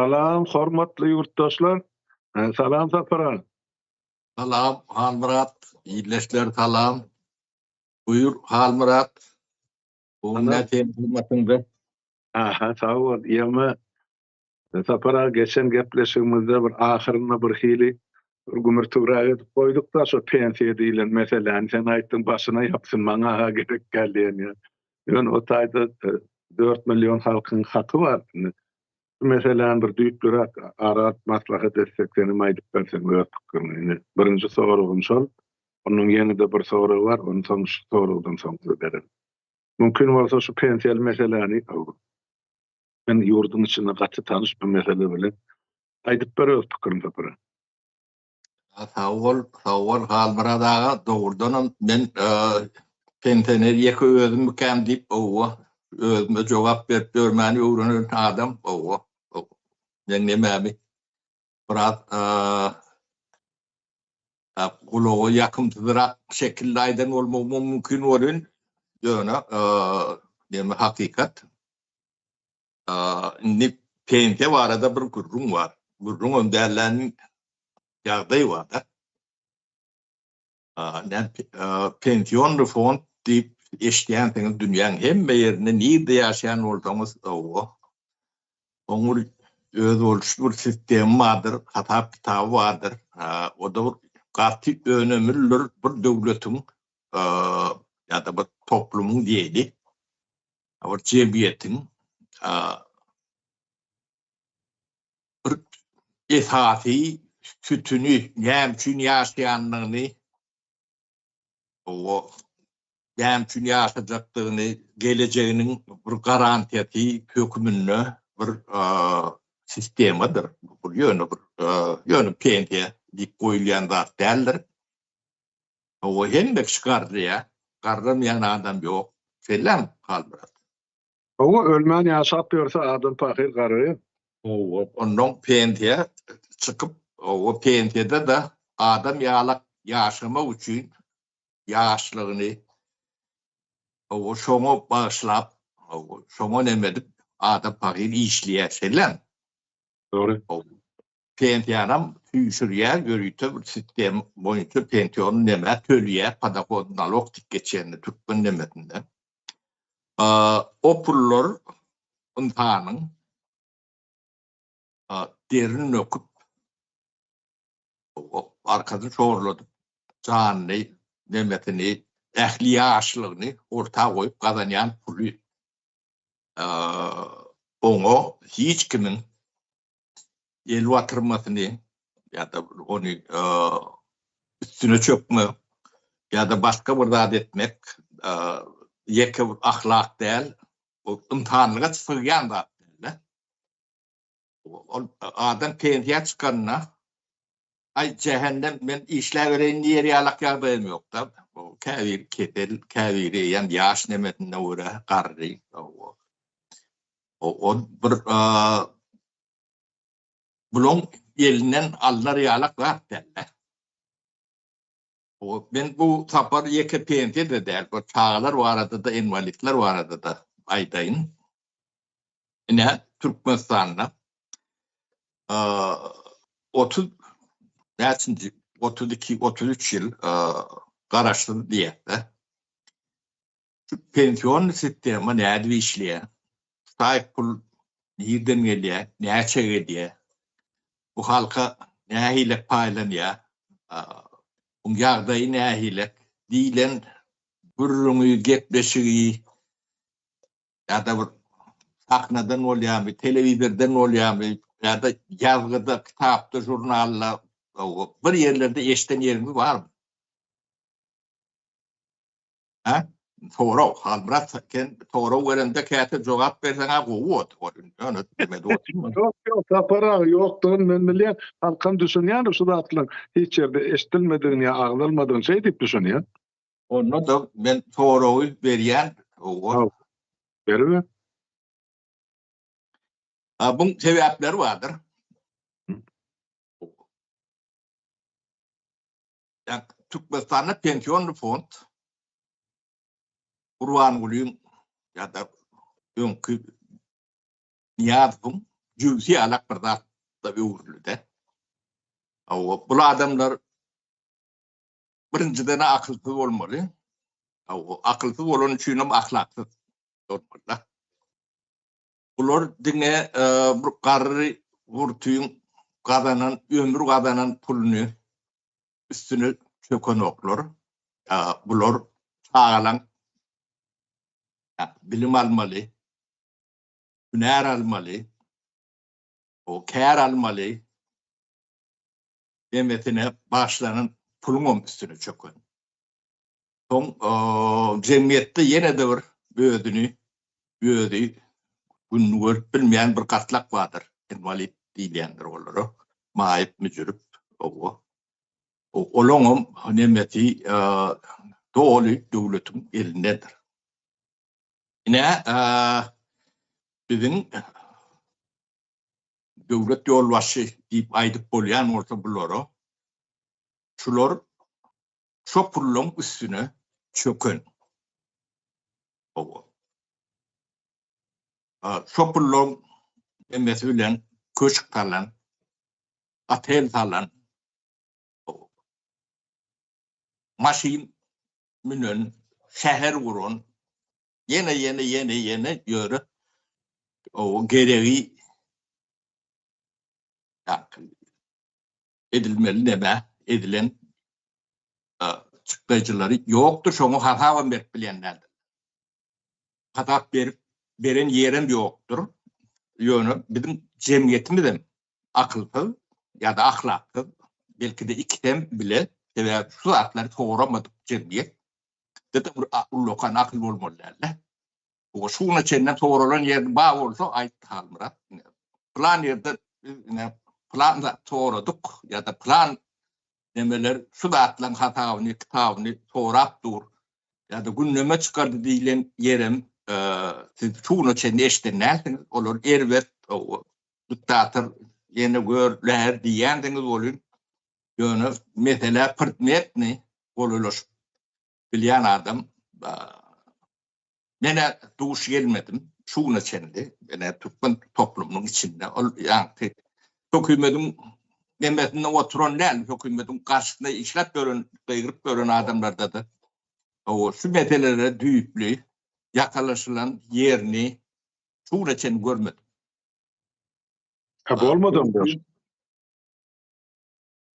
Salam hormatly ýurtdaşlar. Salam Sapar aga. Salam Halmyrat, ildeşler salam. Buýur Halmyrat. Bu gün näme seň hyzmatyňda? Aha, sag bol. Ýeme Sapar aga geçen gepleşigimizde bir ahyrynda bir hili bir gümürtigräk edip goýduk-da şo pensiýa diýlen meseläni sen aýtdyň başyna ýapsyn maňa-ha gerek däl diýen ýaly. Ýöne o taýda 4 million halkyň haky bar. Indi şu meseläni bir düýplüräk ara alyp maslahat etsek, senem aýdyp berseň öz pikiriňi. Indi birinji soragym şol. Onuň ýene-de bir soragy bar, ony soň şu soragdan soň bererin. Mümkin bolsa şu pensiýaly meseläni men ýurduň içinde gaty tanyş bu mesele bilen. Aýdyp ber öz pikiriňi Sapar. Sag bol, sag bol Halmyrat aga, dogrudanam men pensioner ýeke özümmikäm diýip, owa, özüme jogap berip ýörmäni öwrenen adam, owa, meň nemämi biraz gulaga ýakymsyzrak şekilde aýdan bolmagym mümkin welin, ýöne neme hakykat. Indi pensiýa barada bir gürrüň bar. Gürrüňem däl-de, ýagdaý bar-da. Pensionnyý fond diýip eşidýänsiňiz dünýäň hemme ýerinde nirde ýaşaýan bolsaňyz, hawa, oň bir özboluşly bir sistemi bardyr, hasap-kitaby bardyr. O-da bir gaty önemlidir bir döwletiň ýa-da bir toplumyň diýeli. Bir jemgyýetiň bir esasy sütüni, näme üçin ýaşaýandygyny, o näme üçin ýaşajakdygyny, gelejeginiň bir garantiýasy höküminde bir sistemadyr. Bu ýöne bir ýöne pensiýa diýip goýulýan zat däldir. Hawa hemme kişi garraýar. Garramaýan adam ýok. Şeýlemi Halmyrat? Hawa ölmän ýaşap ýörse adam pahyr garraýar. Hawa onnoň pensiýa çykyp hawa pensiýada-da adam ýalak ýaşamak üçin ýaşlygyny hawa şoňa bagyşlap hawa şoňa neme edip adam pahyr işleýär şeýlemi? Dogry. Pensiýanam süýşürýär, ýörite bir sistem boýunça pensiýony nämä töleýär, podahod nalog diýip geçýände türkmen nemesinde. O pullar ynsanyň derini döküp, arkasyny şorladyp, janyny, nemesini, ähli ýaşlygyny orta goýup gazanýan puly. Oňa hiç kimiň el batyrmasyny ýa-da ony üstüne çökmek ýa-da başga bir zat etmek ýeke bir ahlak däl, bu ynsanlyga sygýan zat däl-de. Ol adam pensiýa çykanda, aý jähennem men işläbereýin diýer ýalak ýagdaýam ýok-da. Käbiri kesel, käbiri eýýäm ýaş nemesine görä garry. Ol bir bulaň elinden alnar ýalak zat däl-de. Men bu sapar ýeke pensiýa-da däl, bu çagalar barada-da, inwalidler barada-da aýdaýyn. Ine, Türkmenistanda 30 näçinji, 32, 33 ýyl garaşsyz diýýär-de. Şu pension sistema nädip işleýär? Şaýk pul nirden gelýär? Näçe gelýär? Bu halka nähili paýlanýar? Buň ýagdaýy nähili? Diýlen gürrüňi, gepleşigi ýa-da bir sahnadan bolýarmy, telewizordan bolýarmy, ýa-da ýazgyda, kitapda, žurnalda bir ýerlerde eşiden ýeriňiz barmy? Hä? Sorag, Halmyrat sen sorag berende käte jogap berseň-ä gowy boldy. Ol ýöne demedi otyrmy? Ýok, ýok, Sapar aga, ýokdugyny men bilýän. Halkam düşünýändir şu zatlaryň hiç ýerde eşidilmedigini ýa agzalmadygyny şeý diýip düşünýän. Onda-da men soragy berýän. Hawa. Beriber. A buň sebäpleri bardyr. Türkmenistanda pensionny fond Gurbangulyň ýa-da öňki Nyýazowyň. Jübüsi ýalak bir zat da öwrüldi-de. Hawa, bul adamlar birinjiden akylsyz bolmaly. Hawa, akylsyz bolany üçinem ahlaksyz bolmaly-da. Bular diňe bir garry gurtyň gazanan, ömür gazanan puluny üstüne çökenoklar. Bular çagalaň bilim almaly, hünär almaly, o kär almaly demesine başlanan puluňam üstüne çöken. Soň jemgyýetde ýene-de bir özüni özi gününi görüp bilmeýän bir gatlak bardyr. Inwalid diýilýändir olara. Maýyp, müjürip, owa. Olaňam nemesi doly döwletiň elindedir. Ine, biziň döwlet ýolbaşçy diýip aýdyp bolýan bolsa bulara, şular şo pullaň üstüne çöken. Hawa. Şo pullaň hemmesi bilen köşk salan, otel salan, maşyn münen, şäher guran, ýene, ýene, ýene, ýene ýöne o geregi edilmeli neme edilen çykdajylary ýokdur, şoňa hasabam berip bilýän däldir. Hasap berip beren ýerem ýokdur. Ýöne biziň jemgyýetimizem akylsyz ýa-da ahlaksyz, belki-de ikisem bile, sebäbi şu zatlary soramadyk jemgyýet de bir ullakan akyl bolmaly däl-de. O şu güne çenli soralan ýer bar bolsa aýt Halmyrat. Plan ýerde biz ine plan zat soradyk ýa-da plan nemeler şu zatlaryň hasabyny, kitabyny sorap dur ýa-da gündeme çykardy diýlen ýerem siz şu güne çenli eşiden dälsiňiz. Olar erbet diktator ýene gör läher diýýändiňiz welin ýöne meselä predmetni golaýlaşyp bilýän adam menä duş gelmedim şu güne çenli menä türkmen toplumynyň içinde ol ýaňky hökümediň nemesinde oturan däl hökümediň garşysynda işläp ýören gygyryp ýören adamlarda-da o şu meselelere düýpli ýakalaşylan ýerini şu güne çenli görmedim. Ha bolmadam bar.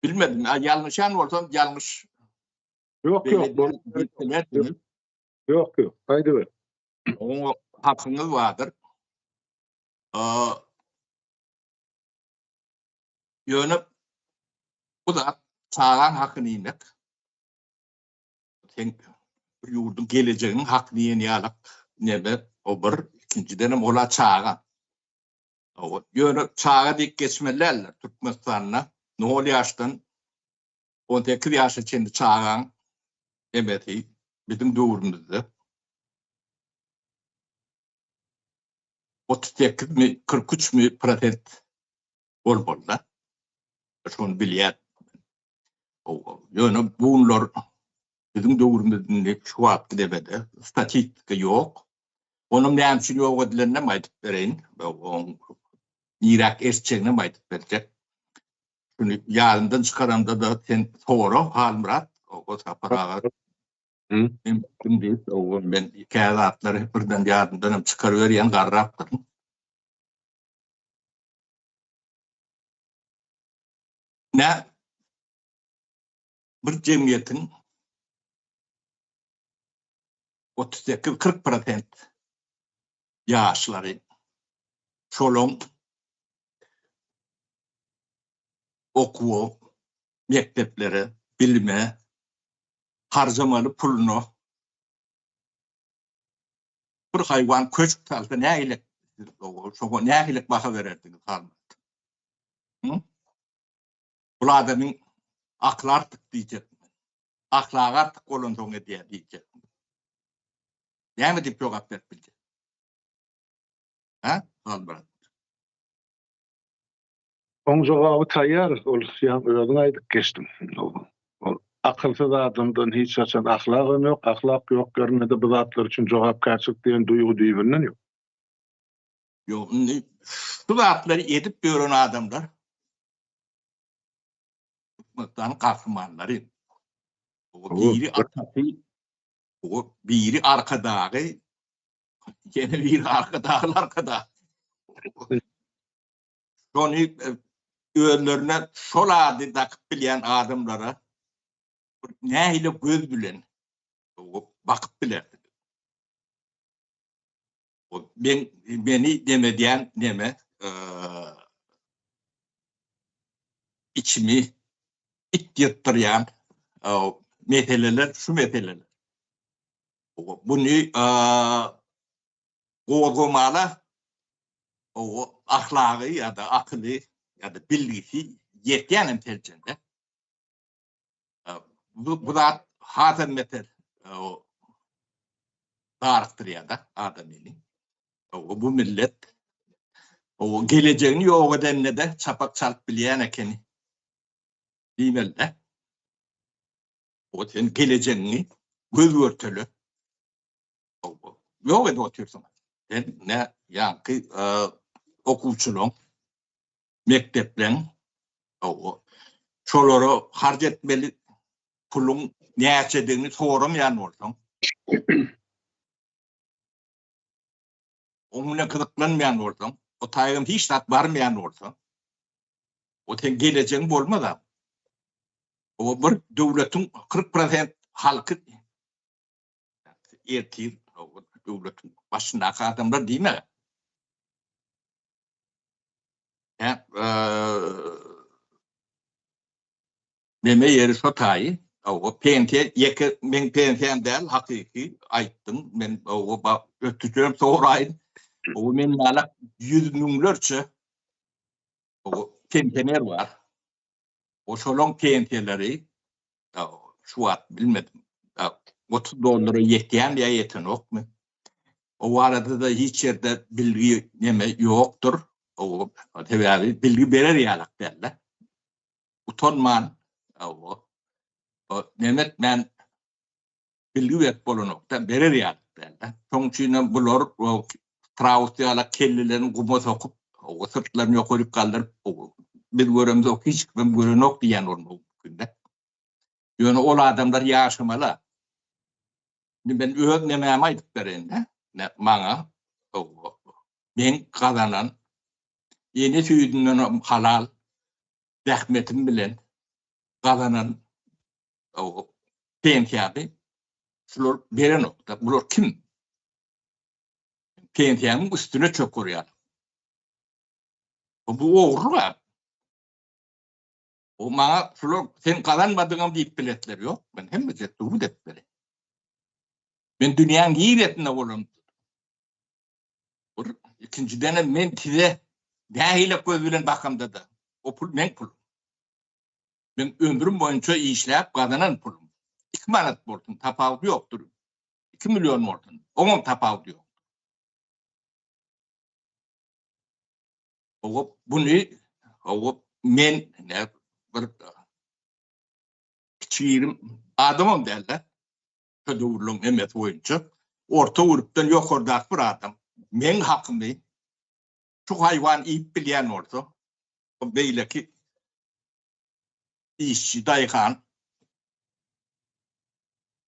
Bilmedim. Ýalňyşan bolsam ýalňyş. Ýok, ýok. Ýok, ýok. Aýdyber. Oňa hakyňyz bardyr. Ýöne bu zat çagaň hakyny iýmek. Sen bir ýurduň gelejeginiň hakyny iýen ýalak neme o bir, ikinjidenem ola çaga. Ýöne çaga diýip geçmeli däldir. Türkmenistanda nol ýaşdan 18 ýaşa çenli çagaň emesi biziň döwrümizde 38 mi 43 mi prosent bolmaly-da. Şony bilýän. Ýöne bunlar biziň döwrümizde şu wagtky demede statistika ýok. Onuň näme üçin ýok edilenini hem aýdyp bereýin. Oň niräk eşitjegini hem aýdyp berjek. Şuny ýadymdan çykaramda-da sen sora Halmyrat, o Sapar aga. Men kim diýip, o men kä zatlary birden ýadymdan hem çykaryberýän garrapdyryn. Nä bir jemgyýetiň 38-40 prosent ýaşlary şolaň okuwa, mekdeplere, bilime harjamaly puluna bir haýwan köşk salsa nähili şoňa nähili baha bererdiňiz Halmyrat? Bul adamyň akyly artyk diýjek. Ahlagy artyk bolansoň edýär diýjek. Näme diýip jogap berip biljek? Hä? Halmyrat. Oň jogaby taýýar, ol ýaňy özüň aýdyp geçdiň. Ol akylsyz adamdan hiç haçan ahlagam ýok, ahlak ýok ýerinde-de bu zatlar üçin jogapkärçilik diýen duýgy düýbünden ýok. Ýok, indi şu zatlary edip ýören adamlar Türkmenistanyň gahrymanlary. Biri atasy, biri arkadagy, ýene biri arkadagly arkadag. Şony e, özlerine şol ady dakyp bilýän adamlara nähili göz bilen bakyp bilersiňiz? Men meni demedýän neme içimi it ýyrtdyrýan meseleler şu meseleler. Buny gozgamala ahlagy ýa-da akyly ýa-da bilgisi ýetýän hem selçende. Bu, bu zat hasam beter darykdyrýar-da adamyny. Bu millet o gelejegini ýok edende-de çapak çalyp bilýän ekeni diýmeli-de. O sen gelejegiňi göz görtele ýok edip otyrsyň. Sen ne ýaňky okuwçylaryň mekdepleň şolara harç etmeli puluň näçedigini soramaýan bolsaň, oň bilen gyzyklanmaýan bolsaň, o taýdan hiç zat barmaýan bolsa, o seň gelejegiň bolmaz-a. O bir döwletiň 40 prosent halky ertir döwletiň başyndaky adamlar diýme. Hä, neme ýeri şo taýy, hawa, pensiýa ýeke meň pensiýam däl, hakyky aýtdyň, men hawa, ötüjem soraýyn. Hawa, men ýalak ýüz müňlerçe hawa, pensioner bar. O şolaň pensiýalary şu wagt bilmedim. 30 dollara ýetýärmi ýa ýetenokmy? O barada-da hiç ýerde bilgi neme ýokdur. O sebäbi bilgi berer ýalak däl-de. Utanman, o neme etmän bilgi berip bolanok-da, berer ýaly däl-de. Şonuň üçin hem bular Traus ýaly kellelerini guma sokup, syrtlaryny ýokaryk galdyryp, biz göremzok, hiç kimem görenok diýýän bolmagy mümkin-de. Ýöne ol adamlar ýaşamaly. Indi men öz nemämi aýdyp bereýin-de. Maňa meň gazanan ene süýdünden halal zähmetim bilen gazanan pensiýamy şular berenok-da. Bular kim? Pensiýamyň üstüne çök urýar. Bu ogurlyk. O maňa şular sen gazanmadyňam diýip biletler ýok. Men hemmejek subut edip bereýin. Men dünýäň niresinde bolam? Bir, ikinjidenem men size nähili göz bilen bakamda-da, o pul meň pulum. Men ömrüm boýunça işläp gazanan pulum. 2 manat bolsun, tapawudy ýokdur. 2 million bolsun, oňam tapawudy ýokdur. Owa, buny owa men ne bir kiçigirim adamam däl-de. Şu döwürleň hemmesi boýunça orta gürpden ýokardaky bir adam meň hakymy şu haýwan iýip bilýän bolsa, o beýleki işçi, daýhan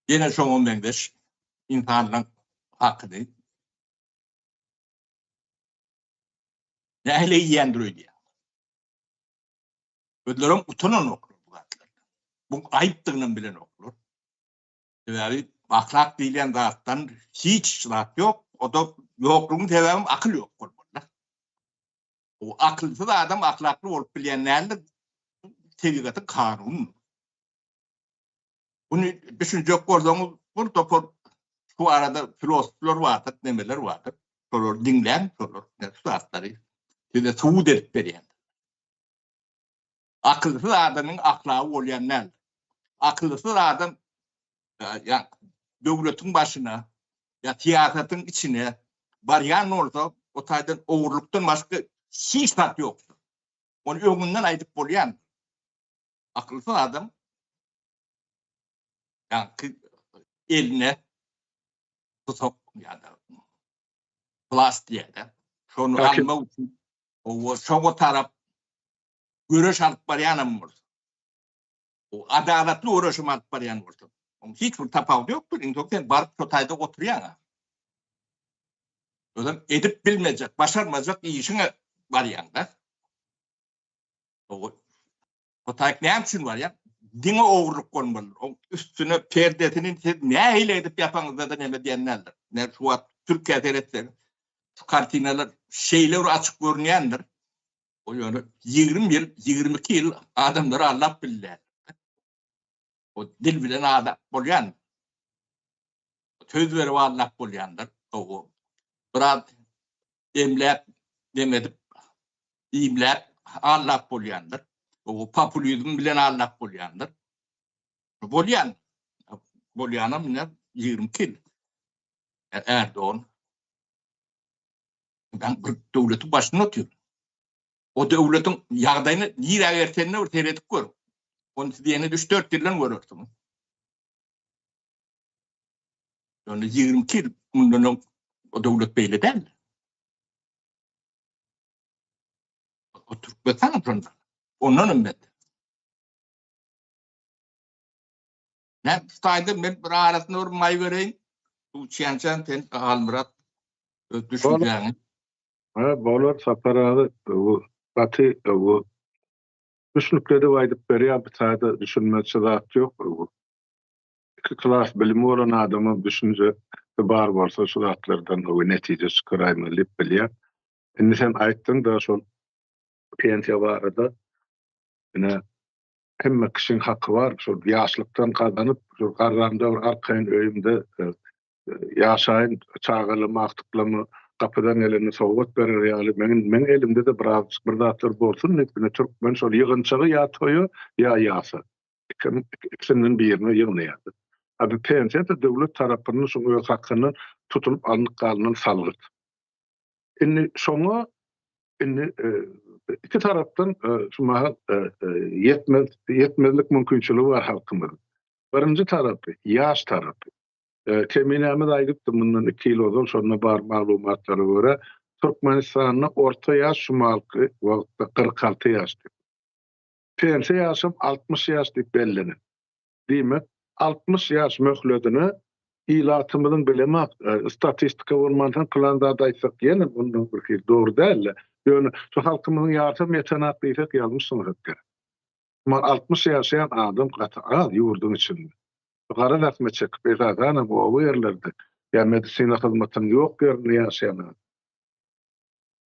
ýene şoňa meňzeş ynsanlaryň hakyny nähili iýýändir öýdýäň? Özlerem utananoklar bu zatlardan. Bu aýypdygynam bilenoklar. Sebäbi ahlak diýilýän zatdan hiç zat ýok. O-da ýoklugyň sebäbem akyl ýok bolmaly. O akylsyz adam ahlakly bolup bilýän däldir. Tebigatyň kanunydyr. Muny düşünjek bolsaňyz, bir topar şu barada filosoflar bardyr, nemeler bardyr. Şolary diňläň, şolar şu zatlary size subut edip berýändir. Akylsyz adamyň ahlagy bolýan däldir. Akylsyz adam ýa döwletiň başyna ýa syýasatyň içine barýan bolsa, o taýdan ogurlykdan başga hiç zat ýokdur. Ony öňünden aýdyp bolýandyr. Akylsyz adam ýaňky eline tutuk ýa-da plast diýýär-de. Şony almak üçin owa şoňa tarap göreş alyp barýanam bolsa. O adalatly göreşem alyp barýan bolsa. Oň hiç bir tapawudy ýokdur. Iň soň sen baryp şo taýda oturýaň. Özem edip bilmejek, başarmajak işiňe barýaň-da. O taýyk näme üçin barýar? Diňe ogurlyk bolmalydyr. Oň üstüne perdesini siz nähili edip ýapaňyzda-da neme diýen däldir. Ine şu wagt Türkiýä seretseňiz, şu kartinalar şeýle bir açyk görünýändir. O ýöne 20 ýyl, 22 ýyl adamlary aldap bildiler. O dil bilen aldap bolýan. Söz berip aldap bolýandyr. O biraz demläp, dem edip, iýmläp aldap bolýandyr. O populizm bilen aldap bolýandyr. Bolýan. Bolýanam ine 22 ýyl. Erdogan ben bir döwletiň başynda otyr. O döwletiň ýagdaýyny nirä gelsenine bir seredip gör. Ony siz ýene 3-4 ýyldan görersiňiz. Ýöne 22 ýyl mundan öň o döwlet beýle däl. O Türkmenistan şonda. Ondan hem beter. Men şu taýda men bir arasynda bir maý bereýin. Suw içýänçäm sen Halmyrat öz düşünjäňi. Ha, bolar Sapar aga, bu gaty bu düşnükli edip aýdyp berýär, bu taýda düşünmezçe zat ýok. Bu iki klas bilimi bolan adamam düşünjesi bar bolsa şu zatlardan gowy netije çykaraýmaly diýip bilýän. Indi sen aýtdyň-da şol pensiýa barada. Ine hemme kişiň haky bar, şol ýaşlykdan gazanyp, şol garramda bir arkaýyn öýümde e, ýaşaýyn, çagalaryma, agtyklaryma gapydan gelende sowgat berer ýaly, meň meň elimde-de birazjyk bir zatlar bolsun diýip, ine türkmen şol ýygynçagy ýa toýa, ýa ýasa. Ikisinden birine ýygnaýardy. A bu pensiýa-da döwlet tarapyndan şoň öz hakyndan tutulyp alnyp galynan salgyt. Indi şoňa indi iki tarapdan şu mahal ýetmez ýetmezlik mümkinçiligi bar halkymyzyň. Birinji tarapy, ýaş tarapy. Keminämiz aýdypdy mundan iki ýyl ozal şonda bar maglumatlara görä Türkmenistanda orta ýaş şu mahalky wagtda 46 ýaş diýip. Pensiýa ýaşam 60 ýaş diýip bellenen. Diýmek, 60 ýaş möhledine ilatymyzyň bilemok, statistika bolmansoň pylan zat aýtsak ýene mundan bir hili dogry däl-de. Ýöne şu halkymyzyň ýarysam ýetenak diýsek ýalňyşmasak gerek. Emma 60 ýaşaýan adam gaty az ýurduň içinde. Gara zähmet çekip, esasanam oba ýerlerde ýa medisina hyzmatynyň ýok ýerinde ýaşaýan adam.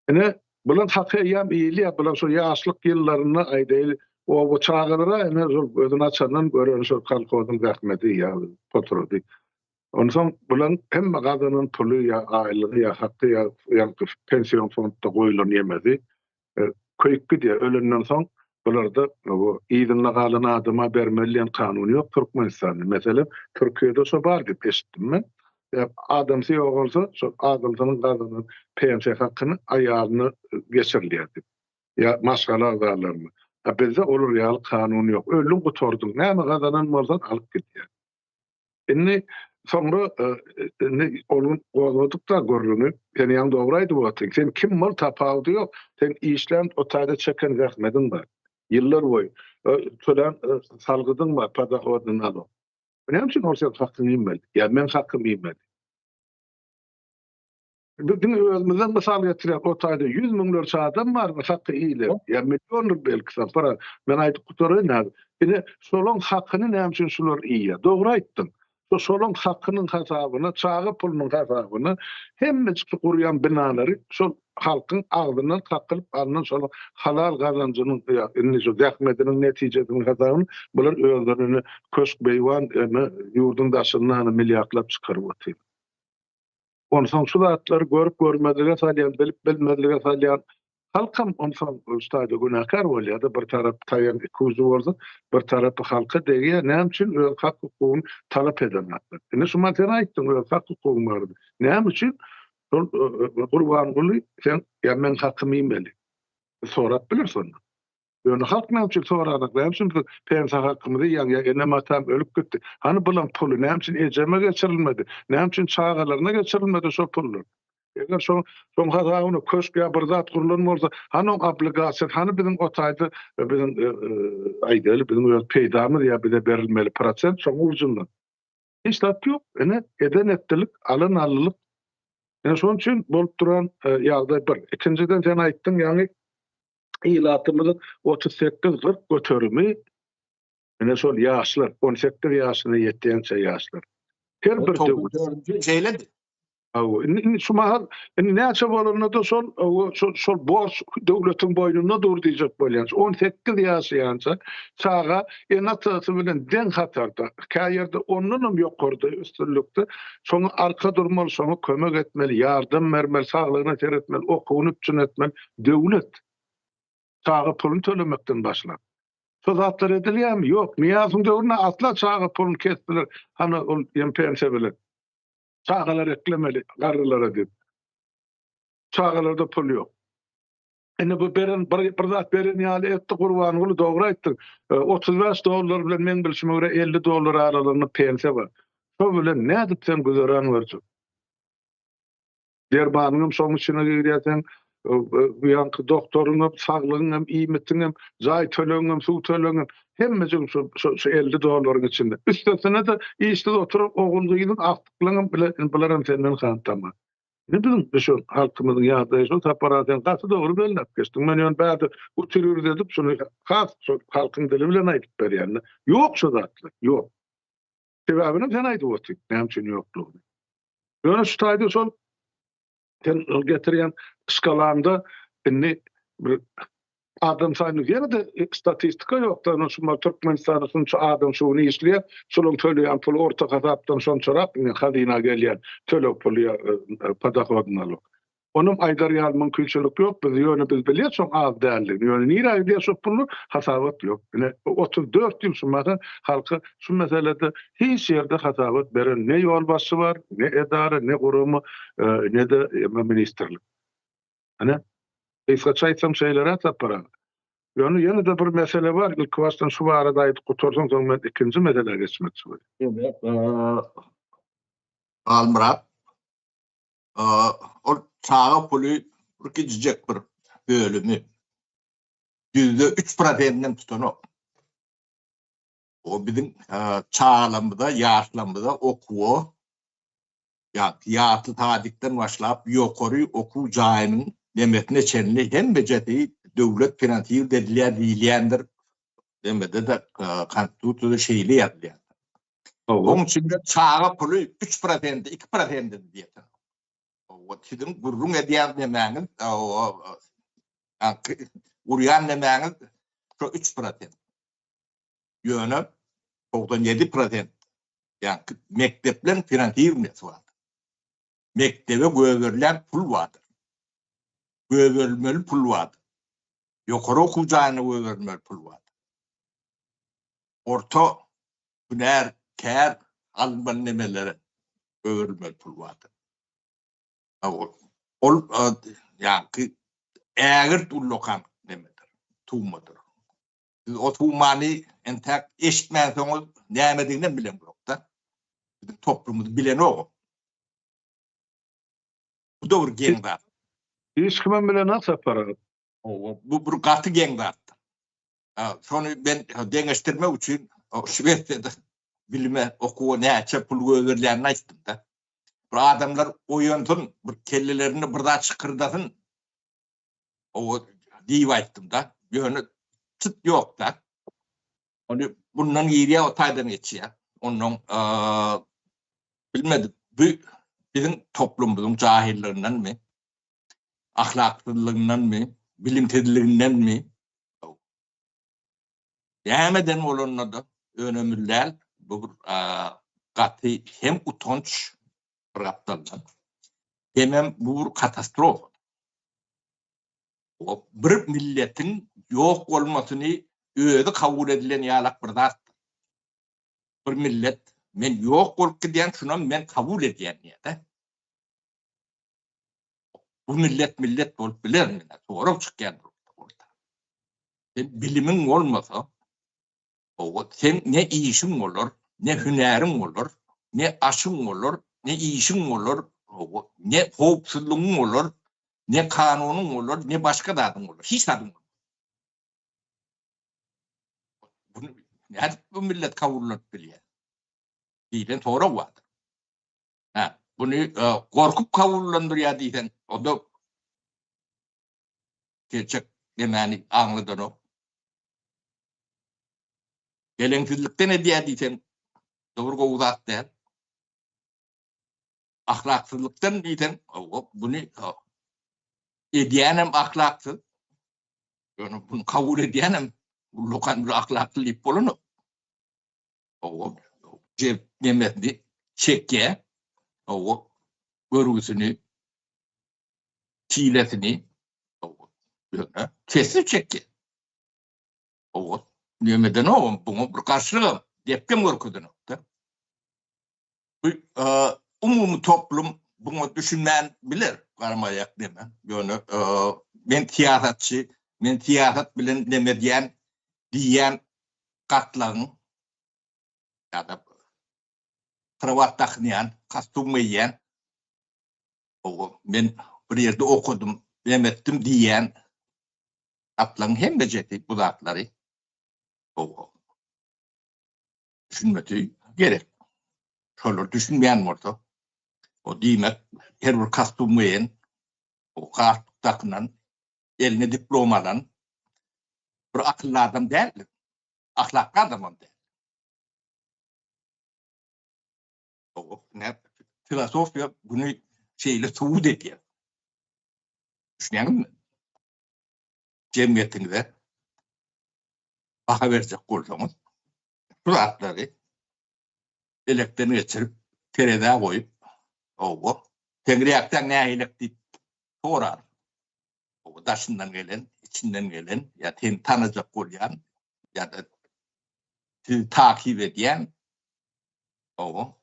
Ine, bular haky eýýäm iýilýär. Bular şol ýaşlyk ýyllarynda aýdaýly, oba çagalara ine şol gözüni açandan gören şol kolhozyň zähmeti ýa potrady. Onsoň bularyň hemme gazanan puly ýa aýlygy ýa haky ýa ýaňky pension fondda goýlan ýemesi köýüp gidýär. Ölenden soň bularda bu yzynda galan adama bermeli diýen kanun ýok Türkmenistanda. Meselem, Türkiýede şo bar diýip eşitdim men. Adamsy ýogalsa, şol adamsynyň gazanan pensiýa hakyny aýalyna geçirilýär diýip. Ýa maşgala agzalaryna. A bizde olar ýaly kanun ýok. Öldüň gutardyň. Näme gazanan bolsaň alyp gidýär. Indi soňra indi ol gün gozgadyk-da gürrüňi. Sen ýaňy dogry aýdyp otyrsyň. Sen kim bol tapawudy ýok. Sen işlän o taýda çeken zähmediň bar. Ýyllar boýy tölän salgydyň bar, podohodny nalog. Näme üçin ol seň hakyňy iýmeli? Ýa meň hakymy iýmeli? Biz diňe özümizden mysal getirýäs. O taýda ýüz müňlerçe adam bar, haky iýilen. Ýa milliondyr belki Sapar aga. Men aýdyp gutaraýyn häzir. Ine, şolaň hakyny näme üçin şular iýýär? Dogry aýtdyň. Şo şolaň hakynyň hasabyna, çaga pulunyň hasabyna hemmejik şu gurýan binalary şol halkyň agzyndan kakylyp alnan şol halal gazanjynyň ýa indi şu zähmetiniň netijesiniň hasabyna bular özlerine köşk beýwan ene ýurduň daşynda hany milliardlap çykaryp otyr. Onsoň şu zatlary görüp görmezlige salýan, bilip bilmezlige salýan halkam onsoň şu taýda günäkär bolýar-da, bir tarapy taýagyň iki ujy bolsa, bir tarapy halka degýär. Näme üçin öz hak-hukugyny talap edenoklar? Indi şu sen aýtdyň, öz hak-hukugyň barada. Näme üçin şol Gurbanguly sen ýa meň hakymy iýmeli? Sorap bileris ondan. Ýöne halk näme üçin soranak, näme üçin biz pensiýa hakymyzy iýýäň, ýa enem-atam ölüp gitdi. Hany bulaň puly, näme üçin ejeme geçirilmedi, näme üçin çagalaryna geçirilmedi şo pullar? Eger şo şoň hasabyna köşk ýa bir zat gurlan bolsa, hany oň obligasiýasy, hany biziň o taýda biziň aýdaly biziň öz peýdamyz ýa bize berilmeli prosent şoň ujundan. Hiç zat ýok. Ine, eden etdilik, alan aldylyk. Ine şonuň üçin bolup duran ýagdaý bir. Ikinjiden sen aýtdyň, ýaňy ilatymyzyň 38 40 göterimi ine şol ýaşlar, 18 ýaşyna ýetýänçä ýaşlar. Her bir döwlet. Şeýledi. Hawa, indi indi şu mahal indi näçe bolanda-da şol şol şol borç döwletiň boýnunda dur diýjek bolýan. 18 ýaşaýança çaga ene-atasy bilen deň hatarda, kä ýerde ondan hem ýokarda üstünlikde şoňa arka durmaly, şoňa kömek etmeli, ýardam bermeli, saglygyna seretmeli, okuwyny üpjün etmeli döwlet. Çaga puluny tölemekden başlap. Şo zatlar edilýärmi? Ýok. Nyýazowyň döwründe asla çaga puluny kesdiler. Hany ol hem pensiýa bilen. Çagalar eklemeli garrylara diýip. Çagalarda pul ýok. Indi bu beren bir, bir zat beren ýaly etdi Gurbanguly dogry aýtdyň. 35 dollar bilen meň bilşime görä 50 dollar aralygynda pensiýa bar. Şo bilen nädip sen güzeran görjek? Dermanyňam şoň içine girýär seň bu ýanky doktoryňam, saglygyňam, iýmitiňem, jaý tölegiňem, suw tölegiňem hemmejigiň şu şu şu 50 dollaryň içinde. Üstesine-de işsiz oturan ogul-gyzyň, agtyklaryňam bile bularam senden hantama. Indi biziň şu halkymyzyň ýagdaýy şu Sapar aga sen gaty dogry belläp geçdiň. Men ýöne bärde utirürt edip şuny has şu halkyň dili bilen aýdyp berýän. Ýok şu zatlar, ýok. Sebäbini sen aýdyp otyr, näme üçin ýoklugyny. Ýöne şu taýda şol sen getirýän şkalanda indi bir adam sany ýene-de statistika ýok da, şu Türkmenistanda şunça adam şu gün işleýär, şolaryň töleýän puly orta hasapdan şonçarak indi hazyna gelýän töleg puly ýa e, podohod nalog. Onam aýdar ýaly mümkinçilik ýok, biz ýöne biz bilýäs şoň az däldigini, ýöne nirä gidýär şo pullar hasabat ýok. Ine 34 ýyl şu mahal halka şu meselede hiç ýerde hasabat beren ne ýolbaşçy bar, ne edara, ne gurama, e, ne-de ministrlik. Ine gysgaça aýtsam şeýleräk Sapar aga. Ýöne ýene-de bir mesele bar, ilki başdan şu barada aýdyp gutarsaň soň men ikinji meselä geçmekçi bolýan. Evet, Halmyrat, ol çaga puly bir kiçijek bir bölümi ýüzde üç prosentinden tutanok. O biziň çagalarymyza, ýaşlarymyza okuwa ýa ýasly sadikden başlap ýokary okuw jaýynyň nemesine çenli hemmejesi döwlet finansird edilýär diýilýändir. Nemede-de konstitusiýada şeýle ýazylýar. Oň içinde çaga puly 3 prosenti, 2 prosenti diýýär. O siziň gürrüň edýän nemäňiz, urýan nemäňiz şo 3 prosent. Ýöne 97 prosent ýa mekdepleň finansirowniýasy bar. Mekdebe göberilýän pul bardyr. Göberilmeli pul bardyr. Ýokary okuw jaýyna göberilmeli pul bardyr. Orta hünär, kär alynmaly nemelere öwrülmeli pul bardyr. Ol ýaňky ägirt ullakan nemedir, summadyr. Siz o summany entäk eşitmänsoňyz nämediginem bileňzok-da. Biziň toplumymyz bilenok. Bu-da bir geň zat. Hiç kimem bilenok Sapar aga. Bu bir gaty geň zatdyr. Şony men deňeşdirmek üçin Şwesiýada bilime, okuwa näçe pul goýberilýänini aýtdym-da. Bir adamlar oýansyn, bir kellelerinde bir zat şykyrdasyn diýip aýtdym-da. Ýöne çyt ýok-da. Ony bundan girýär, o taýdan geçýär. Ondan bilmedim. Bu biziň toplumymyzyň jahillerinden Ahlaksyzlygyndanmy, bilimsizligindenmi? Nämeden bolanda-da önemli däl, bu bir gaty hem utanç bir gapdaldan, hemem bu bir katastrofa. Bir milletiň ýok bolmasyny özi kabul edilen ýalak bir zatdyr. Bir millet men ýok bolup gidýän, şunam men kabul edýän diýýär-de. Bu millet millet bolup bilermi? Sorag çykýar orta. Sen bilimiň bolmasa, owa, sen ne işiň bolar, ne hünäriň bolar, ne aşyň bolar, ne işiň bolar. ne howpsuzlygyň bolar, ne kanunyň bolar, ne başga zadyň bolar. Hiç zadyň bolmaz. Bunu nädip bu millet kabullanyp bilýär? Diýlen sorag bardyr. Hä, buny e, gorkup kabullandyrýar diýseň, onda gerçek demäni aňladanok. Geleňsizlikden edýär diýseň, dogry gowy zat däl. Ahlaksyzlykdan diýseň, buny edýänem ahlaksyz. Ýöne bunu kabul edýänem ullakan bir ahlakly diýip bolanok. Owa, jeb nemesini çekýär. Owa, görgüsini, çilesini, owa, ýöne sessiz çekýär. Owa, nemedenok, buňa bir garşylygam, depgem görkezenok-da. Bu umumy toplum buňa düşünmän biler, garamaýak neme. Ýöne men syýasatçy, men syýasat bilen neme edýän diýýän gatlagyň ýa-da krawat dakynýan, kostum geýýän, men bir ýerde okadym, neme etdim diýýän gatlagyň hemmejesi bu zatlary düşünmesi gerek. Şolar düşünmeýän bolsa, o diýmek her bir kostum geýen, o galstuk dakynan, eline diplom alan bir akylly adam däldir. Ahlakly adamam däl. O ne filosofiýa bunu şeýle subut edýär. Düşünýäňizmi? Jemgyýetiňize baha berjek bolsaňyz, şu zatlary elekden geçirip, terezä goýup, owa, seň reaksiýaň nähilek diýip sorar. Owa, daşyndan gelen, içinden gelen, ýa seni tanajak bolýan, ýa-da sizi takyp edýän, owa,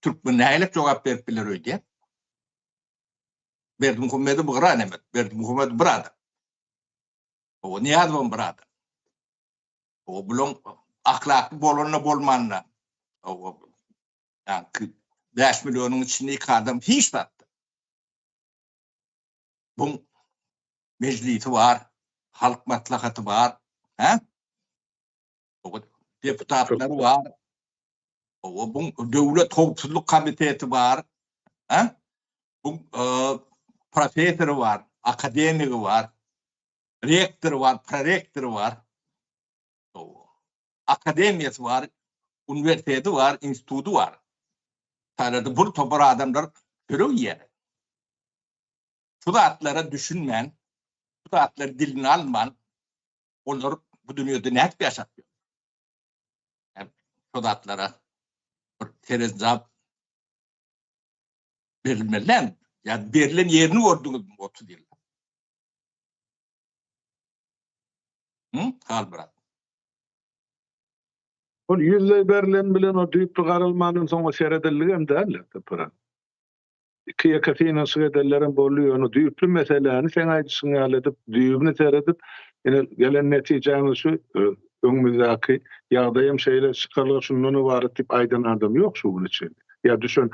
türkmen nähilek jogap berip biler öýdýän? Berdimuhamedow gyra näme? Berdimuhamedow bir adam. Owa, Nyýazowam bir adam. Owa, bulaň ahlakly bolanda bolmanda, owa, ýaňky 5 millionyň içinde iki adam hiç zatda. Buň mejlisi bar, halk maslahaty bar, hä? Owa, deputatlary bar. Owa, buň döwlet howpsuzlyk komiteti bar, hä? Buň professory bar, akademigi bar, rektory bar, prorektory bar. Owa. Akademiýasy bar, uniwersiteti bar, instituty bar. Taýlarda bir topar adamlar çörek iýýär. Şu zatlara düşünmän, şu zatlary diline alman, olar bu dünýede nädip ýaşap ýör? Şu zatlara bir serenjam berilmeli däl. Ýa berlen ýerini gördüňizmi 30 ýylda? Hı? Halmyrat. Ol ýüzleý berlen bilen o düýpli garalmandan soň o seredildigem däl, Tapyran. Iki-ýeke synanyşyk edenlerem boldy, ýöne düýpli meseläni seň aýdyşyň ýaly edip, düýbüni seredip, ine, gelen netijämiz şu, öňümizdäki ýagdaýam şeýle, çykalga şundan ybarat diýip aýdan adam ýok şu güne çenli. Ýa düşen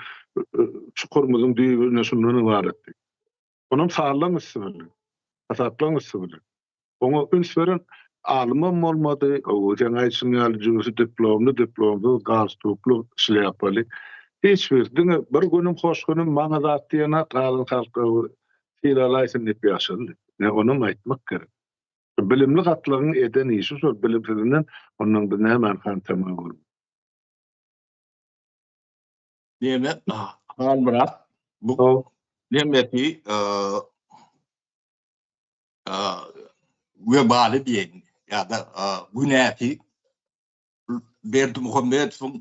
çukurymyzyň düýbi ine şundan ybarat diýip. Onam sanlaryň üsti bilen, hasaplaryň üsti bilen. Oňa üns beren alymam bolmady, seň aýdyşyň ýaly jübüsi diplomly, diplomsyz, galstukly, şlýapaly. Hiç bir, diňe bir günüm hoş günüm maňa zat diýenok, galan halk sylalaýsyn diýip ýaşady. Ine, onam aýtmak gerek. Bilimli gatlagyň eden işi şol, bilimsizinden ondan biz nämäni hantama bolmaly. Neme, Halmyrat, bu nemesi webaly diýeýin ýa-da günäsi Berdimuhamedowyň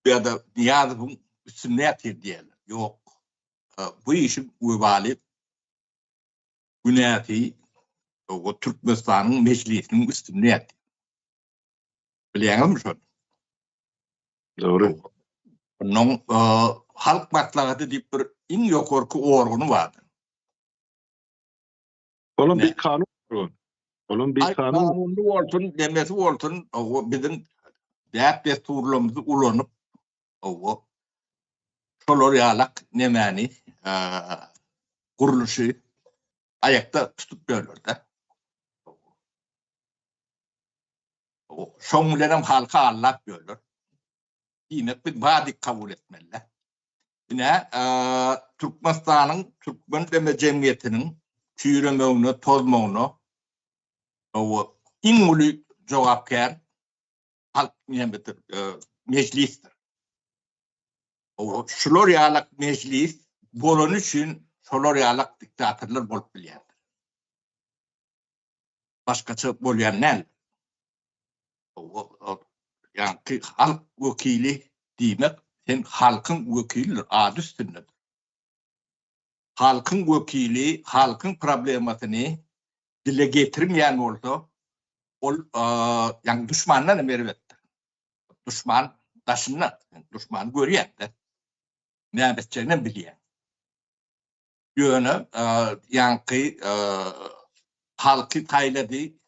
ýa-da Nyýazowyň üstünde ýatyr diýerler. Ýok. Bu işiň webaly günäsi Türkmenistanyň Mejlisiniň üstünde ýatyr. Bilýäňizmi şony? Dogry. Onuň Halk Maslahaty diýip bir iň ýokarky organy bardy. Olam bir kanun organ. Olam bir kanun. Kanunly bolsun, nemesi bolsun, o biziň däp-dessurlarymyzy ulanyp, o. Şolar ýalak nemäni gurluşy aýakda tutup ýörler-de. Şoň bilenem halky aldap ýörler. Diýmek biz badyk kabul etmeli. Ine, Türkmenistanyň türkmen deme jemgyýetiniň çüýremegine, tozmagyna iň uly jogapkär halk nämedir, mejlisdir. Şular ýalak mejlis bolany üçin şolar ýalak diktatorlar bolup bilýärler. Başgaça bolýan däl. Ýaňky halk wekili diýmek, sen halkyň wekilidir, ady üstündedir. Halkyň wekili halkyň problemasyny dile getirmeýän bolsa, ol ýaňky duşmandan hem erbetdir. Duşman daşynda, duşmany görýär-de, näme etjegini hem bilýär. Ýöne ýaňky halky saýlady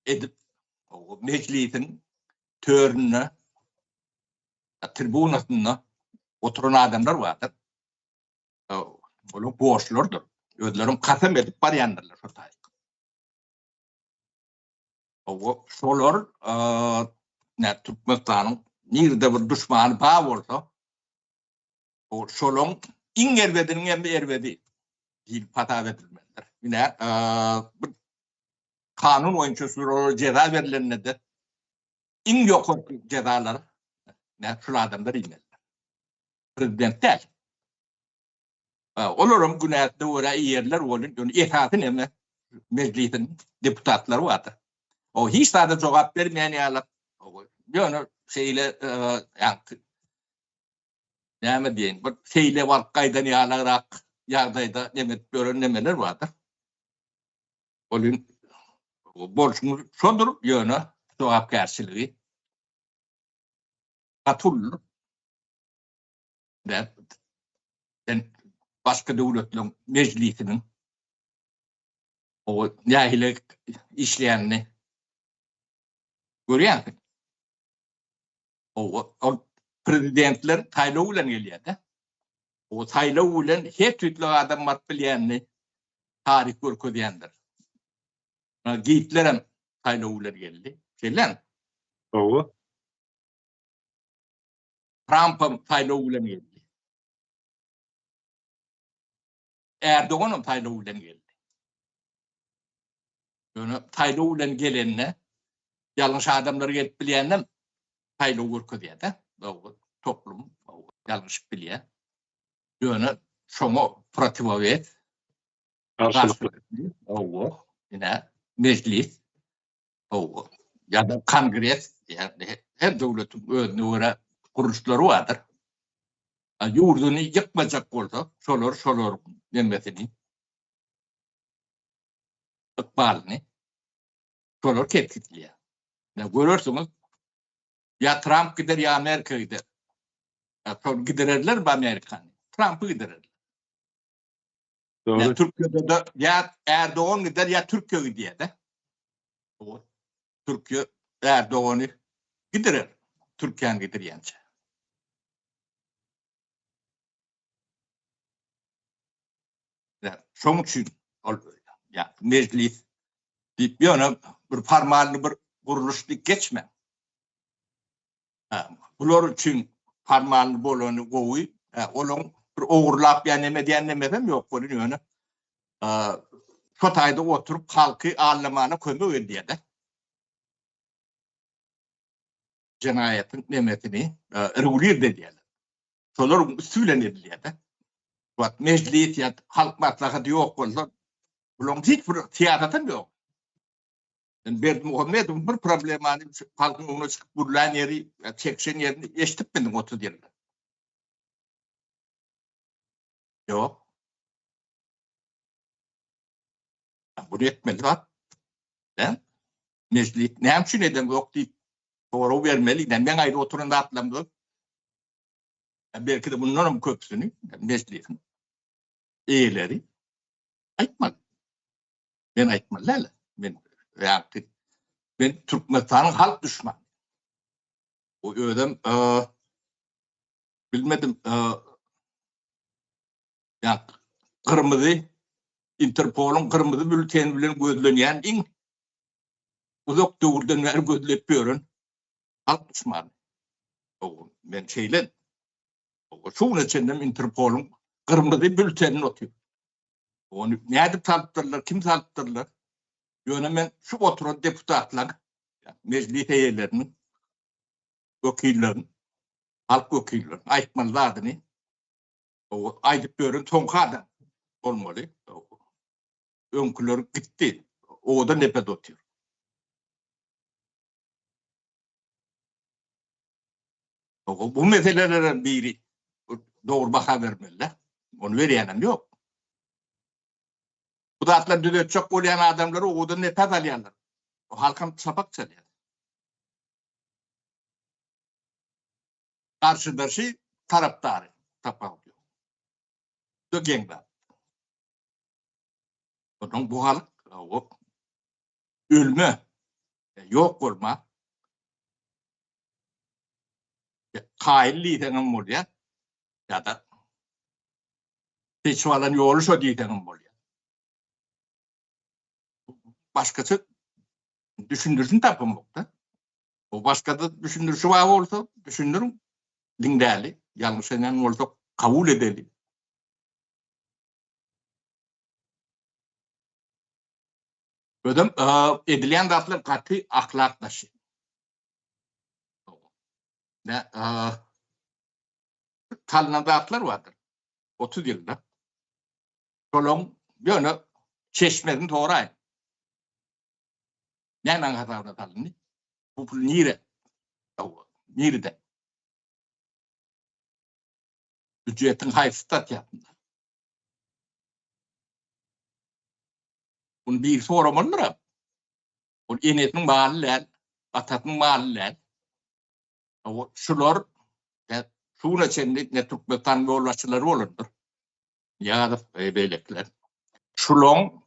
edip mejlisiň töründe, tribunasynda oturan adamlar bardyr. Olar borçlardyr. Özlerem kasam edip barýandyrlar şo taýyk. Şolar Türkmenistanyň nirede bir duşmany bar bolsa, Şolaň iň erbediniň hem erbedi diýlip hasap edilmelidir. Ine, bu kanun boýunça şulara jeza berlende-de iň ýokarky jezalar ne şul adamlar iýmelidir. Prezident däl. Olaram günäsine görä iýerler welin, ýöne esasy neme mejlisiň deputatlary bardyr. O hiç zada jogap bermeýän ýaly, ýöne şeýle ýaňky näme diýeýin, bir seýle baryp gaýdan ýalyrak ýagdaýda neme edip ýören nemeler bardyr. Ol bolşuňyz şodur, ýöne jogapkärçiligi gaty uludyr. Sen başga döwletleriň mejlisiniň o nähili işleýänini görýänsiň. Ol prezidentler saýlaw bilen gelýär-de. O saýlaw bilen her tüýtli adam baryp bilýänini taryh görkezýändir. Gitler hem saýlaw bilen geldi. Şeýlemi? Hawa. Tramp hem saýlaw bilen geldi. Erdogan hem saýlaw bilen geldi. Ýöne saýlaw bilen gelende ýalňyş adamlar gelip bilýänden saýlaw görkezýär-de. Dogry, toplum ýalňyşyp bilýär. Ýöne şoňa protiwowes garşylyk. Hawa, ine mejlis, hawa, ýa-da kongres, ýa-da her döwletiň özüne görä gurluşlary bardyr. Ýurduny ýykmajak bolsa, şolar şolaryň nemesini ykbalyny şolar kesgitleýär. Ine görersiňiz, ýa Tramp gider, ýa Amerika gider. Ýa şol gidererler bu Amerikany. Trampy gidererler. Dogry. Ýa Türkiýede-de ýa Erdogan gider, ýa Türkiýe gidýär-de. Türkiýe Erdogany gidirer. Türkiýäni gidirýänçä. Şoň üçin ol ýa mejlis diýip ýöne bir formalny bir gurluş diýip geçme. Bular üçin formalny bolany gowy. Olaň bir ogurlap ýa neme diýen nemesem ýok welin ýöne şo taýda oturyp halky aldamana kömek edýär-de. Jenaýatyň nemesini regulirde edýärler. Şolaryň üsti bilen edilýär-de. Wagt mejlis ýa halk maslahaty ýok bolsa, bularyň hiç bir syýasatam ýok. Men Berdimuhamedowyň bir problemany halkyň öňüne çykyp gürlän ýeri, çekişen ýerini eşidipmidiň 30 ýylda? Ýok. Bunu etmeli zat. Dä? Mejlis näme üçin edeňzok diýip sorag bermeli. Men aýdyp oturan zatlarymyz Belki-de bundan hem köpüsini mejlisiň eýeleri aýtmaly. Men aýtmaly däl. Men ýa-da men Türkmenistanyň halk düşmany. O özem bilmedim. Ýa gyrmyzy Interpoluň gyrmyzy bülteni bilen gözlenýän iň uzak döwürden bäri gözlep ýören halk duşmany. Men şeýle şu güne çenlem Interpoluň gyrmyzy bültenini otyr. Ony nädip salypdyrlar, kim salypdyrlar? Ýöne men şu oturan deputatlaryň, mejlis eýeleriniň, wekilleriň, halk wekilleriniň aýtmaly zadyny aýdyp ýören soňky adam bolmaly. Öňküler gitdi. Owadan depede otyr. Bu meselelere biri dogry baha bermeli. Ony berýänem ýok. Bu zatlary düzetjek bolýan adamlar owadan nepes alýarlar. O halkam çapak çalýar. Garşydaşy tarapdary tapawut ýok. Bu geň zat. Onuň bu halk ölme, ýok bolma kaýyl diýseňem bolýar ýa-da seçip alan ýoly şo diýseňem bolýar. Başgaça düşündirişini tapamok-da. O başga-da düşündirişi bar bolsa, düşündiriň, diňläli, ýalňyş edýän bolsak, kabul edeli. Özem edilýän zatlar gaty ahlak daşy. Ne, salnan zatlar bardyr. 30 ýylda. Şolaň ýöne çeşmesini soraýyn. Nämäň hasabyna salyndy? Bu pul nire? Nirede? Býujetiň haýsy statýasynda? Bunu biri soramalydyr. Ol enesiniň maly däl, atasynyň maly däl. Şular şu güne çenli ne Türkmenistan ýolbaşçylary bolandyr. Nyýazow we beýlekiler. Şulaň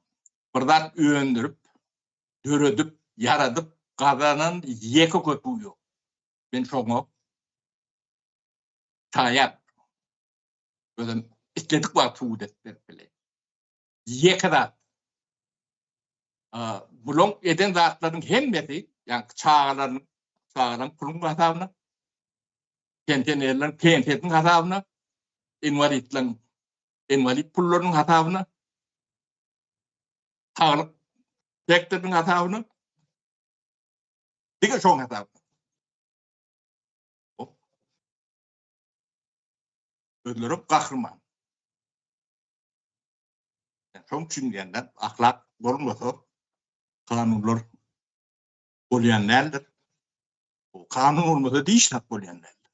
bir zat öndürip, döredip, ýaradyp gazanan ýeke köpügi ýok. Men şoňa şaýat. Özem isledik wagt subut edip berip bileýin. Ýeke zat. Bulaň eden zatlarynyň hemmesi, ýagny çagalarynyň, çagalaryň puluň hasabyna, pensionerleriň pensiýasynyň hasabyna, inwalidleriň inwalid pullarynyň hasabyna, saglyk sektorynyň hasabyna, diňe şoň hasabyna. Özleri gahryman. Şoň üçin diýende ahlak bolmasa kanunlar bolýan däldir. Kanun bolmasa diş zat bolýan däldir.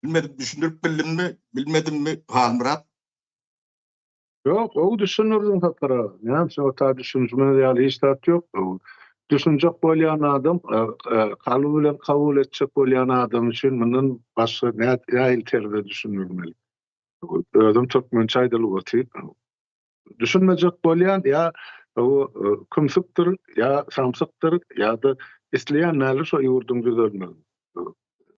Bilmedim düşündirip bildimmi, bilmedimmi Halmyrat? Ýok, gowy düşündirdiň Sapar aga. Näme üçin o ta düşünişmez ýaly hiç zat ýok. Düşünjek bolýan adam, kalby bilen kabul etjek bolýan adam üçin mundan başga nähili terzde düşündirmeli? Özüm türkmençe aýdylyp otyr. Düşünmejek bolýan ýa kümsükdir, ýa samsykdyr, ýa-da isleýän däldir şo ýurduň düzelmegini.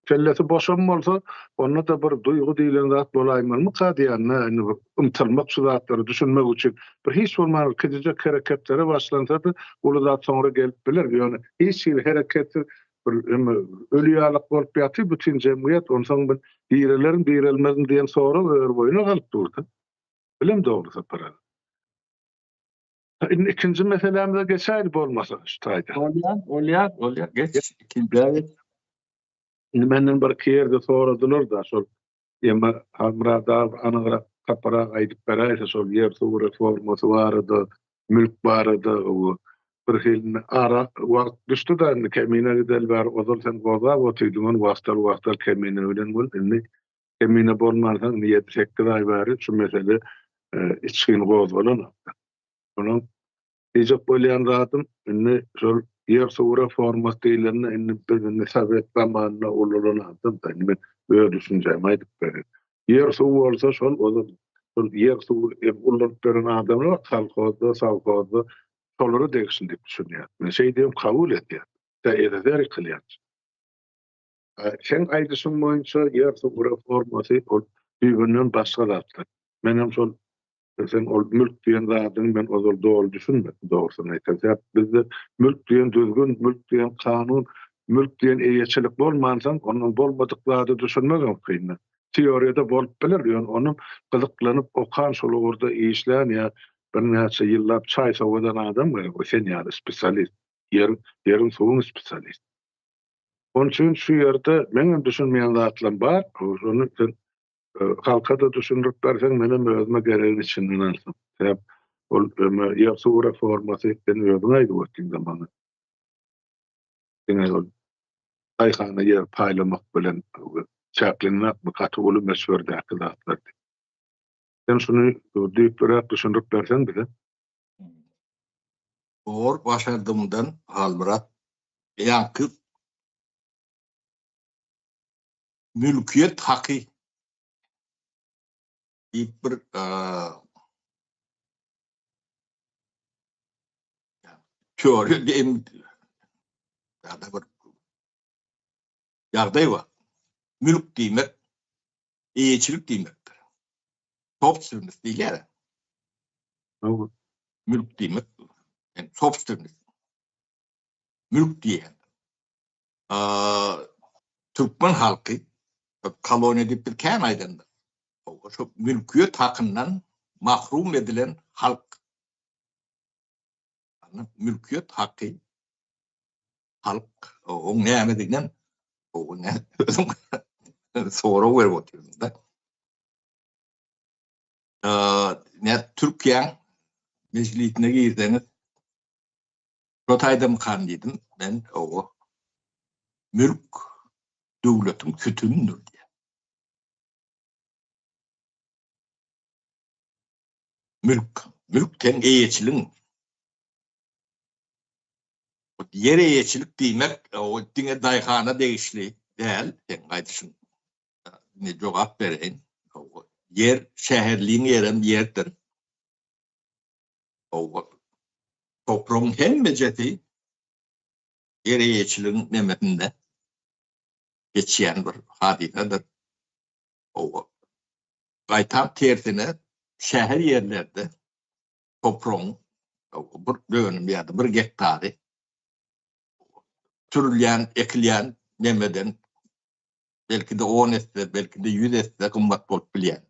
Kellesi boşam bolsa, onda-da bir duýgy diýlen zat bolaýmalymyka diýende, indi bir ymtylmak şu zatlara düşünmek üçin bir hiç bolman bir kiçijek hereketlere başlansa-da, uly zat soňra gelip biler. Ýöne hiç hili hereketsiz bir öli ýalak bolup ýatyr bütin jemgyýet, onsoň bir direlerin, direlmezin diýen sorag ör-boýuna galyp dur-da. Bilem dogry Sapar aga. Indi ikinji meselämize geçäýli bolmasa şu taýda. Bolýar, bolýar, bolýar. Geç, ikinjä geç. Indi menden bir iki ýerde soradylar-da, şol emma Halmyrat aga anygrak taparak aýdyp beräýse şol ýer-suw reformasy barada, mülk barada bir hili ara wagt düşdi-de indi Kemine gideli bäri ozal sen gozgap otyrdyň ony wagtal-wagtal Kemine bilen bol indi Kemine bolmansoň indi ýedi-sekiz aý bäri şu mesele içgin gozgalanok. Onuň diýjek bolýan zadym, indi şol ýer-suw reformasy diýlende indi biz indi sowet zamanynda ulalan adam-da, indi men öz düşünjämi aýdyp bereýin. Ýer-suw bolsa şol ozal şol ýer-suwy ulanyp beren adamlar kolhozda, sowhozda şolara degişli diýip düşünýän. Men şeý diýip kabul edýän. Tä SSR ýykylýança. Seň aýdyşyň boýunça ýer-suw reformasy ol düýbünden başga zatlar. Menem şol sen ol mülk diýen zadyňy men ozal doly düşünmedim dogrusyny aýtsam. Sebäp bizde mülk diýen düzgün, mülk diýen kanun, mülk diýen eýeçilik bolmansoň, ondan bolmadyk zada düşünmegem kyndyr. Teoriýada bolup biler, ýöne ony gyzyklanyp okan, şol ugurda işlän ýa birnäçe ýyllap çaý sowadan adam gerek, o sen ýaly spesialist, ýeriň, ýeriň suwuň spesialisti. Onuň üçin şu ýerde meňem düşünmeýän zatlarym bar, şony sen halka-da düşündirip berseň, menem özüme geregini içinden alsam. Sebäp ol öme ýer-suw reformasy sen özüň aýdyp otdyň-da maňa. Diňe ol daýhana ýer paýlamak bilen çäklenmekmi, gaty uly möçberdäki zatlar diýip. Sen şuny düýplüräk düşündirip berseň bize. Dogry başardygymdan Halmyrat ýaňky mülkiýet haky diýip bir teoriýa diýim ýa-da bir ýagdaý bar. Mülk diýmek eýeçilik diýmekdir. Sobstwennost diýilýär. Mülk diýmek sobstwennost. Mülk diýen. Türkmen halky koloniýa diýip biz kän aýdandyr. Şu mülkiýet hakyndan mahrum edilen halk. Mülkiýet haky halk oň nämediginem özüň sorag berip otyrsyň-da. Nä Türkiýäň mejlisine girseňiz şo taýdamykan diýdim men owa mülk döwletiň sütünidir diýýär. Mülk, mülk seň eýeçiligiň. Ýer eýeçilik diýmek o diňe daýhana degişli däl, seň aýdyşyň. Indi jogap bereýin. Ýer şäherliň ýerem ýerdir. Topragyň hemmejesi ýer eýeçiligiň nemesinde geçýän bir hadysadyr. Gaýtam tersine şäher ýerlerde topragyň bir dönüm ýa-da bir gektary sürülýän, ekilýän nemeden belki-de on esse, belki-de ýüz esse gymmat bolup bilýär.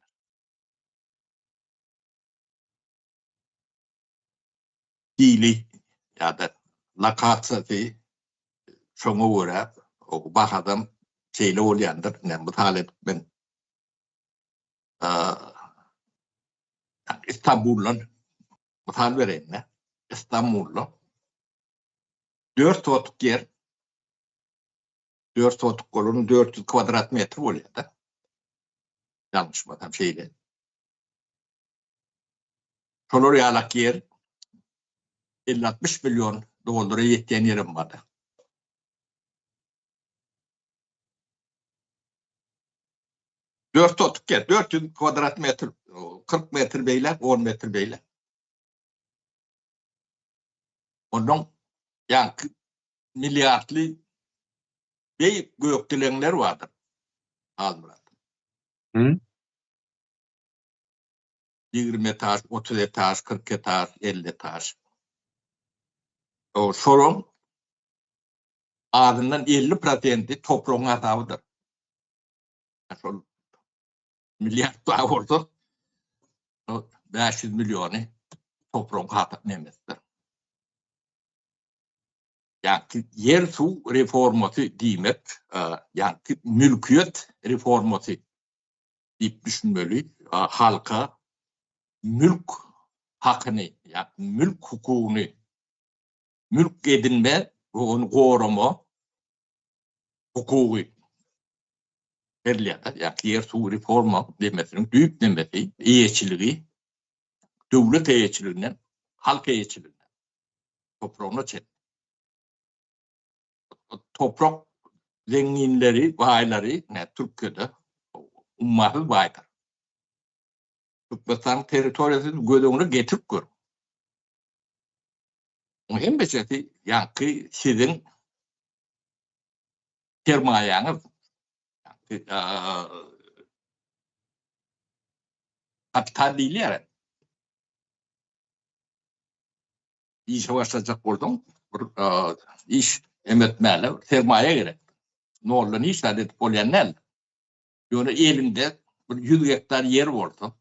Hili ýa-da lokasiýasy şoňa görä bahadam şeýle bolýandyr. Ine, mysal edip men Istanbuldan mysal bereýin-de. Istanbulda 4 sotuk ýer 4 sotuk bolan 400 kwadrat metr bolýar-da. Ýalňyşmasam şeýle. Şolar ýalak ýer 50-60 million dollara ýetýän ýerem bar-da. 4 sotuk ýer, 400 kwadrat metr, 40 metr beýläk, 10 metr beýläk. Ondan ýaňky milliardly beýik gökdileňler bardyr. Halmyrat. Hı? 20 etaž, 30 etaž, 40 etaž, 50 etaž. O şonuň azyndan 50 prosenti topragyň hasabydyr. Şol milliard bar bolsa, 500 milliony topragyň hasap nemesidir. Ýagny ýer suw reformasy diýmek, ýagny mülkiýet reformasy diýip düşünmeli. Halka mülk hakyny, ýagny mülk hukugyny, mülk edinme we ony gorama hukugy berilýär. Ýagny ýer suw reforma demesiniň düýp nemesi eýeçiligi döwlet eýeçiliginden halk eýeçiligine topragyna çenli. Toprak zenginleri, baýlary ne Türkiýede ummasyz baýdyr. Türkmenistanyň territoriýasyny göz öňüne getirip görüň. Oň hemmesi ýaňky siziň sermaýaňyz. kapital diýilýär. Işe başlajak bolsaň, bir iş emetmäne sermaýa gerek. Noldan hiç zat edip bolýan däl. Ýöne eliňde bir 100 gektar ýer bolsa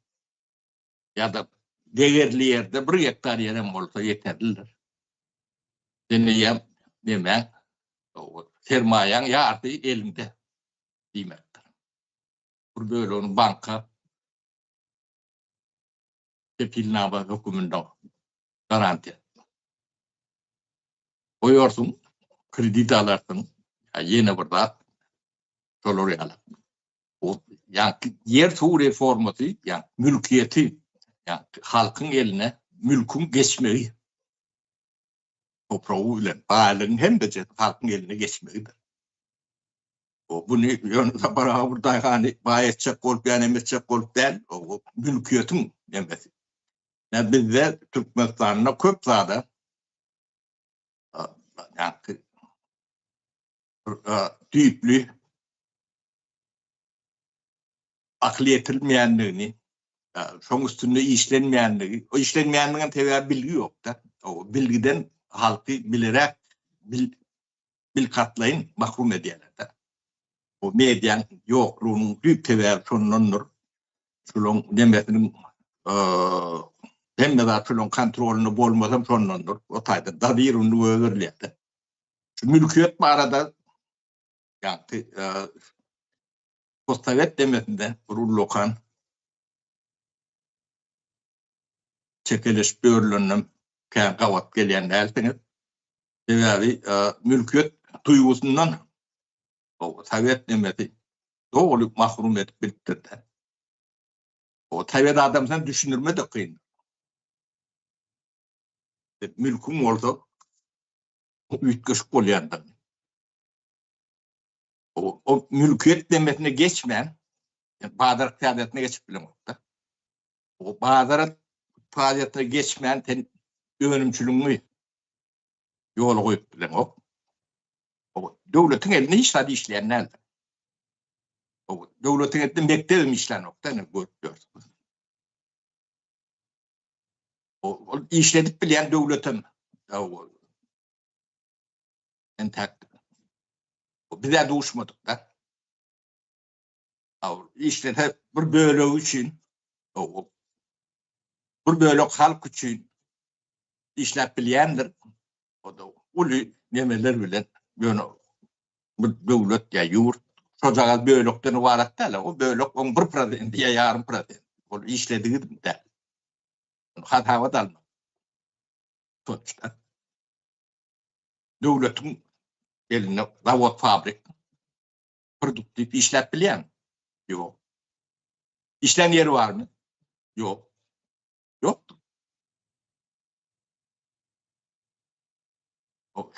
ýa-da degerli ýerde bir gektar ýer hem bolsa ýeterlidir. Sen eýýäm näme sermaýaň ýarysy eliňde diýmekdir. Bir bölegini banka kepilnama höküminde garantiýa goýarsyň, kredit alarsyň, ýene bir zat şolar ýaly. O ýa ýer suw reformasy, ýa mülkiýeti, ýa halkyň eline mülküň geçmegi topragy bilen baýlygyň hem-de halkyň eline geçmegidir. O buny ýöne Sapar aga bir daýhany baý etjek bolup ýa neme etjek bolup däl, o mülkiýetiň nemesi. Ýa bizde Türkmenistanda köp zada ýa düýpli akyl ýetirilmeýändigini, şoň üstünde işlenmeýänligi, o işlenmeýänligiň sebäbi bilgi ýok-da. O bilgiden halky bileräk bil bilkastlaýyn mahrum edýärler-de. Bu mediaň ýoklugynyň düýp sebäbi şondandyr. Şulaň nemesiniň hemme zat şulaň kontrolynda bolmasam şondandyr. O taýda dozirowny goýberilýär-de. Şu mülkiýet barada ýagny postsowet demesinde bir ullakan çekeleşip ýörüleninem kän gabat gelýän dälsiňiz. Sebäbi mülkiýet duýgusyndan sowet nemesi doly mahrum edip bilipdir-de. O sowet adamsyna düşündirme-de kyn. Mülküň bolsa üýtgeşik bolýandygyny. O mülkiýet nemesine geçmän, bazar ykdysadyýetine geçip bileňok-da. O bazar ykdysadyýetine geçmän sen önümçiligiňi ýola goýup bileňok. O döwletiň elinde hiç zat işleýän däldir. O döwletiň elinde mekdebem işlänok-da, ine görüp ýörsüňiz. O işledip bilýän döwletem entäk bize duşmadyk-da. Işlese bir bölegi üçin, bir bölek halk üçin işläp bilýändir. O-da uly nemeler bilen, ýöne bu döwlet ýa ýurt şojagaz bölekden ybarat däl. O bölek oň bir prosenti ýa ýarym prosent. Ol işledigi däl. Hasaba-da almak. Sonuçta döwletiň elinde zawod, fabrik produktiw işläp bilýärmi? Ýok. Işlän ýeri barmy? Ýok. Ýokdur.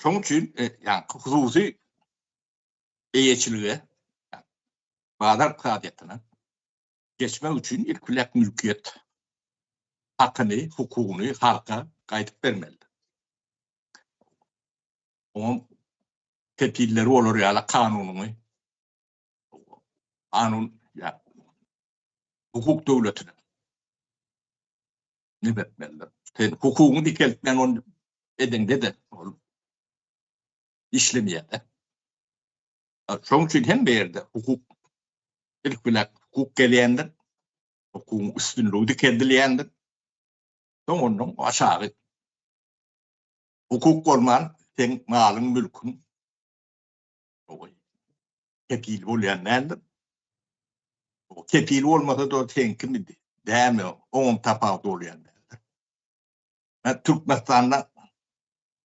Şonuň üçin ýaňky hususy eýeçilige, bazar ykdysadyýetine geçmek üçin ilki bilen mülkiýet hakyny, hukugyny halka gaýdyp bermelidir. Oňam kepilleri bolar ýaly kanunyňy kanun ýa hukuk döwletine neme etmelidir. Sen hukugyňy dikeltmän ony edeňde-de ol işlemeýär-de. Şonuň üçin hemme ýerde hukuk ilk bilen hukuk gelýändir. Hukugyň üstünligi dikeldilýändir. Soň ondan aşagy Hukuk bolman seň malyň mülküň kepil bolýan däldir. Kepil bolmasa-da seňkimidi, dälmi, oňam tapawudy bolýan däldir. Türkmenistanda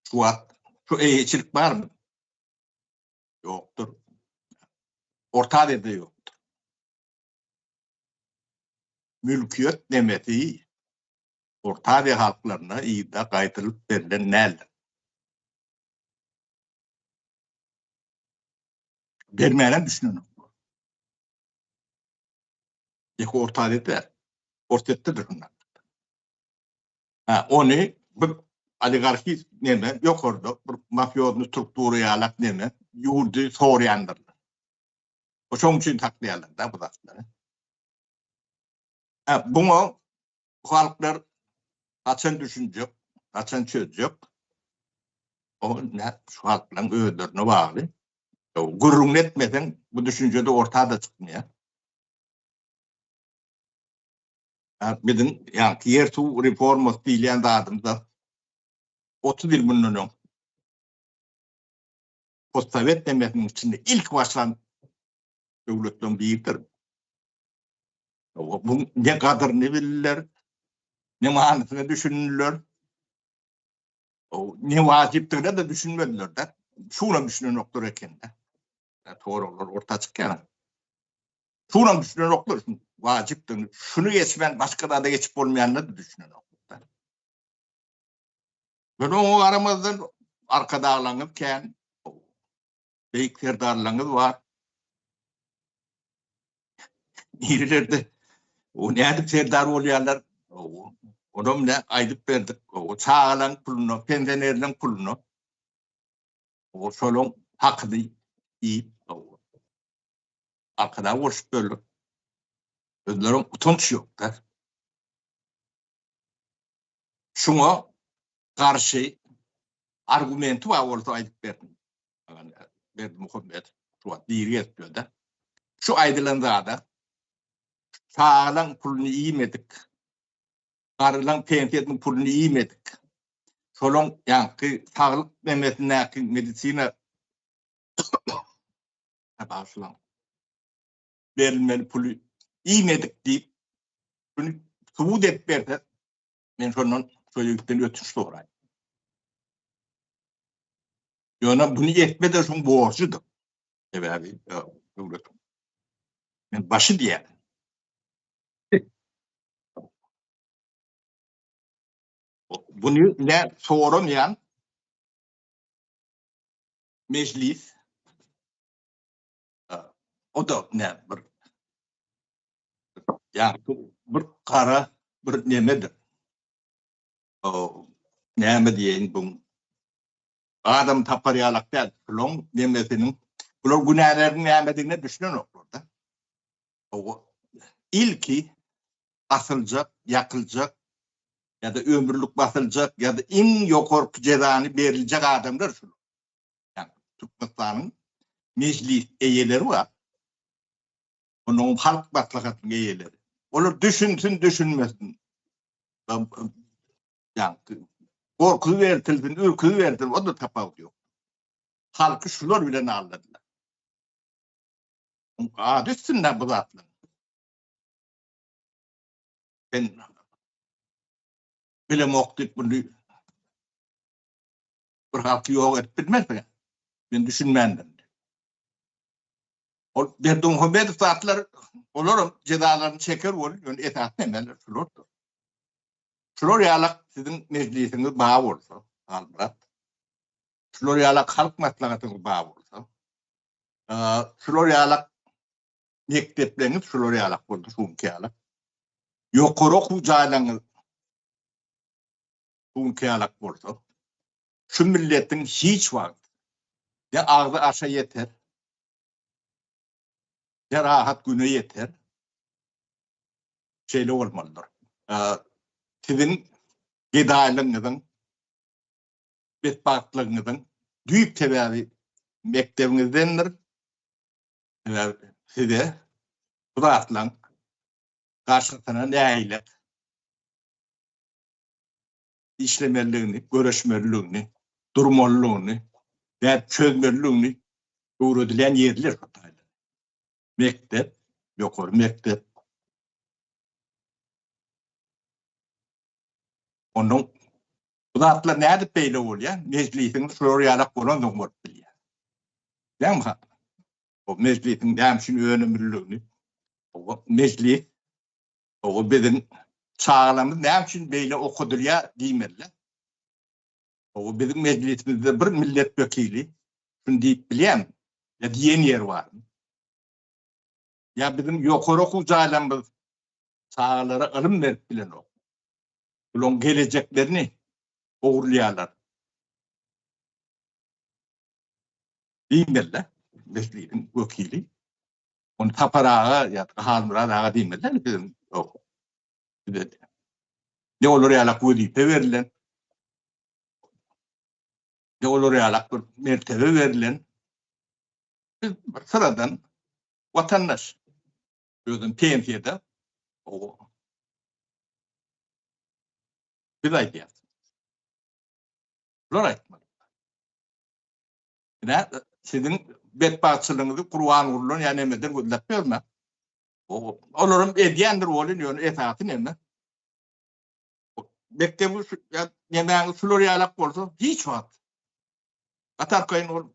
şu wagt şu eýeçilik barmy? Ýokdur. Orta Aziýada ýokdur. Mülkiýet nemesi Orta Aziýa halklaryna yza gaýtarylyp berlen däldir. Bermänem düşünenoklar. Ýeke Orta Aziýa däl. Orsýetde-de şundan. Ha, ony bir oligarhi neme, ýokarda bir mafiozny struktura ýalak neme, ýurdy sorýandyrlar. O şoň üçin saklaýarlar da bu zatlary. Ha, buňa bu halklar haçan düşünjek, haçan çözjek? O ne şu halklaryň özlerine bagly. Gürrüňini etmeseň bu düşünje-de orta-da çykmaýar. Biziň ýaňky ýer-suw reformasy diýilýän zadymyz-da 30 ýyl mundan öň postsowet nemesiniň içinde ilk başlan döwletleriň biridir. Bu ne gadyryny bildiler, ne manysyna düşündiler, ne wajypdygyna-da düşünmediler-de. Şunam düşünenoklar eken-de. Soraglar orta çykýar. Şunam düşünenoklar, wajypdygyny. Şuny geçmän başga zada geçip bolmaýanyna-da düşünenoklar. Ýöne oňa garamazdan arkadaglaryňyz kän, beýik serdarlaryňyz bar. Nirelerde o nädip serdar bolýarlar? Onam ne aýdyp berdik. O çagalaryň puluna, pensionerleriň puluna. O şolaň hakyny iýip, arkadag bolşup ýörler. Özlerem utanç ýok-da. Şuňa garşy argumenti bar bolsa aýdyp bersin. Berdimuhamedow şu wagt diri gezip ýör-de. Şu aýdylan zada çagalaň puluny iýmedik, garylaň pensiýasynyň puluny iýmedik, şolaň ýaňky saglyk nemesindäki medisina bagyşlaň. Berilmeli puly iýmedik diýip, şuny subut edip berse, men şondan şo ýigitden ötünç soraýyn. Ýöne buny etme-de şoň borjudyr. Sebäbi döwletiň men başy diýýän. Buny ne soramaýan mejlis O da ne bir ýa bir gara bir nemedir. O näme diýeýin bu adam tapar ýalak däl. Şulaň nemesiniň bular günäleriniň nämedigine düşünenoklar-da. O ilki asyljak, ýakyljak ýa-da ömürlik basyljak ýa-da iň ýokarky jezany beriljek adamlar şular. Ýagny Türkmenistanyň mejlis eýeleri bar. Onuň halk maslahatynyň eýeleri. Olar düşünsin, düşünmesin. Ýagny gorkuzy bertilsin, ürküzi bertilsin, o-da tapawudy ýok. Halky şular bilen aldadylar. Ady üstünde bu zatlar. Ben bilemok diýip bunu bir halky ýok edip bilmezsiň. Men düşünmändim. Ol Berdimuhamedow zatlar olaram jezalaryny çeker bolup, ýöne esasy nemeler şulardyr. Şular ýalak siziň mejlisiňiz bar bolsa, Halmyrat. Şular ýalak halk maslahatyňyz bar bolsa, şular ýalak mekdepleriňiz şular ýalak bolsa, şuňky ýalak. Ýokary okuw jaýlaryňyz şuňky ýalak bolsa, şu milletiň hiç wagt ne agzy aşa ýeter, ne rahat güne ýeter. Şeýle bolmalydyr. Siziň gedaýlygyňyzyň, betbagtlygyňyzyň düýp sebäbi mekdebiňizdendir. Sebäbi size bu zatlaryň garşysyna nähili işlemelidigini, göreşmelidigini, durmalydygyny, däp çözmelidigini öwredilýän ýerler şo taýda. Mekdep, ýokary mekdep. Ondan bu zatlar nädip beýle bolýar? Mejlisiň şular ýalak bolandygy bolup bilýär. Näme ha? O mejlisiň näme üçin önümliligini, o mejlis O biziň çagalarymyz näme üçin beýle okadylýar diýmeliler. O biziň mejlisimizde bir millet wekili şuny diýip bilýärmi? Ýa diýen ýeri barmy? Ýa biziň ýokary okuw jaýlarymyz çagalara ylym berip bilenok. Bularyň gelejeklerini ogurlaýarlar. Diýmeliler mejlisiň wekili. Ony Sapar aga ýa-da Halmyrat aga diýmeli biziň bize. Ne olar ýalak wezipe berlen, ne olar ýalak bir mertebe berlen. Biz bir syradan watandaş. Özüm pensiýada. Biz aýdýarys. Bular aýtmaly. Ine, siziň betbagtçylygyňyzy Gurbangulydan ýa nemeden gözläp ýörme. Olaram edýändir welin, ýöne esasy neme? Mekdebi ýa nemäňiz şular ýalak bolsa, hiç wagt. Gaty arkaýyn bol.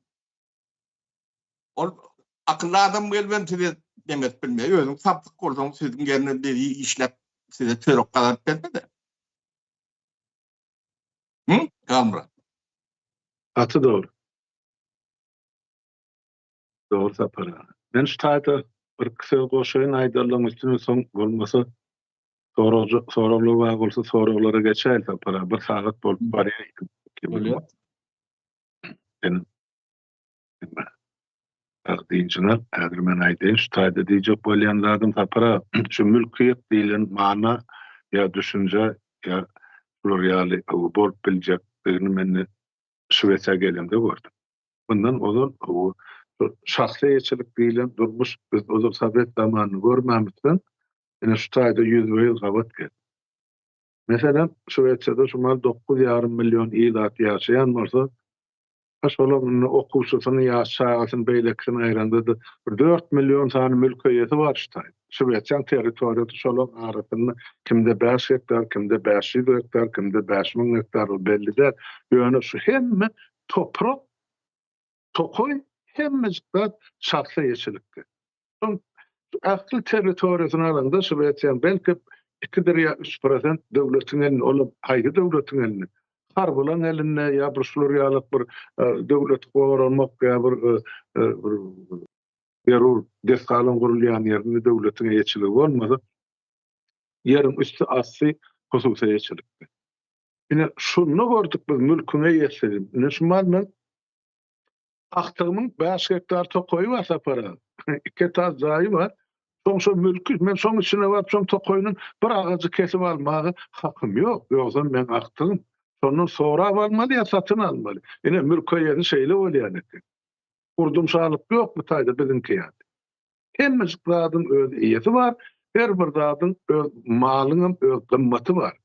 Ol akylly adam gelibem size neme edip bilmeýär. Özüň samsyk bolsaň, siziň ýerine biri işläp size çörek gazanyp bermez. Hı? Halmyrat. Gaty dogry. Dogry Sapar aga. Men şu taýda bir iki söz goşaýyn aýdanlaryň üstüne soň bolmasa sorag soraglar bar bolsa soraglara geçäýeli Sapar aga. Bir sagat bolup barýar. Bolýar. Sen Sag dynjyňy al. Häzir men aýdaýyn, şu taýda diýjek bolýan zadym Sapar aga, şu mülkiýet diýlen mana ýa düşünje ýa şular ýaly bolup biljekdigini men Şwesiýa gelemde gördüm. Mundan ozal şu şahsy eýeçilik diýlen durmuş biz ozal sowet zamanyny görmämizden ine şu taýda ýüzbe-ýüz gabat geldi. Meselem, Şwesiýada şu mahal 9,5 million ilat ýaşaýan bolsa, A şolaň indi okuwçysyny, ýaş çagasyny, beýlekisini aýyranda-da bir 4 million sany mülk eýesi bar şu taýda. Şwesiýaň territoriýasy şolaň arasynda kimde 5 gektar, kimde 500 gektar, kimde 5000 gektar ol belli däl. Ýöne şu hemme toprak, tokaý hemmejik zat şahsy eýeçilikde. Şoň ähli territoriýasyny alanda Şwesiýaň belki ikidir ýa üç prosent döwletiň elinde, olam haýsy döwletiň elinde? Harbylaň elinde ýa bir şular ýaly bir döwleti goramak ýa bir bir zerur desgalaryň gurulýan ýerinde döwletiň eýeçiligi bolmasa, ýeriň üsti asty hususy eýeçilikde. Ine şunda gördük biz mülküň eýesini. Ine şu mal men Agtygymyň 5 gektar tokaýy bar Sapar aga. 2 etaj jaýy bar. Soň şo mülki, men şoň içine baryp şoň tokaýynyň bir agajy kesip almaga hakym ýok. Ýogsam meň agtygym. Şondan sorap almaly ýa satyn almaly. Ine mülk eýesi şeýle bolýan eken. Urdum şalyk ýok bu taýda biziňki ýaly. Hemmejik zadyň öz eýesi bar, her bir zadyň öz malyňam öz gymmaty bar.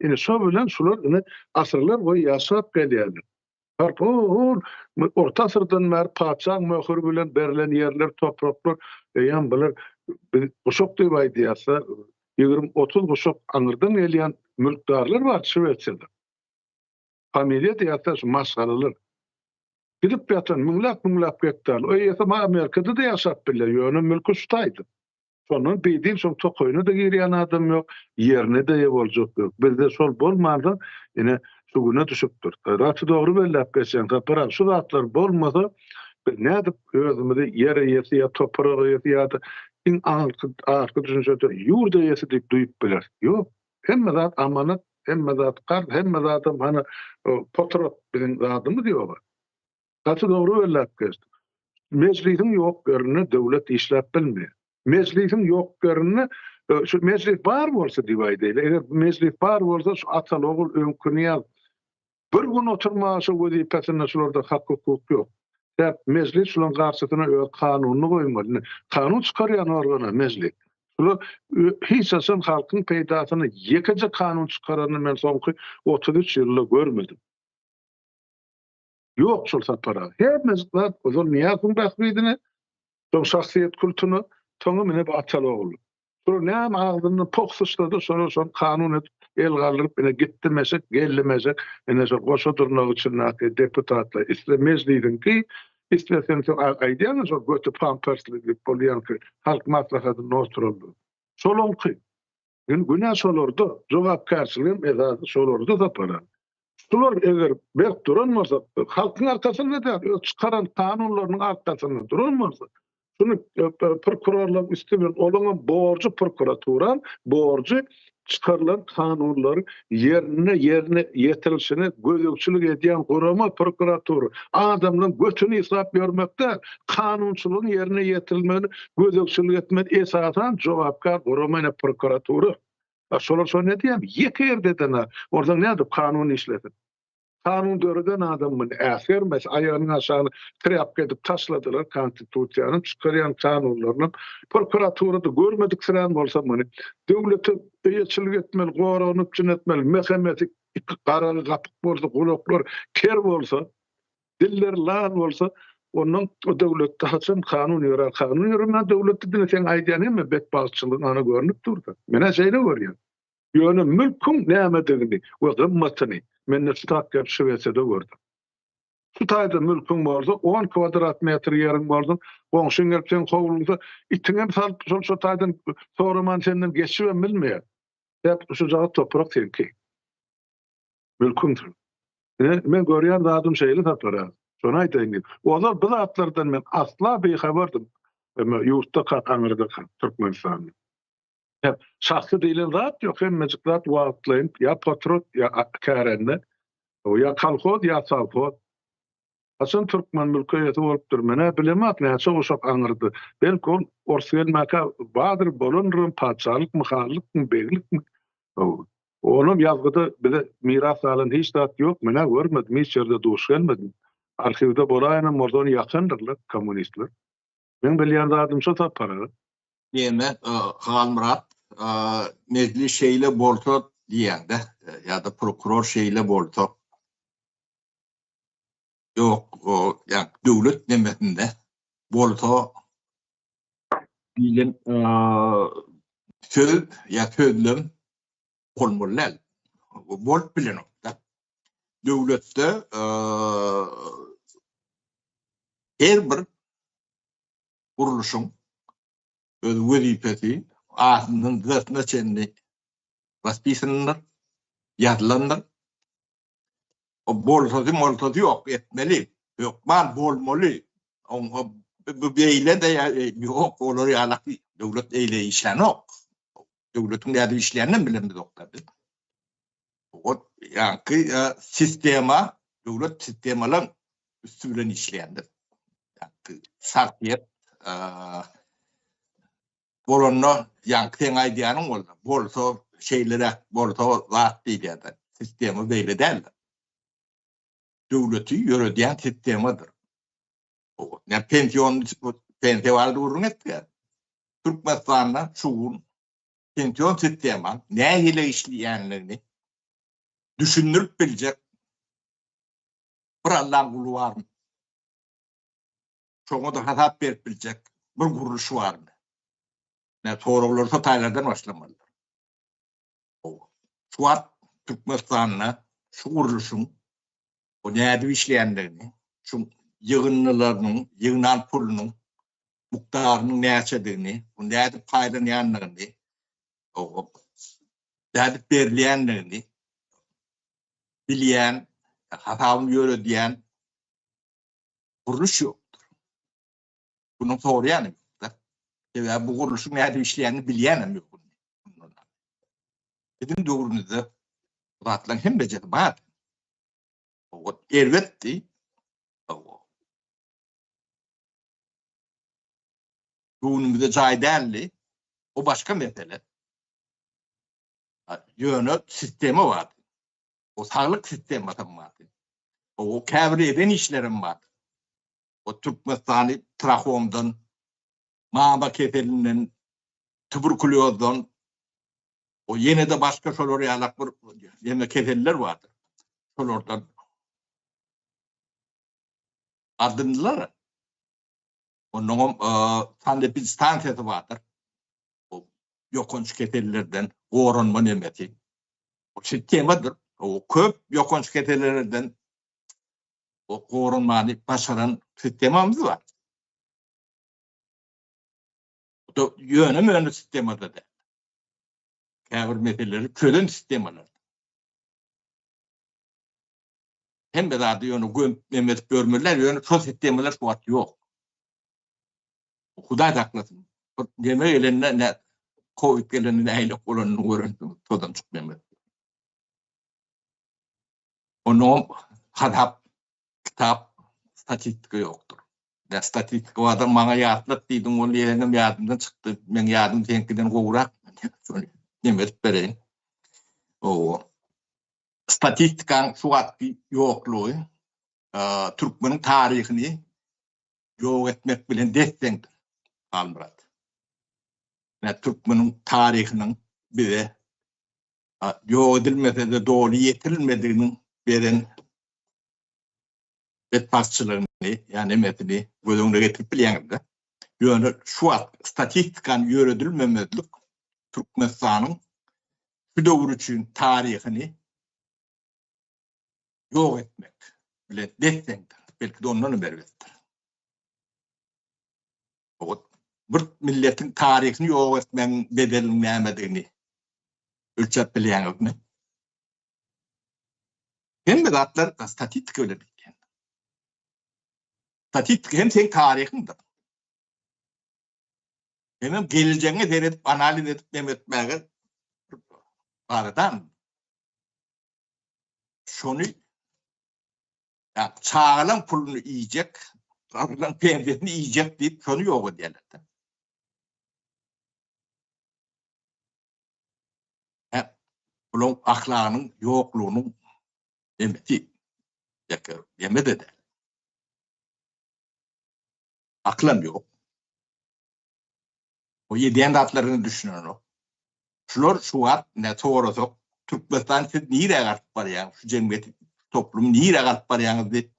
Ine şo bilen şular ine asyrlar boýy ýaşap gelýärler. Ol orta asyrdan bäri patyşaň möhüri bilen berlen ýerler, topraklar eýýäm bular biz guşak diýip aýdýarsa, 20-30 guşak aňyrdan gelýän mülkdarlar bar Şwesiýada. Familiýa diýýärse şu maşgalalar. Gidip ýatan müňläp-müňläp gektar. O eýesi Amerikada-da ýaşap bilýär, ýöne mülki şu taýda. Şondan beýdip şoň tokaýyna-da girýän adam ýok, ýerine-de eýe boljak ýok. Bizde şol bolmansoň, ine, şu güne düşüpdir. Gaty dogry belläp geçýäň, Sapar aga, şu zatlar bolmasa, biz nädip özümizi ýer eýesi ýa toprak eýesi ýa-da iň aňyrky, arky düşünjede ýurt eýesi diýip duýup bileris? Ýok. Hemme zat amanat, hemme zat karz, hemme zadam hany potrat biziň zadymyz ýok. Gaty dogry belläp geçdiň. Mejlisiň ýok ýerinde döwlet işläp bilmeýär. Mejlisiň ýok ýerinde e, şu mejlis bar bolsa diýip aýdaýly. Eger mejlis bar bolsa şu ataly ogul öňküni ýaz. Bir gün oturmaga şu wezipesinde şularda hak hukuk ýok. Sebäp mejlis şularyň garşysyna öz kanunyny goýmaly. Kanun çykarýan organa mejlis. Şular hiç haçan halkyň peýdasyna ýekeje kanun çykaranyny men soňky 33 ýylda görmedim. Ýok şol Sapar aga. Hemme zat ozal Nyýazowyň bähbidine, soň şahsyýet kultuna, soňam ine bu ataly ogully. Şolar näme agzyndan poh syçrady, şolar şony kanun edip el galdyryp ine gitdi meşek, geldi meşek, ine şol goşa durnak içindäki deputatlar isle mejlisiňki, isle sen şo aýdýaňa şol göti pampersli diýip bolýanky halk maslahatynda oturanlar. Şolaňky. Gün günä şolarda, jogapkärçiligem esasy şolarda Sapar aga. Şular eger berk duran bolsa, halkyň arkasynda däl, öz çykaran kanunlarynyň arkasynda duran bolsa, şuny e, e, prokurorlaryň üsti bilen olaňam borjy prokuraturaň borjy. Çykarylan kanunlaryň ýerinde ýerine ýetirilişine gözegçilik edýän gurama prokuratura. Adamlaryň götüni ysgap ýörmek däl, kanunçylygyň ýerine ýetirilmegine gözegçilik etmeli esasan jogapkär gurama ine prokuratura. A şolar şony edýärmi? Ýeke ýerde edenok. Onsoň nädip kanun işlesin? Kanun döreden adam muny äsgermese, aýagynyň aşagyna trýapka edip taşladylar konstitusiýanyň çykarýan kanunlaryny. Prokuraturada görmediksirän bolsa muny döwlete eýeçilik etmeli, goragyny üpjün etmeli, MHM-si garagy gapyk bolsa, gulaklar ker bolsa, dilleri lal bolsa, ondan o döwletde haçan kanun ýörär? Kanun ýöremän döwletde diňe seň aýdýan hemme betbagtçylygyň ana görnüp dur-da. Men-ä şeýle görýän. Ýöne mülküň nämedigini we gymmatyny men-de şu tak gelip Şwesiýada gördüm. Şu taýda mülküň bolsa, on kwadrat metr ýeriň bolsun, goňşyň gelip seň howluňda itiňem salyp şol şo taýdan soraman senden geçibem bilmeýär. Sebäp şujagaz toprak seňki. Mülküňdir. Ine, men görýän zadym şeýle Sapar aga. Şony aýdaýyn diýdim. Ozal bu zatlardan men asla bihabardym. Ýurtdakak, aňyrdakak, Türkmenistanda. Şahsy diýlen zat ýok, hemmejik zat wagtlaýyn, ýa potrot, ýa kärende, ýa kolhoz, ýa sowhoz. Haçan türkmen mülk eýesi bolupdyr, men-ä bilemok, näçe guşak aňyrdy. Belki ol ors gelmäkä bardyr, bolandyram, patyşalykmy, hanlykmy, beglikmi? Onam ýazgyda bize miras galan hiç zat ýok, men-ä görmedim, hiç ýerde duş gelmedim. Arhiwde bolaýanam bolsa ony ýakandyrlar kommunistler. Meň bilýän zadym şo Sapar aga. Diýmek, Halmyrat, mejlis şeýle bolsa diýýäňdä, ýa-da prokuror şeýle bolsa, ýok, ýa döwlet nemesinde bolsa diýlen söz ýa sözlem bolmaly däl. Bolup bilenok-da. Döwletde her bir gurluşyň öz wezipesi asyndan dyzasyna çenli raspisanydyr, ýazylandyr. O bolsasy molsasy ýok, etmeli, hökman bolmaly. Oňa bu beýle-de ýok, olar ýalak döwlet eýle işlänok. Döwletiň nädip işleýäninem bilemizok-da biz. O ýaňky sistema, döwlet sistemalaryň üsti bilen işleýändir. Ýaňky şahsyýet bolanda, ýaňky seň aýdýanyň bolsa, bolsa şeýleräk bolsa zat diýilýär-de. Sistema beýle däldir. Döwleti ýöredýän sistemadyr. Näme pension pensiýa barada gürrüň etdik. Türkmenistanda şu gün pension sistema nähili işleýändigini düşündirip biljek bir Allaň guly barmy? Şoňa-da hasap berip biljek bir gurluş barmy? Näme soraglary şo taýlardan başlamalydyr. Şu wagt Türkmenistanda şu gurluşyň o nädip işleýändigini, şu ýygyndylarynyň, ýygnan pulunyň mukdarynyň näçedigini, bu nädip paýlanýandygyny, nädip berilýändigini bilýän, hasabyny ýöredýän gurluş ýokdur. Munuň soraýany ýok-da. Sebäbi bu gurluşyň nädip işleýänini bilýänem ýok. Biziň döwrümizde bu zatlaryň hemmejesi bardy. Erbetdi. Göwnümize jaý däldi. O başga mesele. Ýöne sistema bardy. O saglyk sistemasam bardy. O käbir eden işlerem bardy. O Türkmenistany trahomdan, mama keselinden, tuberkulyozdan, o ýene-de başga şolar ýalak bir ýene keseller bardy. Şolardan ardyndylar. Onnoňam sanepidstansiýasy bardyr. O ýokanç kesellerden goranma nemesi. O sistemadyr. O köp ýokanç kesellerden o goranmany başaran sistemamyz bar. Bu da ýöne-möne sistemada däl. Käbir meseleleri çözen sistemalar. Hemme zady ýöne gömüp neme edip ýörmeliler, ýöne şol sistemalar şu wagt ýok. Hudaý saklasyn. Bir neme gelende ne? Covid gelende nähili bolanyny görensiňiz, tozan çykmaýar. Onuň hasap kitap statistika ýokdur. Ýa statistika barada maňa ýatlat diýdiň, ol ýeňňem ýadymdan çykdy. Meň ýadym seňkiden gowrak. Şony neme edip bereýin. Owo. Statistikaň şu wagtky ýoklugy türkmeniň taryhyny ýok etmek bilen des-deňdir, Halmyrat. Ýa türkmeniň taryhynyň bize ýok edilmese-de doly ýetirilmediginiň beren betbagtçylygyny ýa nemesini göz öňüne getirip bilýäňiz-de. Ýöne şu wagt statistikany ýöredilmemezlik Türkmenistanyň şu döwür üçin taryhyny ýok etmek bilen des-deňdir. Belki-de ondan hem erbetdir. Bir milletiň taryhyny ýok etmegiň bedeliniň nämedigini ölçäp bilýäňizmi? Hemme zatlar statistika bilen bitýär. Statistika hem seň taryhyňdyr. Hemem geljegiňe seredip, analiz edip neme etmäge baradan. Şony ýa çagalaň puluny iýjek, garrylaň pensiýasyny iýjek diýip şony ýok edýärler. Hä, bulaň ahlagynyň ýoklugynyň nemesi, ýeke neme-de däl. Akylam ýok. O edýän zatlaryna düşünenok. Şular şu wagt ne sorasak, Türkmenistan siz nirä galyp barýaňyz, şu jemgyýeti, toplumy nirä galyp barýaňyz diýip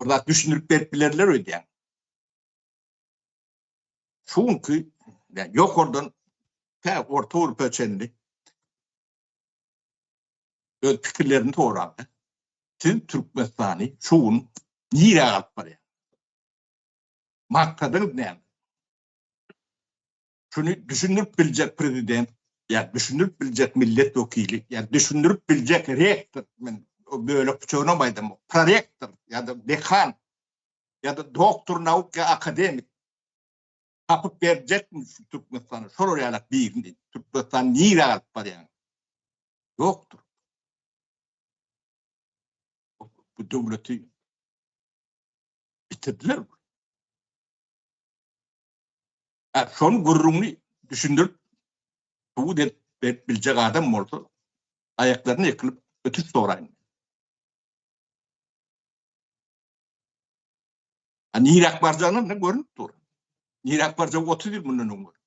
bir zat düşündirip berip bilerler öýdýän. Şu günki ýokardan tä orta gurpa çenli öz pikirlerini soraňda, siz Türkmenistany şu gün nirä alyp barýaňyz? Maksadyňyz näme? Şuny düşündirip biljek prezident, ýa düşündirip biljek millet wekili, ýa düşündirip biljek rektor, men o bölek bıçagynam aýdamok, prorektor ýa-da dekan ýa-da doktor nauk ýa akademik tapyp berjekmi şu Türkmenistana şolar ýalak birini Türkmenistan nirä alyp barýaň? Ýokdur. Bu döwleti bitirdiler. Ha, şonuň gürrüňini düşündirip subut edip berip biljek adam bolsa aýaklaryna ýykylyp ötünç soraýyn. A niräk barjagyny ne görünip dur. Niräk barjagy 30 ýyl mundan öň görünip.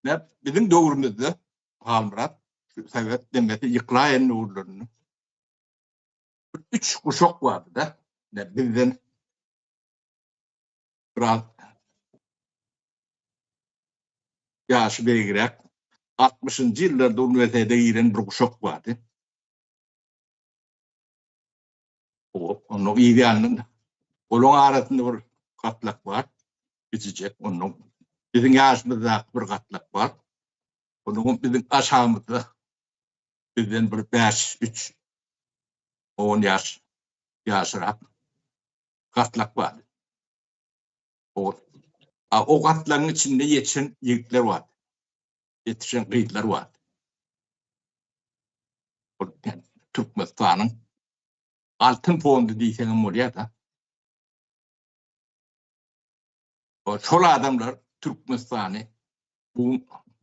Ne biziň döwrümizde Halmyrat Sowet demesi ýyklaýan döwürlerinde bir üç guşak bardy da. Ne bizden biraz ýaşy beýigräk 60-njy ýyllarda uniwersitete giren bir guşak bardy. Onuň yz ýanynda olaryň arasynda bir gatlak bar, kiçijek. Onuň biziň ýaşymyzdaky bir gatlak bar. Onuň biziň aşagymyzda bizden bir 5, 3, 10 ýaş ýaşrak gatlak bar. O, a, o gatlagyň içinde ýetişen ýigitler bar. Ýetişen gyzlar bar. Ol Türkmenistanyň altyn fondy diýseňem bolýar-da. Şol adamlar Türkmenistany bu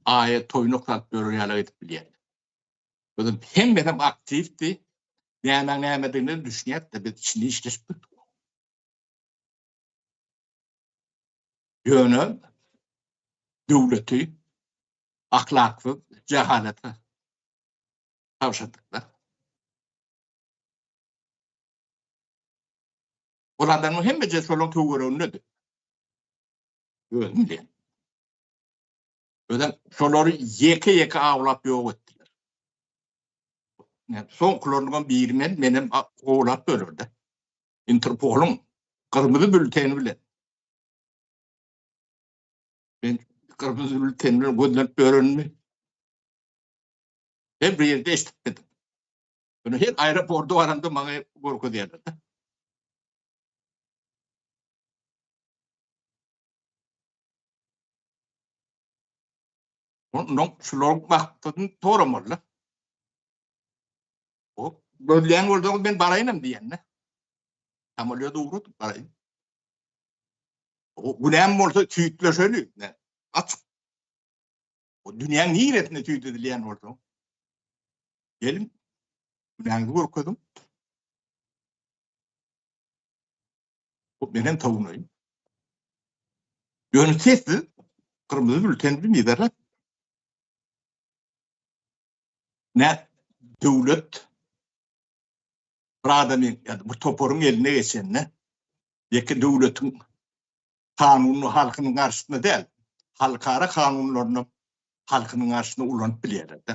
aýa toýnak salyp ýörer ýaly edip bilýär. Özüm hemmesem aktiwdi. Nämäň nämedigine düşünýärdi, biz içinde işleşip durdyk. Ýöne döwleti ahlaksyz jehalete tabşyrdyk-da. Ol adamyň hemmejesi şolaryň töweregindedi. Özüm bilýän. Özem şolary ýeke-ýeke awlap ýok etdiler. Soňkularynyň biri men, menem kowlap bölerdi. Interpoluň gyrmyzy bülteni bilen. Men gyrmyzy bülteni bilen gözlenip ýörenimi her bir ýerde eşidipdim. Bunu her aeroporta baranda maňa görkezýärler. Ondan şularyň maksadyny soramaly. O gözleýän bolsaňyz men baraýynam diýende. Samolýot ugradyp baraýyn. O günäm bolsa tüýtleşeli. Açyk. O dünýäň niresinde tüýt edilýän bolsa. Geliň. Günäňizi görkeziň. Men hem towunaýyn. Ýöne sessiz gyrmyzy bülten bilen ýerler. Ne döwlet bir adamyň ýa-da bir toparyň eline geçende ýeke döwletiň kanunyny halkynyň garşysyna däl, halkara kanunlaryny halkynyň garşysyna ulanyp bilýärler-de.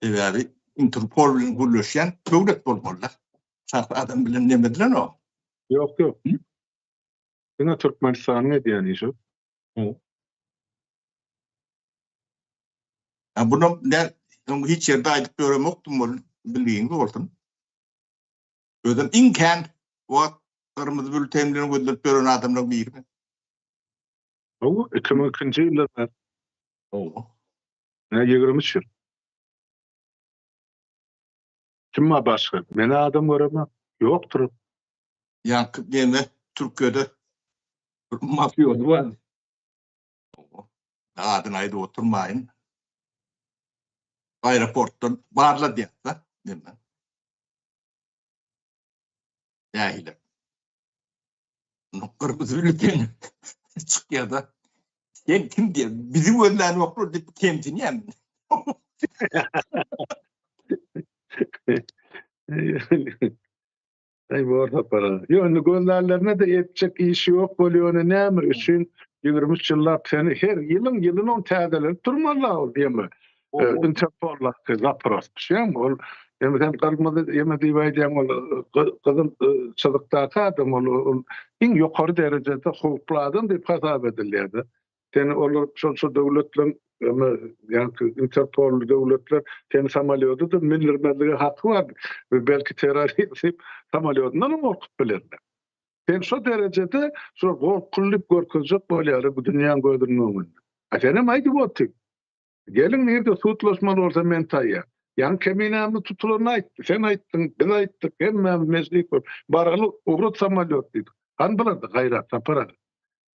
Sebäbi Interpol bilen gürleşýän döwlet bolmaly-da. Şahsy adam bilen neme edilenok. Ýok, ýok. Diňe Türkmenistanyň edýän işi. Ýa bunu ne öň hiç ýerde aýdyp ýöremokdym ol bilgiňiz bolsun. Özem iň kän wagt gyrmyzy bülten bilen gözlenip ýören adamlaryň biri men. Hawa, 2002-nji ýyldan bäri. Hawa. Ine 23 ýyl. Kim bar başga? Men adam göremok. Ýokdur. Ýaňky neme Türkiýede bir mafiozy bar. Adyny aýdyp oturmaýyn. Aeroportdan barladýar-da neme. Nähili? Gyrmyzy bülten çykýar-da. Sen kim diýip, bizi gözlänoklar diýip kemsinýän. Aý bor Sapar aga. Ýok indi gözlänlerine-de etjek işi ýok bolýar ýöne näme üçin 23 ýyllap seni her ýylyň ýylyny ony täzelenip durmaly ol ýeme. Interpoldaky zapros düşýäňmi ol ýeme sen gyrmyzy ýeme diýip aýdýaň ol gyzyl çyzykdaky adam ol ol iň ýokary derejede howply adam diýip hasap edilýär-de. Seni olar şol şol döwletleriň ýa ýaňky Interpolly döwletler seni samolýoda-da mindirmezlige haky bar. Belki terrorist diýip samolýodyndan hem gorkup bilerler. Sen şo derejede şo gorkuly diýip görkezjek bolýarlar bu dünýäň gözüniň öňünde. A senem aýdyp otyr. Geliň nirde sudlaşmaly bolsa men taýýar. Ýaňy keminämiz tutulanyny aýtdy. Sen aýtdyň, biz aýtdyk, hemmämiz mejlis bolup baraly ugrat samolýot diýdik. Hany bularda gaýrat Sapar aga.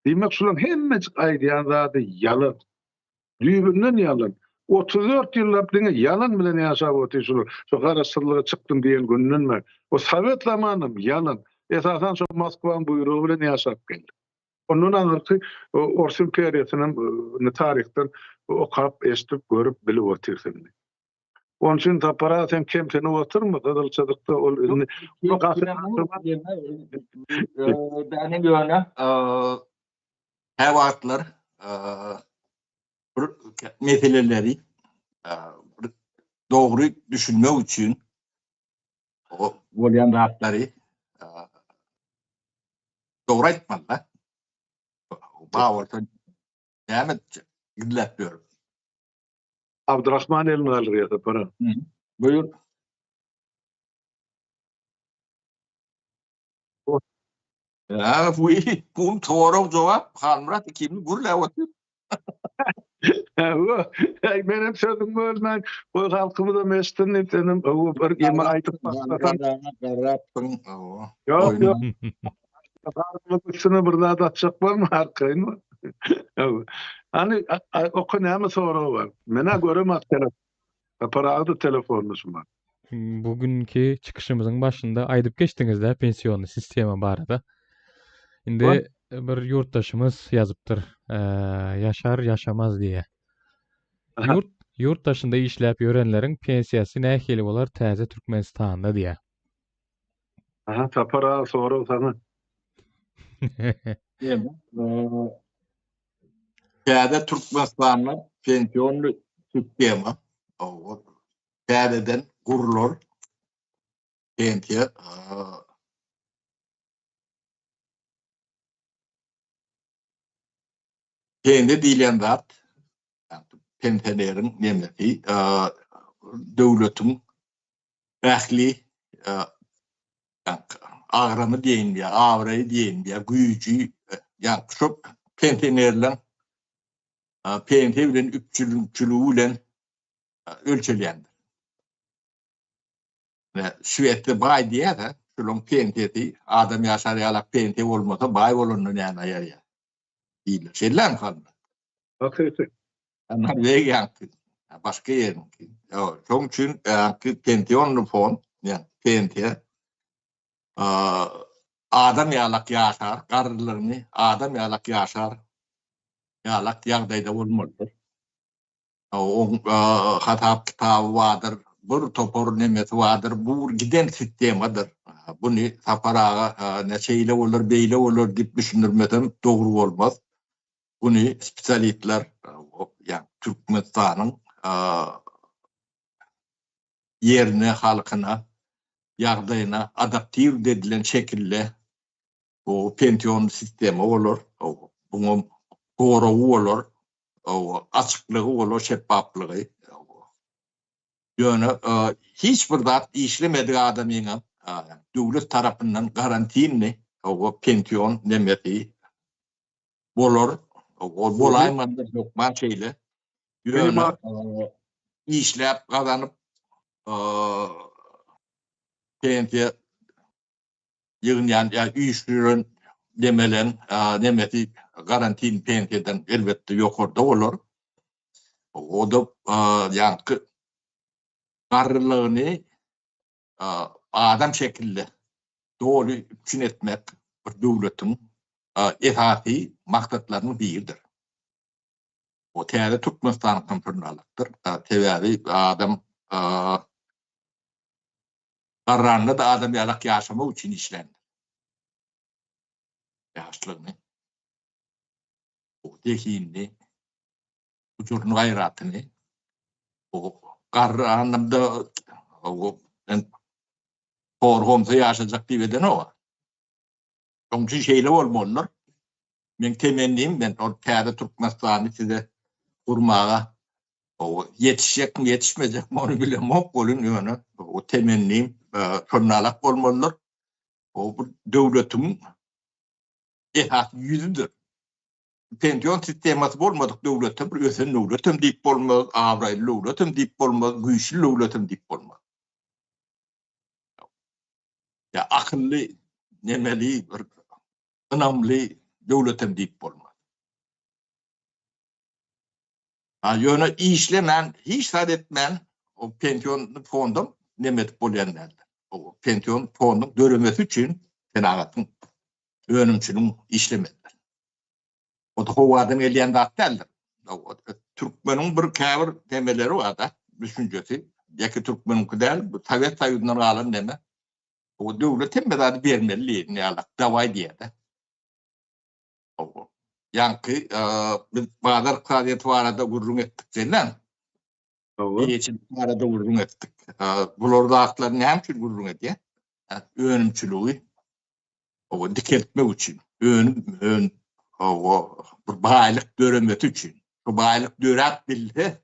Diýmek şularyň hemmejik aýdýan zady ýalan. Düýbünden ýalan. 34 ýyllap diňe ýalan bilen ýaşap otyr şular. Şo garaşsyzlyga çykdym diýen günden bäri. O sowet zamanam ýalan. Esasan şo Moskwaň buýrugy bilen ýaşap geldi. Ondan aňyrky Ors imperiýasynam indi taryhdan okap, eşidip, görüp, bilip otyrsyň indi. Onuň üçin Sapar aga sen kemsinip oturma, gyzyl çyzykda ol indi o gaty Bäni ýöne käwagtlar bir meseleleri bir dogry düşünmek üçin bolýan zatlary dogry aýtmaly-da. Bar bolsa näme gizläp ýörüp. Abdurahman elini galdyrýar Sapar aga. Buýur. Ýa bu bu sorag jogap Halmyrat ikimiz gürläp otyr. Hawa, men hem sözüňi bölmän, goý halkymyzam eşitsin diýip senem hawa bir ýeme aýdyp başlasaň. Garrapsyň, hawa. Ýok, ýok. Garrylyk üstüne bir zat atjak bolma arkaýyn bol. Hawa. Hany oka näme sorag bar? Men-ä göremok telefon. Sapar aga-da telefonda şu wagt. Bu günki çykyşymyzyň başynda aýdyp geçdiňiz-dä pensiýony sistema barada. Indi bir ýurtdaşymyz ýazypdyr. Ýaşar ýaşamaz diýe. Ýurt ýurt daşynda işläp ýörenleriň pensiýasy nähili bolar täze Türkmenistanda diýe. Aha Sapar aga sorag saňa. Täze Türkmenistanda pensionly sistema täzeden gurlar. Pensiýa pensiýa diýlen zat pensioneriň nemesi döwletiň ähli agramy diýeýin ýa abraýy diýeýin ýa güýji ýa şo pensionerleň. Pensiýa bilen üpjünçiligi bilen ölçelýändir. Şwesiýa baý diýýär-de, şolaryň pensiýasy adam ýaşar ýalak pensiýa bolmasa baý bolanda näme ýaraýar? Diýilýär. Şeýlemi Halmyrat? Hakyky. Norwegiýaňky, başga ýeriňki. Şonuň üçin pensionny fond, ýa pensiýa adam ýalak ýaşar, garrylygyny adam ýalak ýaşar ýalak ýagdaýda bolmalydyr. Oň hasap kitaby bardyr, bir topar nemesi bardyr, bu bir giden sistemadyr. Buny Sapar aga ne şeýle bolar, beýle bolar diýip düşündirmesem dogry bolmaz. Buny spesialistler, ýa Türkmenistanyň ýerine, halkyna, ýagdaýyna adaptiw edilen şekilde bu pension sistema bolar, buňam goragy bolar, açyklygy bolar, şeffaflygy. Ýöne hiç bir zat işlemedik adamyňam döwlet tarapyndan garantinni pension nemesi bolar. Ol bolaýmalydyr hökman şeýle. Ýöne işläp gazanyp pensiýa ýygnýan ýa üýşüren demelen nemesi garantin pensiýadan elbetde ýokarda bolar. O-da ýaňky garrylygyny adam şekilde doly üpjün etmek bir döwletiň esasy maksatlarynyň biridir. O täze Türkmenistanyň kompurnalykdyr. Sebäbi adam Garranda-da adam ýalak ýaşamak üçin işländir. Ýaşlygyny, zehinini, gujuryny, gaýratyny o garranda o hor-homsa ýaşajak diýip edenok. Şonuň üçin şeýle bolmalydyr. Meň temennim, men ol täze Türkmenistany size gurmaga ýetişjekmi, ýetişmejekmi ony bilemok welin, ýöne o temennim şonalak bolmalydyr. O bir döwletiň esasy ýüzüdir. Pension sistemasy bolmadyk döwlete bir ösen döwletem diýip bolmaz, abraýly döwletem diýip bolmaz, güýçli döwletem diýip bolmaz. Ýa akylly, nemeli bir ynamly döwletem diýip bolmaz. Ha ýöne işlemän, hiç zat etmän o pension fondam neme edip bolýan däldir. O pension fonduň döremesi üçin senagatyň, önümçiligiň işlemelidir. O-da howadan gelýän zat däldir. Türkmeniň bir käbir nemeleri bar-da, düşünjesi. Ýeke türkmeniňki däl, bu Sowet Soýuzyndan galan neme. O döwlet hemme zady bermeli diýen ýaly, dawaý diýýär-de. Ýaňky biz bazar ykdysadyýeti barada gürrüň etdik senden. Eýeçilik barada gürrüň etdik. Bular zatlary näme üçin gürrüň edýär? Önümçiligi o dikeltmek üçin, önüm ön o bir baýlyk döremesi üçin. Bu baýlyk döräp bilse,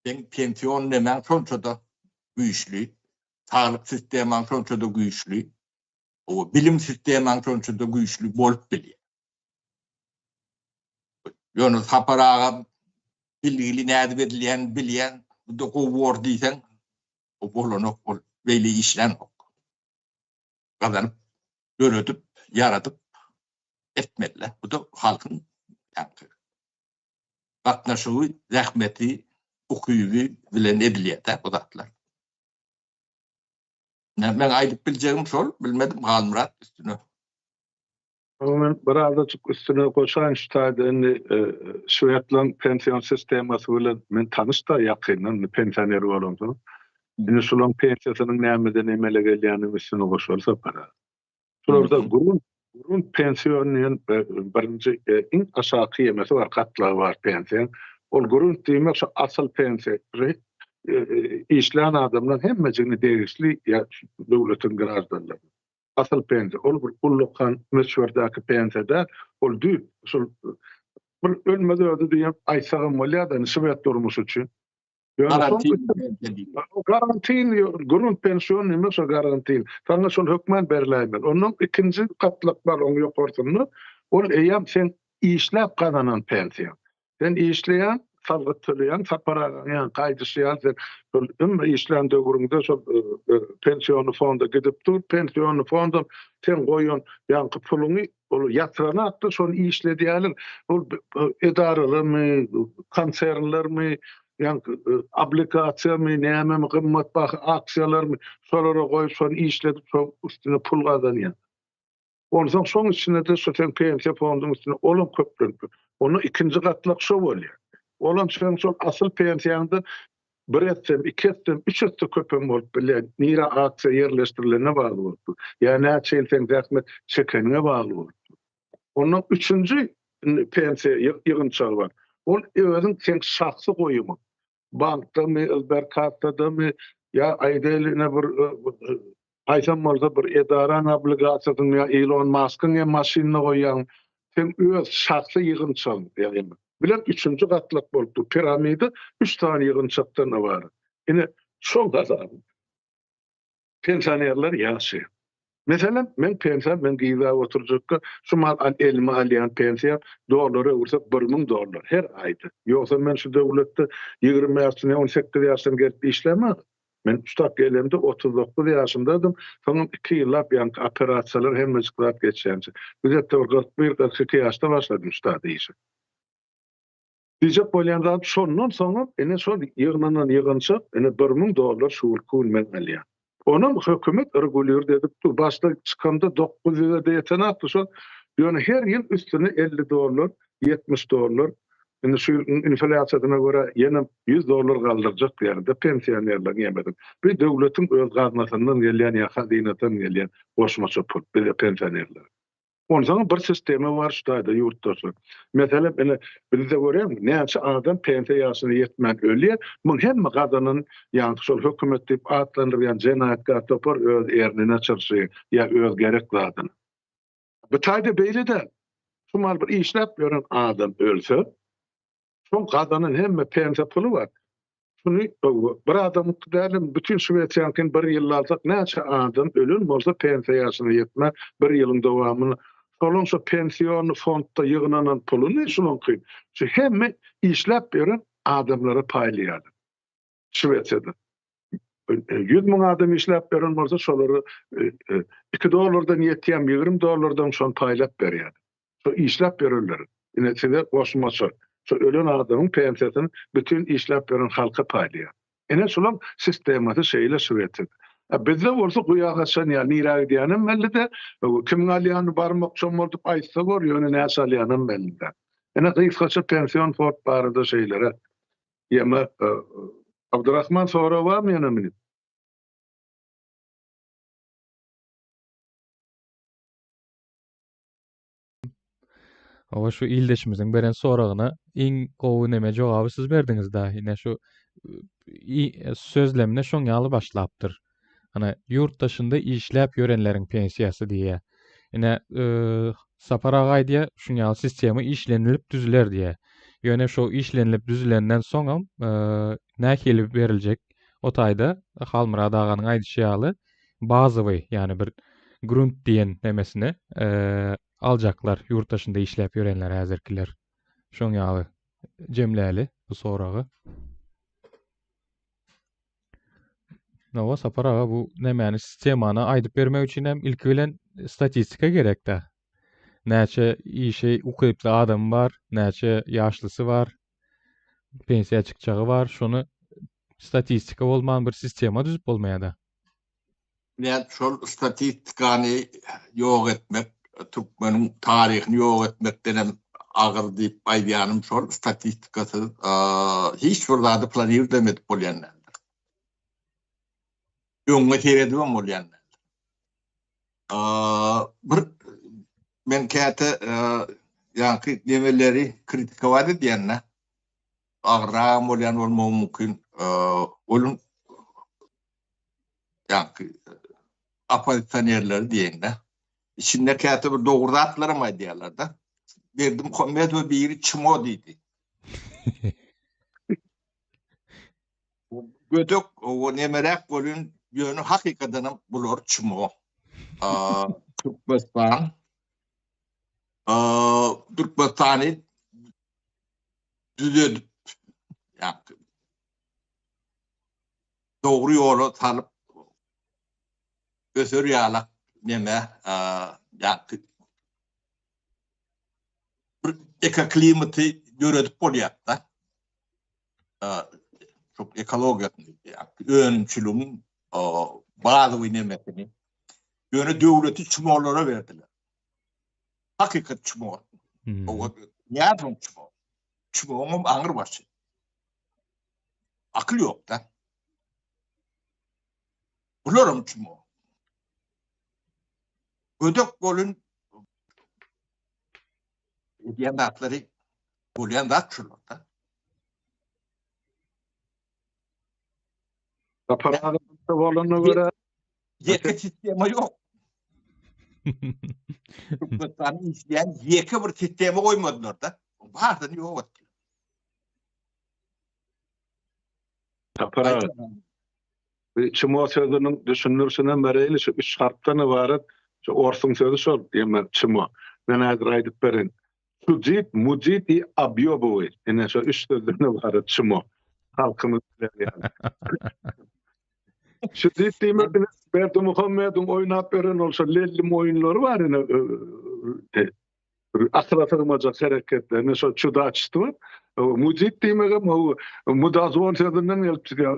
seň pension nemäň şonça-da güýçli, saglyk sistemaň şonça-da güýçli, o bilim sistemaň şonça-da güýçli bolup bilýär. Ýöne Sapar aga bilgili nädip edilýänini bilýän, bu-da gowy bor diýseň, o bolanok, ol beýle işlänok. Gazanyp, döredip, ýaradyp etmeliler. Bu-da halkyň ýaňky gatnaşygy, zähmeti, ukyby bilen edilýär-dä bu zatlar. Meň aýdyp biljegim şol, bilmedim Halmyrat üstüne. Men birazajyk üstüne goşaýyn şu taýda indi şwedlaň pension sistemasy bilen men tanyş-da ýakyndan indi pensioner bolamsoň. Indi şulaň pensiýasynyň nämeden emele gelýäniniň üstüne goşaly Sapar aga. Şularda grund grund pension diýen birinji iň aşaky ýemesi bar, gatlagy bar pensiýaň. Ol grund diýmek şu asyl pensiýa işlän adamlaryň hemmejigine degişli ýa döwletiň graždanlaryna. Asyl pensiýa, ol bir ullakan möçberdäki pensiýa däl, ol düýp şol bir ölmez ödi diýip aýtsagam bolýar-da, indi şwed durmuşy üçin. Garantin, grund pension diýmek şol garantin. Saňa şol hökman berläýmeli. Ondan ikinji gatlak bar oň ýokarsynda, ol eýýäm seň işläp gazanan pensiýaň. Sen işleýäň, salgyt töleýäň, Sapar agaň ýaňky aýdyşy ýaly sen şol ömri işlän döwrüňde şol pensiony fonda gidip dur, pensiony fondam sen goýan ýaňky puluňy ol ýatyranakda şony işledýärler. Ol edaralarmy, konsernlermi, ýaňky obligasiýamy, nämemi, gymmat baha aksiýalarmy şolara goýup şony işledip şoň üstüne pul gazanýar. Onsoň şoň içinde-de şu seň pensiýa fonduň üstüne olam köplenip. Onda ikinji gatlak şo bolýar. Olam seň şol asyl pensiýaňdan bir etsem, iki etsem, üç etse köpem bolup bilýär. Nirä aksiýa ýerleşdirilene bagly bolup dur. Ýa näçe ýyl seň zähmet çekeniňe bagly bolup dur. Ondan üçünji indi pensiýa ýygynçagy bar. Ol özüň seň şahsy goýumyň. Bankdamy, Sberkassadamy ýa aýdaýly ine bir haýsam bolsa bir edaraň obligasiýasyny ýa Ilon Maskyň hem maşynyna goýýaň, seň öz şahsy ýygynçagyň ýa bilen üçünji gatlak bolup dur. Piramida üç sany ýygynçakdan ybarat. Ine, şoň hasaby. Pensionerler ýagşy. Meselem, men pensiýam, men gizläp oturjakka, şu mal al elime alýan pensiýam dollara öwürsek 1000 dollar her aýda. Ýogsa men şu döwletde 20 ýaşdan ýa 18 ýaşdan gelip işlämän. Men ştat gelemde 39 ýaşymdadym, soňam 2 ýyllap ýaňky operasiýalar hemmejik zat geçýänçä. Bizetde bir 41-42 ýaşda başladym ştat işe. Diýjek bolýan zadym şondan soňam ine şol ýygnanan ýygynçak ine 1000 dollar şu günki gün men alýan. Onam hökümet regulird edip dur. Başda çykamda 900-e-de ýetenokdy şol. Ýöne her ýyl üstüne 50 dollar, 70 dollar indi şu ýylyň inflýasiýasyna görä ýene 100 dollar galdyrjak diýýärler-de pensionerleriň ýemesini. Bu döwletiň öz gaznasyndan gelýän ýa hazynasyndan gelýän goşmaça pul bize pensionerlere. Onsoňam bir sistema bar şu taýda ýurtdaşlar. Meselem, ine, bizde görýäňmi, näçe adam pensiýa ýaşyna ýetmän ölýär, muň hemme gazanan, ýaňky şol hökümet diýip atlandyrýan jenaýatkär topar öz ernine çyrşy ýa öz gerek zadyny. Bu taýda beýle däl. Şu mal bir işläp ýören adam ölse, Şoň gazanan hemme pensiýa puly bar. Şuny bir adamyňky dälem bütin Şwesiýanyňkyny bir ýylda alsak näçe adam ölen bolsa pensiýa ýaşyna ýetmän bir ýylyň dowamynda şolaň şo pensiýony fondda ýygnanan puluny şulaňky şu hemme işläp ýören adamlara paýlaýarlar. Şwesiýada. 100 müň adam işläp beren bolsa şolara 2 dollardan ýetýän 20 dollardan şony paýlap berýär. Şo işläp berenler ine size goşmaça şo ölen adamyň pensiýasyny bütin işläp beren halka paýlaýar. Ine şolaň sistemasy şeýle Şwesiýada. A bizde bolsa guýa gaçan ýaly nirä gidýänem belli däl. Kimiň alýanyny barmak çommaldyp aýtsa bor ýöne näçe alýanam belli däl. Ine gysgaça pension fond barada şeýleräk. Ýa Abdurrahman sorag barmy ýene meni? Owa şu ildeşimiziň beren soragyna iň gowy neme jogaby siz berdiňiz da. Ine şu sözlemine şoň ýaly başlapdyr. Ana ýurt daşynda işläp ýörenleriň pensiýasy diýýär. Ine Sapar aga aýdýar, şuň ýaly sistema işlenilip düzüler diýýär. Ýöne şo işlenilip düzülenden soňam nähili beriljek o taýda Halmyrat aganyň aýdyşy ýaly bazowy, ýagny bir grunt diýen nemesini aljaklar ýurt daşynda işläp ýörenler häzirkiler. Şoň ýaly jemläli bu soragy. Nawa Sapar aga bu nämäni sistemany aýdyp bermek üçin hem ilki bilen statistika gerekdä. Näçe işe ukyply adam bar, näçe ýaşlysy bar, pensiýa çykjagy bar, şony statistika bolman bir sistema düzüp bolmaýada. Nädip şol statistikany ýok etmek, türkmeniň taryhyny ýok etmekdenem agyr diýip aýdýanym şol statistikasyz hiç bir zady planirlem edip bolýan däldir. Öňüňe seredibem bolýan däldir. Bir men käte ýaňky nemeleri kritikowat edýän-de, agyrragam bolýan bolmagy mümkin. Onuň ýaňky oppozisionerleri diýeýin-de. Içinde käte bir dogry zatlaram aýdýarlar-da. Berdimuhamedowa biri çmo diýdi. Gödek, o nemeräk welin, ýöne hakykadanam bular çmo. Türkmenistan Türkmenistany. Düzedip, ýa dogry ýola salyp öser ýalak neme, ýa bir ekoklimaty döredip bolýar-da. Şu ekologiýasyny, önümçiligiň bazawy nemesini. Ýöne döwleti çumolara berdiler. Hakykat çumo. Näme çumo? Çumoňam aňyr başy. Akyl ýok-da. Bularam çumo. Gödek bolun edýän zatlary bolýan zat şular-da. Sapar aga bolanyna görä ýeke sistema ýok. Türkmenistanyň işleýän ýeke bir sistema goýmadylar-da. Baryny ýok etdiler. Sapar aga. Bu çmo sözüniň düşündirişinem bereýli, şu üç harpdan ybarat, şu orsuň sözi şol, ýeme, çmo. Men häzir aýdyp bereýin. Çudit, mudit i obýobywy. Ine şo üç sözden ybarat çmo. Halkymyz biler ýaly. Çudit diýmek ine Berdimuhamediň oýnap beren ol şo lellim oýunlary bar ine akyla sygmajak hereketlerine şo çudaçstwo. Mudit diýmegem o mudazon sözünden gelip çykýar.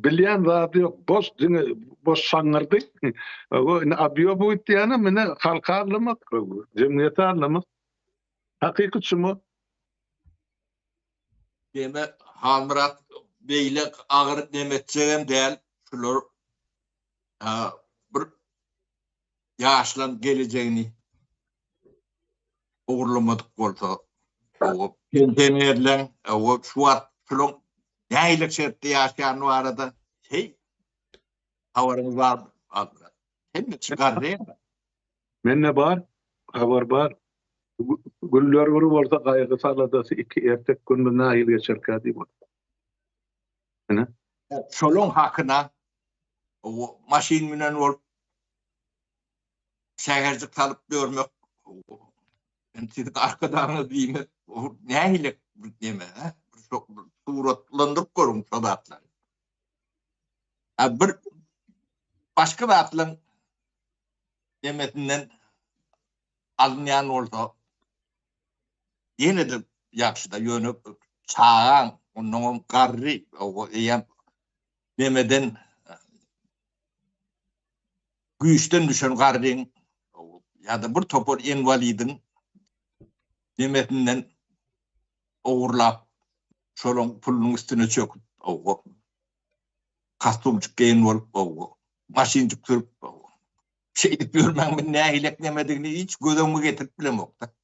Bilýän zady ýok, boş diňe boş şaňňyrdy. O indi obýobyt diýýänem ine halky aldamak, jemgyýeti aldamak. Hakyky çumo. Deme Halmyrat beýle agyr neme etjegem däl şular bir ýaşlaň gelejegini ogurlamadyk bolsa, o pensionerleň, o şu wagt şulaň nähili şertde ýaşaýany barada heý habaryňyz bar azrak. Hemme çykardy. Mende bar, habar bar. Günler bir bolsa gaýgysy aladasy iki ertek günümiz nähili geçerkä diýip otyr. Ine. Şolaň hakyna o maşyn münen bolup şäherjik salyp ýörmek, men siziň arkadagyňyz diýmek, o nähili bir neme, hä? Bir suratlandyryp görüň şo zatlary. A bir başga zatlaryň nemesinden alynýan bolsa, ýene-de ýagşy-da, ýöne çagaň, onnoňam garry, eýýäm nemeden güýçden düşen garryň ýa-da bir topar inwalidiň nemesinden ogurlap, şolaň pulunyň üstüne çöküp, kostumjyk geýen bolup, maşynjyk sürüp, şeýdip ýörmäň men nähilek nemedigini hiç göz öňüme getirip bilemok-da.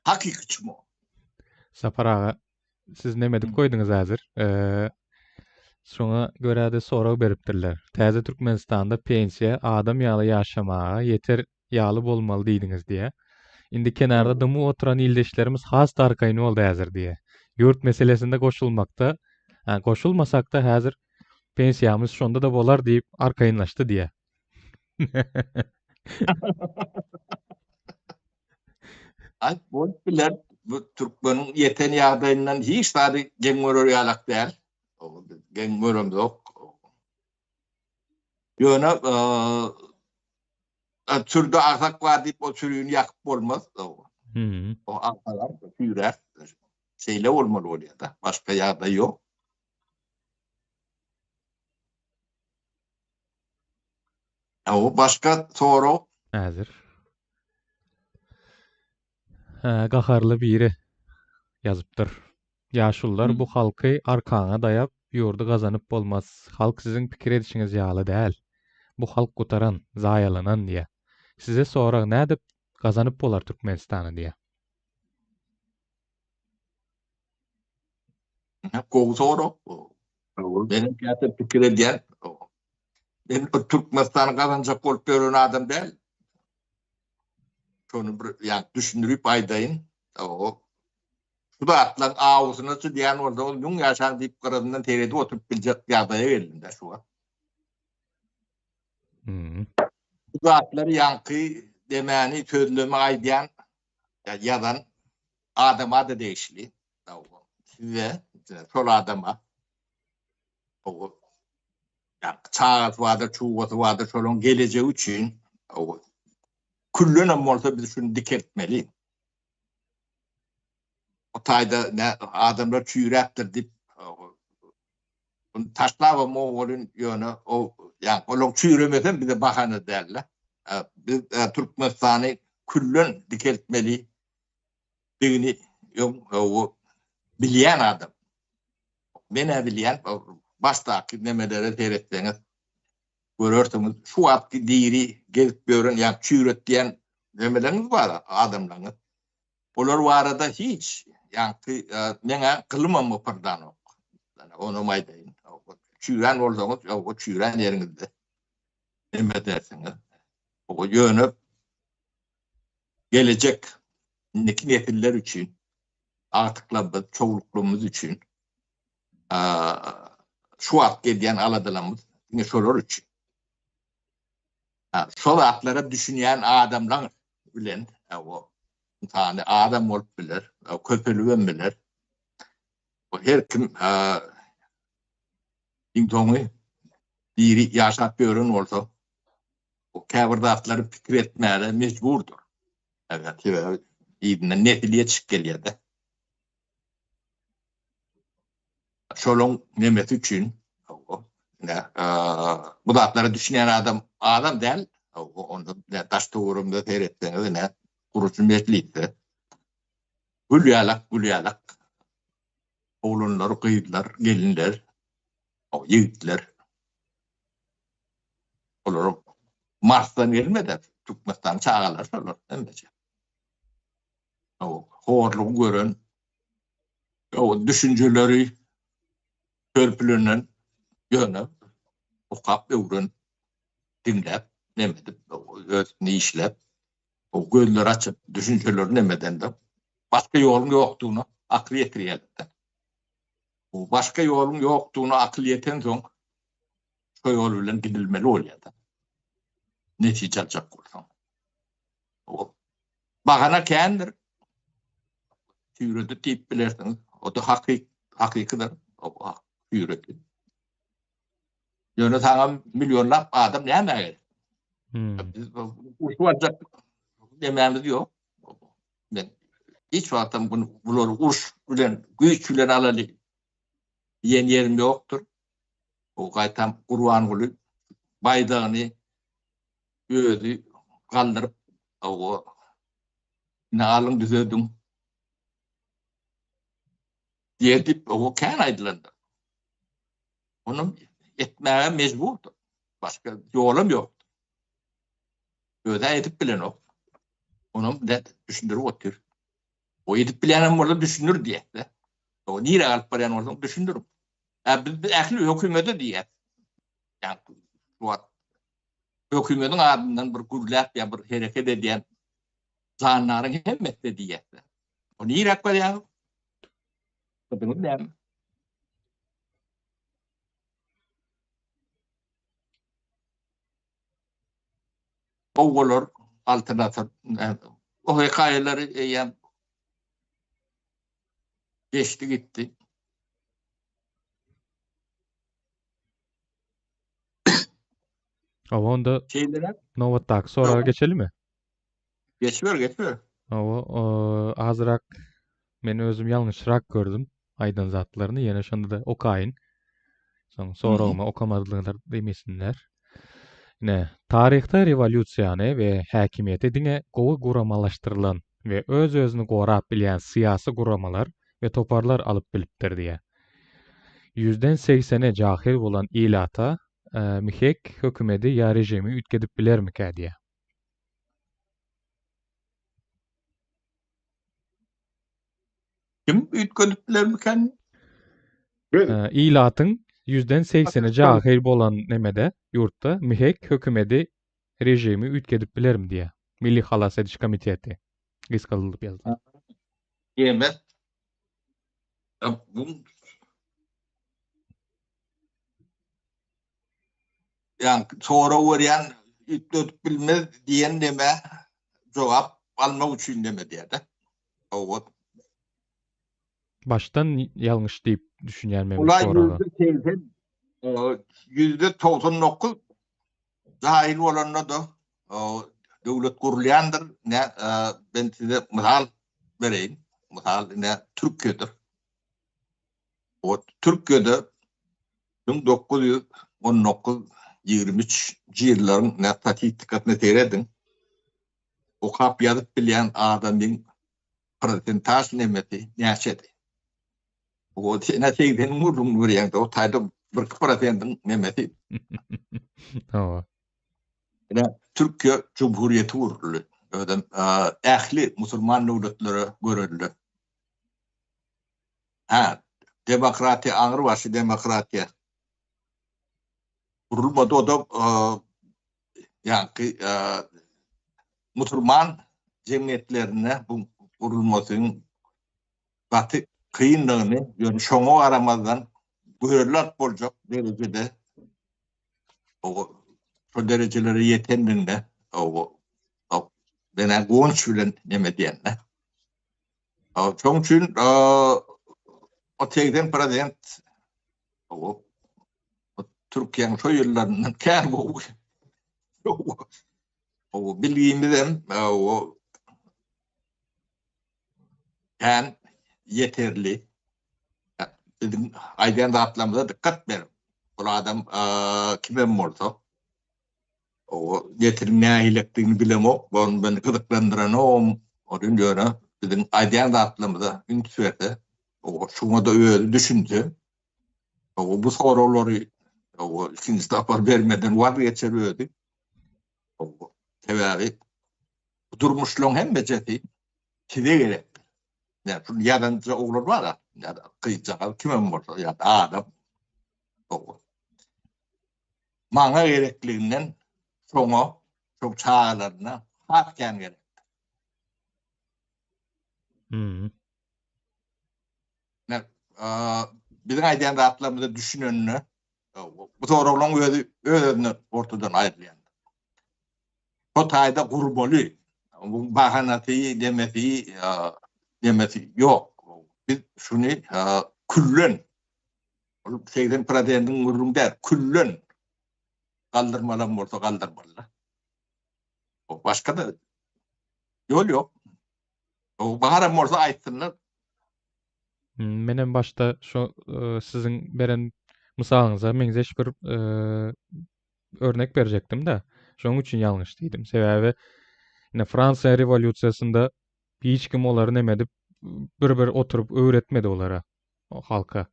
Hakyky çmo. Sapar aga, Siz neme edip goýduňyz häzir? Şoňa görä-de sorag beripdirler. Täze Türkmenistanda pensiýa adam ýaly ýaşamaga ýeter ýaly bolmaly diýdiňiz diýä. Indi kenarda dymyp oturan ildeşlerimiz has-da arkaýyn boldy häzir diýä. Ýurt meselesinde goşulmakda, goşulmasak-da häzir pensiýamyz şonda-da bolar diýip arkaýynlaşdy diýä. Aý, bolup biler. Bu türkmeniň ýeten ýagdaýyndan hiç zady geň görer ýalak däl. Geň göremzok. Ýöne sürüde agsak bar diýip, o sürüni ýakyp bolmaz. O agsalar süýrär. Şeýle bolmaly bolýar-da. Başga ýagdaý ýok. O başga sorag. Häzir. Hä, gaharly biri ýazypdyr. Ýaşulular bu halky arkaňa daýap ýurdy gazanyp bolmaz. Halk siziň pikir edişiňiz ýaly däl. Bu halk gutaran, zaýalanan diýä. Size sorag nädip gazanyp bolar Türkmenistany diýä. Gowy sorag. Menem käte pikir edýän. Men bir Türkmenistany gazanjak bolup ýören adam däl. Şony bir ýa düşündirip aýdaýyn. O şu zatlaryň awusyna çydýan bolsa, ol müň ýaşaň diýip gyrazyndan seredip oturyp biljek ýagdaýa geldim-de şu wagt. Bu zatlary ýaňky demäni, sözlemi aýdýan, ýazan. adama-da degişli. Size, şol adama çagasy bardyr, çugasy bardyr, şolaryň gelejegi üçin küllenem bolsa biz şuny dikeltmeli. O taýda adamlar çüýräpdir diýip Bunu taşlabam o welin ýöne o ýa olaň çüýremesem bize bahana däl-de. Biz Türkmenistany küllen dikeltmeli digini o bilýän adam. Men-ä bilýän, başdaky nemelere seretseňiz görersiňiz. Şu wagtky diri gezip ýören ýa çüýret diýen nemeleriňiz bar adamlaryňyz. Olar barada hiç ýaňky meňä gylymam gypyrdanok. Onam aýdaýyn. Çüýrän bolsaňyz, ýa çüýrän ýeriňizde neme edersiňiz. Ýöne gelejek indiki nesiller üçin, agtyklarymyz, çowluklarymyz üçin şu wagt edýän aladalarymyz diňe şolar üçin. Şol zatlara düşünýän adamlar bilen o ynsany adam bolup biler, köpelibem biler. Her kim iň soňy diri ýaşap ýören bolsa, o käbir zatlary pikir etmäge mejburdyr. Sebäbi yzyndan nesil ýetişip gelýär-de. Şolaň nemesi üçin bu zatlara düşünýän adam azam däl. Onda daş töweregimize seretseňiz ine gurujy mejlisde gül ýalak gül ýalak oglanlar, gyzlar, gelinler, ýigitler olar Marsdan gelmedi, Türkmenistanyň çagalary şolar hemmesi. Horlugy gören O düşünjeleri törpülenen ýöne okap öwrenip diňläp neme edip özüni işläp o gözleri açyp düşünjeleri neme edende başga ýoluň ýokdugyna akyl ýetirýärler. Bu başga ýoluň ýokdugyna akyl ýetensoň şo ýol bilen gidilmeli bolýar-da. Netije aljak bolsaň. Bahana kändir. Süýredi diýip bilersiňiz. O-da hakyk, hakykydyr. O süýredi. Ýöne saňa millionlap adam nämä gerek? Hmm. Biz urşup aljak demämiz ýok. Men hiç wagtam bunu bulary uruş bilen, güýç bilen alaly diýen ýerim ýokdur. O gaýtam Gurbanguly baýdagyny özi galdyryp, o ine alyň düzediň diýer diýip, o kän aýdylandyr. Onuň etmäge mejburdyr. Başga ýolam ýokdur. Özi edip bilenok. Onam düşündirip otyr. O edip bilýänem bolsa düşündir diýýär-de. O nirä alyp barýan bolsaň düşündir. Ä biz ähli hökümete diýýär. Ýa şu wagt hökümetiň adyndan bir gürläp ýa bir hereket edýän jandaryň hemmesi-de diýýär. O niräk barýaňyz? Gyzyňyz näme? Gowy bolar Altyn asyr. O hekaýalary eýýäm geçdi gitdi. Hawa onda Şeýleräk. Nobatdaky soraga geçelimi? Geçiber, geçiber. Hawa, azrak men özüm ýalňyşrak gördüm aýdan zatlaryny, ýöne şonda-da okaýyn. Soň soragymy okamadylar diýmesinler. Ine, taryhda rewolýusiýany we häkimiýeti diňe gowy guramalaşdyrylan we öz-özüni gorap bilýän syýasy guramalar we toparlar alyp bilipdir diýýär. Ýüzden segseni jahyl bolan ilata Mihek hökümedi ýa režimi üýtgedip bilermikä diýýär. Kim üýtgedip bilermikän? Biz. Ilatyň ýüzden segseni jahyl bolan nemede, ýurtda Mihek hökümedi režimi üýtgedip bilermi diýýär. Milli halas ediş komiteti. Gysgaldylyp ýazylan. Diýemez. Bu Ýa sorag berýän üýtgedip bilmez diýen neme jogap almak üçin neme diýýär-de. Hawa. Başdan ýalňyş diýip düşünýän men bu Ola soraga. %80, %99 jahil bolanda-da döwlet gurulýandyr. Ne, ben size mysal bereýin. Mysal ine Türkiýedir. O Türkiýede 1919 23 ýyllaryň ne statistikasyna serediň. Okap ýazyp bilýän adamyň prosentaž nemesi näçedi? O sene 80-iň gürrüňini berýäňde, o taýda 1-2 prosentiň nemesi. Hawa. Ine, Türkiýe Cumhuriyeti guruldy. Özem ähli musulman döwletlere görelde. Hä, demokratiýa aňrybaşy demokratiýa. Gurulmady o-da ýaňky musulman jemgyýetlerinde bu gurulmasynyň gaty kyndygyny, ýöne şoňa garamazdan görelde alyp boljak derejede şo derejelere ýetendiginde men-ä guwanç bilen neme diýen-de. Şoň üçin o 80 prosent o Türkiýäniň şo ýyllaryndan kän gowy. O bilgimizem o kän ýeterli. Biziň aýdýan zatlarymyza dykgat berip, ol adam kimem bolsa, O getiriň nähilekdigini bilemok, ony meni gyzyklandyranogam, ony ýöne biziň aýdýan zatlarymyza üns berse, şuňa-da özi düşünse, bu soraglary ikinji sapar bermeden waz geçer özi. Sebäbi bu durmuşlaryň hemmejesi size gerek. Ýa şuny ýazanja oglan bar-a, ýa-da gyzjagaz kimem bolsa, ýa-da adam. Maňa gerekliginden şoňa, şoň çagalaryna has kän gerekdir. Hmm. Ne, biziň aýdýan zatlarymyza düşünenine, bu soraglaryň özi öz-özünden ortadan aýrylýar. Şo taýda gurmaly. Bu bahanasy, demesi, demesi ýok. Biz şuny küllen Ol 80 prosentiň gürrüň däl, küllen galdyrmalam bolsa galdyrmaly. O başga da ýol ýok. O baram bolsa aýtsynlar. Hmm, menem başda şu e, siziň beren mysalyňyza meňzeş bir e, örnek berjekdim de. Şonuň üçin ýalňyş diýdim. Sebäbi ine Fransiýa rewolýusiýasynda hiç kim olary neme edip bir-bir oturyp öwretmedi olara. halka.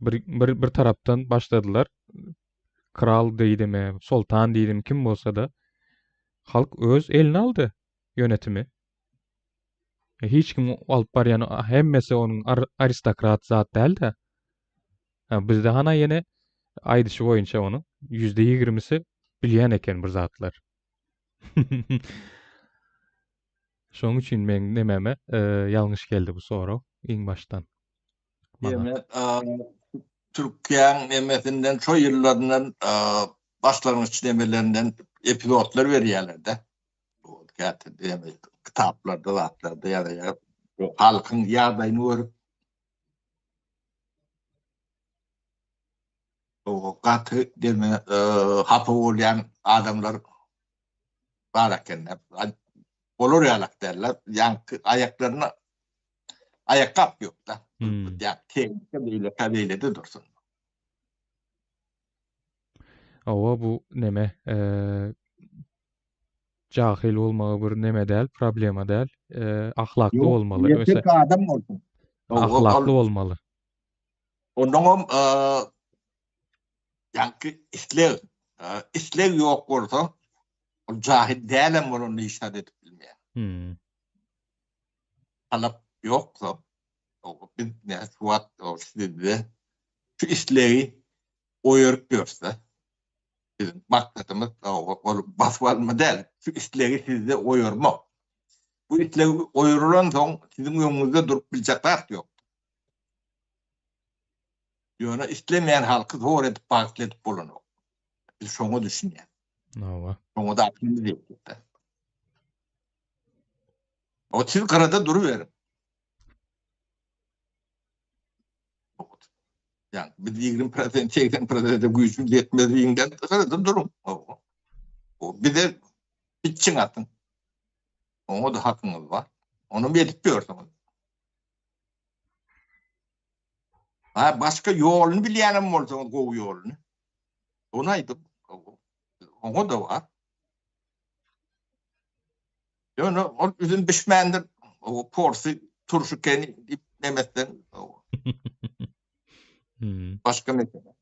Bir, bir, bir tarapdan başladylar. Kral diýdimi, soltan diýdimi, kim bolsa-da halk öz eline aldy yönetimi. E, hiç kim alyp barýan hemmesi onuň aristokrat zat däl-de. Bizde hana ýene aýdyşy boýunça onuň %20-si bilýän eken bir zatlar. Şonuň üçin meň nememe e, ýalňyş geldi bu sorag iň başdan. Maňa. Türkiýäň nemesinden şo ýyllaryndan başlangyç nemelerinden epizodlar berýärler-de. Käte diýme kitaplarda zatlarda ýazýar. Halkyň ýagdaýyny görüp o gaty deme hapa bolýan adamlar bar eken. Olar ýalak däller. Ýaňky aýaklaryna aýakgap ýok-da. Hmm. Ýa tehnika beýle, beýle-de dursun. Hawa bu neme? Jahil bolmagy bir neme däl, problema däl. Ahlakly bolmaly. Ýetik adam bolsun. Ahlakly bolmaly. Onnoňam ýaňky isleg, isleg ýok bolsa, ol jahil dälem bolanda hiç zat edip bilmeýär. Hmm. Talap ýoksa, biz ne şu wagt sizde şu islegi oýaryp ýörse, biziň maksadymyz ol basyp alma däl, şu islegi sizde oýarmak. Bu isleg oýarylan soň siziň öňüňizde durup biljek zat ýok. Ýöne islemeýän halky zor edip bagtly edip bolanok. Biz şoňa düşünýäs. Hawa. Şoňa da akylymyz ýetýär. O siz gyrada duruberiň. Ýa biz 20 prosent, 80 prosente güýjümiz ýetmez diýiňden gyrada duruň. O bize pitçiň atyň. Oňa da hakyňyz bar. Onam edip ýörsüňiz. Ha başga ýoluny bilýänem bolsaňyz gowy ýoluny. Ony aýdyp, oňa da bar. Ýöne ol üzüm bişmändir. O porsy turşy keni diýip nemetden. Hmm. Başga mesele.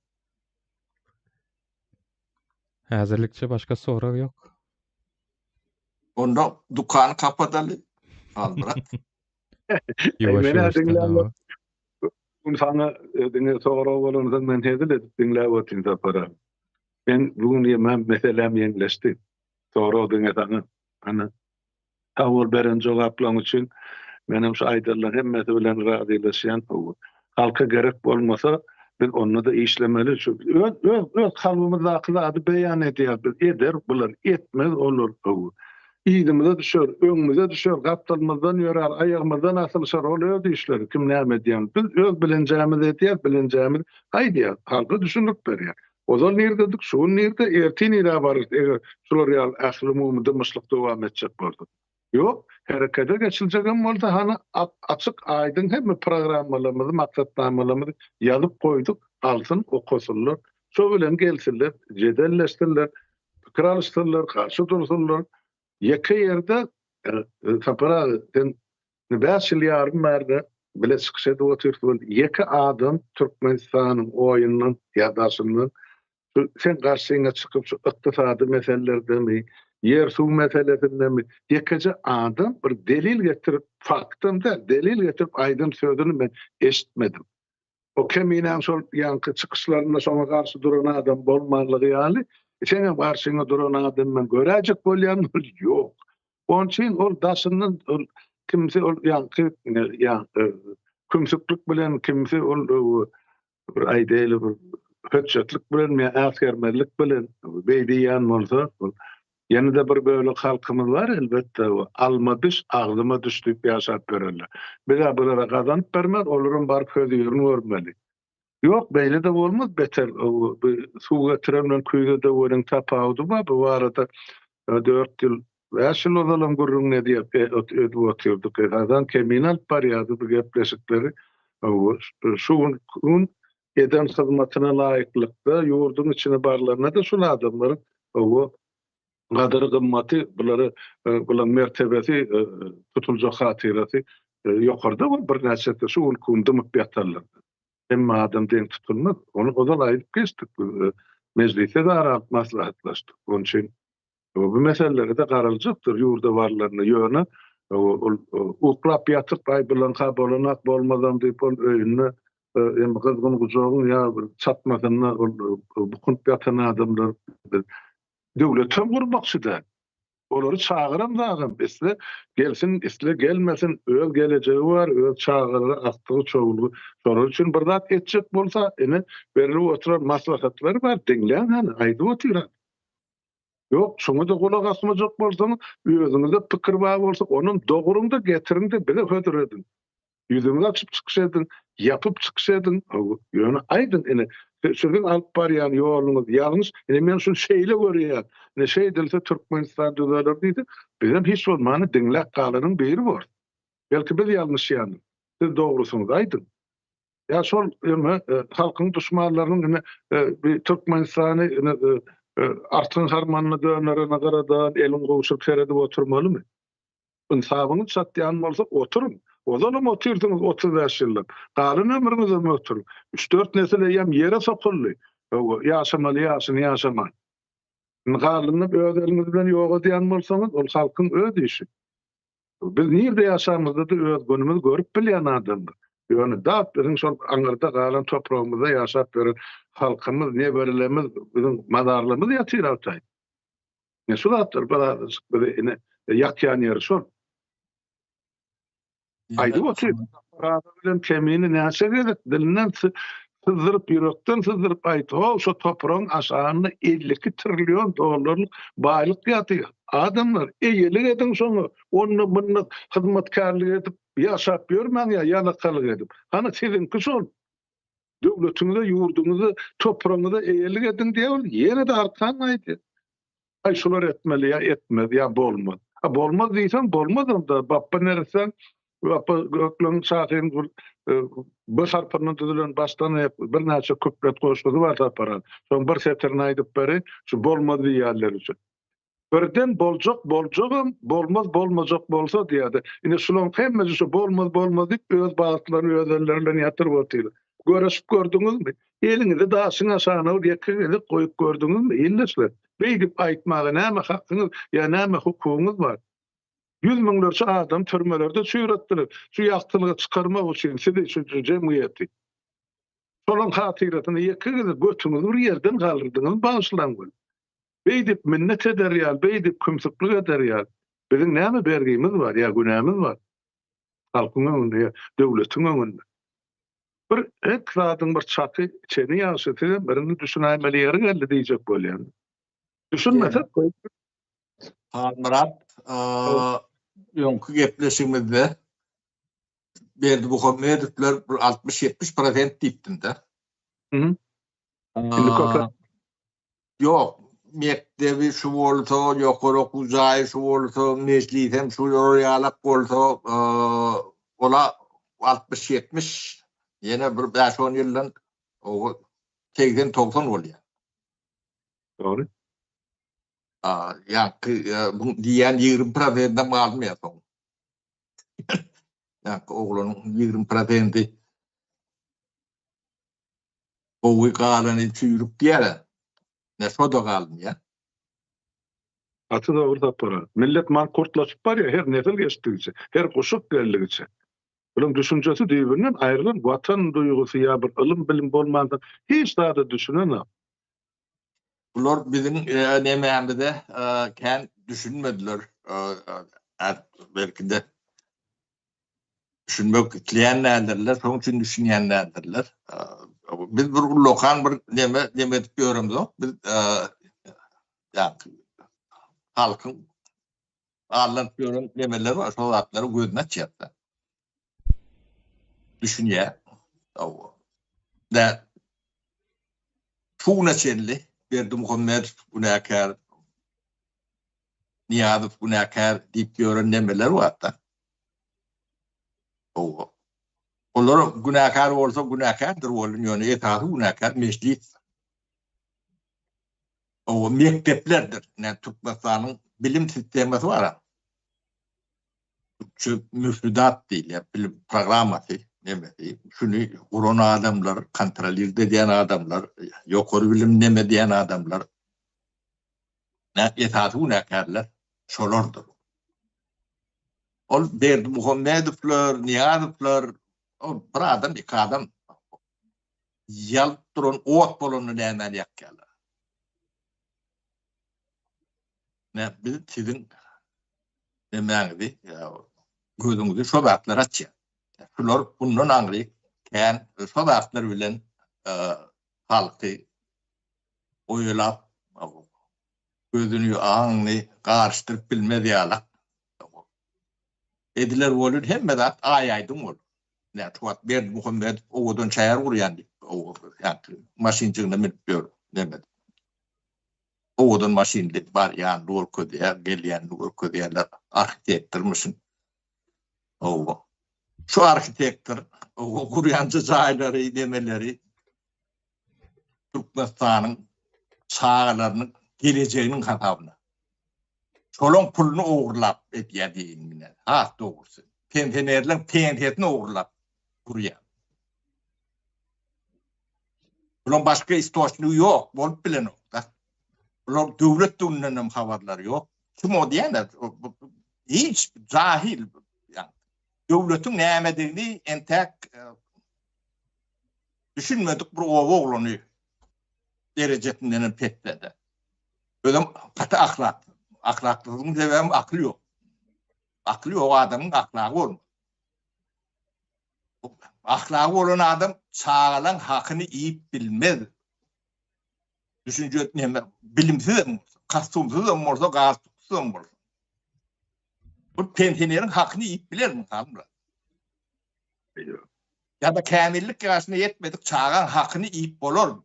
Häzirlikçe başga sorag ýok. Onda dükany kapadaly. Al brat. Ýuwaş ýuwaşdan. Bu saňa e, diňe sorag bolansoň men hezil edip diňläp otyryn Sapar aga. Men bu gün ýemem meselem ýeňleşdi. Sorag diňe saňa. Ana. Sag bol beren jogaplaň üçin. Menem şu aýdanlaň hemmesi bilen razylaşýan. Halka gerek bolmasa biz onda-da işlemeli. Şu öz öz öz kalbymyzdaky zady beýan edýäris biz. Eder bular, etmez olar. Yzymyza düşer, öňümize düşer, gapdalymyzdan ýörär, aýagymyzdan asylyşar, ol öz işleri, kim näme edýän. Biz öz bilenjämizi edýäris, bilenjämizi aýdýarys, halka düşündirip berýäris. Ozal nirdedik, şu gün nirde, ertir nirä bararys, eger şular ýaly ählumumy dymyşlyk dowam etjek bolsa. Ýok, herekete geçiljegem bolsa, hany, açyk, aýdyň hemme programmalarymyzy, maksatnamalarymyzy ýazyp goýduk, alsyn, okasynlar, şo bilen gelsinler, jedelleşsinler, pikir alyşsynlar, garşy dursunlar. Ýeke ýerde, Sapar aga, sen bäş ýyl ýarym bärde bile çykyş edip otyrsyň, ol ýeke adam Türkmenistanyň oýundan ýa daşyndan şu seň garşyňa çykyp şu ykdysady meselelerdemi, ýer-suw meselesindemi ýekeje adam bir delil getirip, faktam däl, delil getirip aýdan sözüni men eşitmedim. O Keminäň şol ýaňky çykyşlarynda şoňa garşy duran adam bolmanlygy ýaly, seňem garşyňa duran adam men göräýjek bolýan, ol ýok. Onuň üçin ol daşyndan ol kimsi ol ýaňky ýa kümsüklik bilen, kimsi ol bir aýdaýly bir hötjetlik bilen ýa äsgermezlik bilen beý diýýän bolsa, ol Ýene-de bir bölek halkymyz bar, elbetde, alma düş, agzyma düş diýip ýaşap ýörenler. Biz-ä bulara gazanyp bermez, olaram baryp hözirini görmeli. Ýok, beýle-de bolmaz, beter bu suw getiren bilen küýze döweniň tapawudy bar, bu barada dört ýyl, bäş ýyl ozalam gürrüňini edip otyrdyk. Esasan Kemine alyp barýardy bu gepleşikleri. Şu gün eden hyzmatyna laýyklykda ýurduň içine barlanda-da şul adamlaryň bu gadyry-gymmaty, bulary bularyň mertebesi, tutuljak hatyrasy ýokarda bolup birnäçesi şu günki gün dymyp ýatarlar. Hemme adam deň tutulmaz. Ony ozal aýdyp geçdik. Mejlisde-de ara alyp maslahatlaşdyk. Onuň üçin Bu meselelere-de garaljakdyr ýurda barlarynda. Ýöne ol uklap ýatyp, aý bulaňka bolanak, bolmazam diýip ol öýünde hem gyzgyn gujagyň ýa bir çatmasynda ol bukunyp ýatan adamlar biz döwletem gurmakçy däl. Olary çagyram zagam isle gelsin, isle gelmesin, öz gelejegi bar, öz çagalary, agtygy, çowlugy. Şolar üçin bir zat etjek bolsa, ine, berilip oturan maslahatlary bar, diňläň hany, aýdyp otyr. Ýok, şoňa-da gulak asmajak bolsaňyz, özüňizde pikir bar bolsa, onam dogruň-da, getiriň-de, bize hödür ediň. Ýüzüňizi açyp çykyş ediň, ýapyp çykyş ediň, ýöne aýdyň, ine, siziň alyp barýan ýoluňyz ýalňyş, ine, men şuny şeýle görýän, ine, şeýdilse Türkmenistan düzeler diýse, bizem hiç bolmanda diňläp galanyň biri borus. Belki biz ýalňyşýandyrys. Siz dogrusyňyzy aýdyň. Ýa şol ýöne halkyň duşmanlarynyň ine bir Türkmenistany ine artyň harmanyna dönerene garadan elin gowşuryp seredip oturmalymy? Ynsabyňyz çatýan bolsa oturyň. Ozalam otyrsyňyz 35 ýyllap. Galan ömrüňizem oturyň. Üç-dört nesil eýýäm ýere sokuldy. Ýaşamaly ýaşyny ýaşaman. Indi galanyny öz eliňiz bilen ýok edýän bolsaňyz, ol halkyň öz işi. Biz nirde ýaşamyzda-da öz günümizi görüp bilýän adamlar. Ýöne dat biziň şol aňyrda galan topragymyzda ýaşap ýören halkymyz, neberelerimiz, biziň mazarlarymyz ýatyr Altaý. Ine şu zatlar birazajyk bizi ine ýakýan ýeri şol. Aýdyp otyr. Raza bilen Kemini näçe gezek dilinden syzdyryp, ýürekden syzdyryp aýtdy, How, şo topragyň aşagynda 52 trillion dollarlyk baýlyk ýatyr. Adamlar, eýelik ediň şoňa, onda-munda hyzmatkärlik edip ýaşap ýörmäň ýa ýalakalyk edip. Hany siziňki şol. Döwletiňize, ýurduňyza, topragyňyza eýelik ediň diýýär, ol ýene-de arkan aýdýar. Aý şular etmeli ýa etmez ýa bolmaz. A bolmaz diýseň bolmaz onda. Bapba neressäň Bapba Gökleň şahyryň bir B harpyndan düzülen başdan aýak birnäçe küplet goşgusy bar Sapar. Şoň bir setirini aýdyp bereýin, şu bolmaz diýýänler üçin. Birden boljak boljagam, bolmaz bolmajak bolsa diýýärdi. Ine şularyň hemmesi şu bolmaz bolmaz diýip öz bagtlaryny öz elleri bilen ýatyryp otyrlar. Göreşip gördüňizmi? Eliňizi daşyň aşagyna bir ýeke gezek goýup gördüňizmi, ildeşler? Beýdip aýtmaga näme hakyňyz ýa näme hukugyňyz bar? Ýüz müňlerçe adamy türmelerde çüýretdiler. Şu ýagtylyga çykarmak üçin sizi, şu jemgyýeti. Şolaryň hatyrasyna ýeke gezek götüňizi bir ýerden galdyrdyňyzmy, bagyşlaň weli. Beýdip minnet eder ýaly, beýdip kümsüklik eder ýaly biziň näme bergimiz bar ýa günämiz bar? Halkyň öňünde ýa döwletiň öňünde. Bir her zadyň bir çaky, çeni ýagşy, sizem birini düşünäýmeli ýeri geldi diýjek bolýan. Düşünmesek goý. Halmyrat, öňki gepleşigimizde Berdimuhamedowlar bir 60-70 prosent diýipdim-de. Indi köp. Ýok, mekdebi şu bolsa, ýokary okuw jaýy şu bolsa, mejlisem şu ýalak bolsa, ola 60-70, ýene bir bäş-on ýyldan 80-90 bolýar. Dogry. Ýaňky bu diýýän 20 prosentem galmaýar soň. Ýaňky oglanyň 20 prosenti Gowy galany çüýrük diýýärä. Ine şo-da galynýa. Gaty dogry Sapar aga. Millet mankurtlaşyp barýar her nesil geçdigiçe, her guşak geldigiçe. Bulaň düşünjesi düýbünden aýrylan watan duýgusy ýa bir ylym bilim bolmansoň hiç zada düşünenok. Bular biziň nemämize kän düşünmediler. Belki-de düşünmek isleýän däldirler, şonuň üçin düşünýän däldirler. Biz bir ullakan bir neme neme edip ýöremzok. Biz ýa halkyň aldanyp ýören nemeleri bar, şol zatlary gözüni açýar-da. Düşünýär. Dä şu güne çenli Berdimuhamedow günäkär, Nyýazow günäkär diýip ýören nemeler bar-da. Hawa. Olar günäkär bolsa günäkärdir welin, ýöne esasy günäkär mejlis. Hawa, mekdeplerdir. Ine, Türkmenistanyň bilim sistemasy bar. Türkçe müfridat diýilýär, bilim programmasy, nemesi. Şuny guran adamlar, kontrolird edýän adamlar, ýokary bilim neme diýen adamlar. Esasy günäkärler şolardyr. Ol Berdimuhamedowlar, Nyýazowlar, ol bir adam, iki adam ýalyp duran ot bolanda nämäni ýakýarlar. Nä biz siziň nemäňizi, gözüňizi şo zatlar açýar. Şular bundan aňry kän şo zatlar bilen halky oýalap, gözüni, aňyny garyşdyryp bilmez ýalak ediler welin hemme zat aý-aýdyň bolar. Ine, şu wagt Berdimuhamedow owadan şäher gurýan diýip, ýaňky maşynjygyna münüp ýör, neme. Owadan maşynly barýanyny görkezýär, gelýänini görkezýärler, arhitektormyşyn. Hawa. Şu arhitektor gurýanja jaýlary, nemeleri Türkmenistanyň çagalarynyň gelejeginiň hasabyna. Şolaň puluny ogurlap edýär diýeýin men. Has dogrusy. Pensionerleň pensiýasyny ogurlap gurýar. Bulaň başga istoçnigi ýok, bolup bilenok-da. Bular döwletdiginden hem habarlary ýok. Kim o diýende, hiç jahil. Döwletiň nämedigini entäk düşünmedik bir oba oglany derejesinden hem pesde-de. Özem gaty ahlaksyz. Ahlaksyzlygyň sebäbi akyl ýok. Akyl ýok adamyň ahlagy bolmaz. Ahlagy bolan adam çagalaň hakyny iýip bilmez. Düşünje näme bilimsiz hem bolsa, kostumsyz hem bolsa, galstuksyz hem bolsa. Bu pensioneriň hakyny iýip bilermi Halmyrat? Ýok. Ýa-da kämillik ýaşyna ýetmedik çagaň hakyny iýip bolarmy?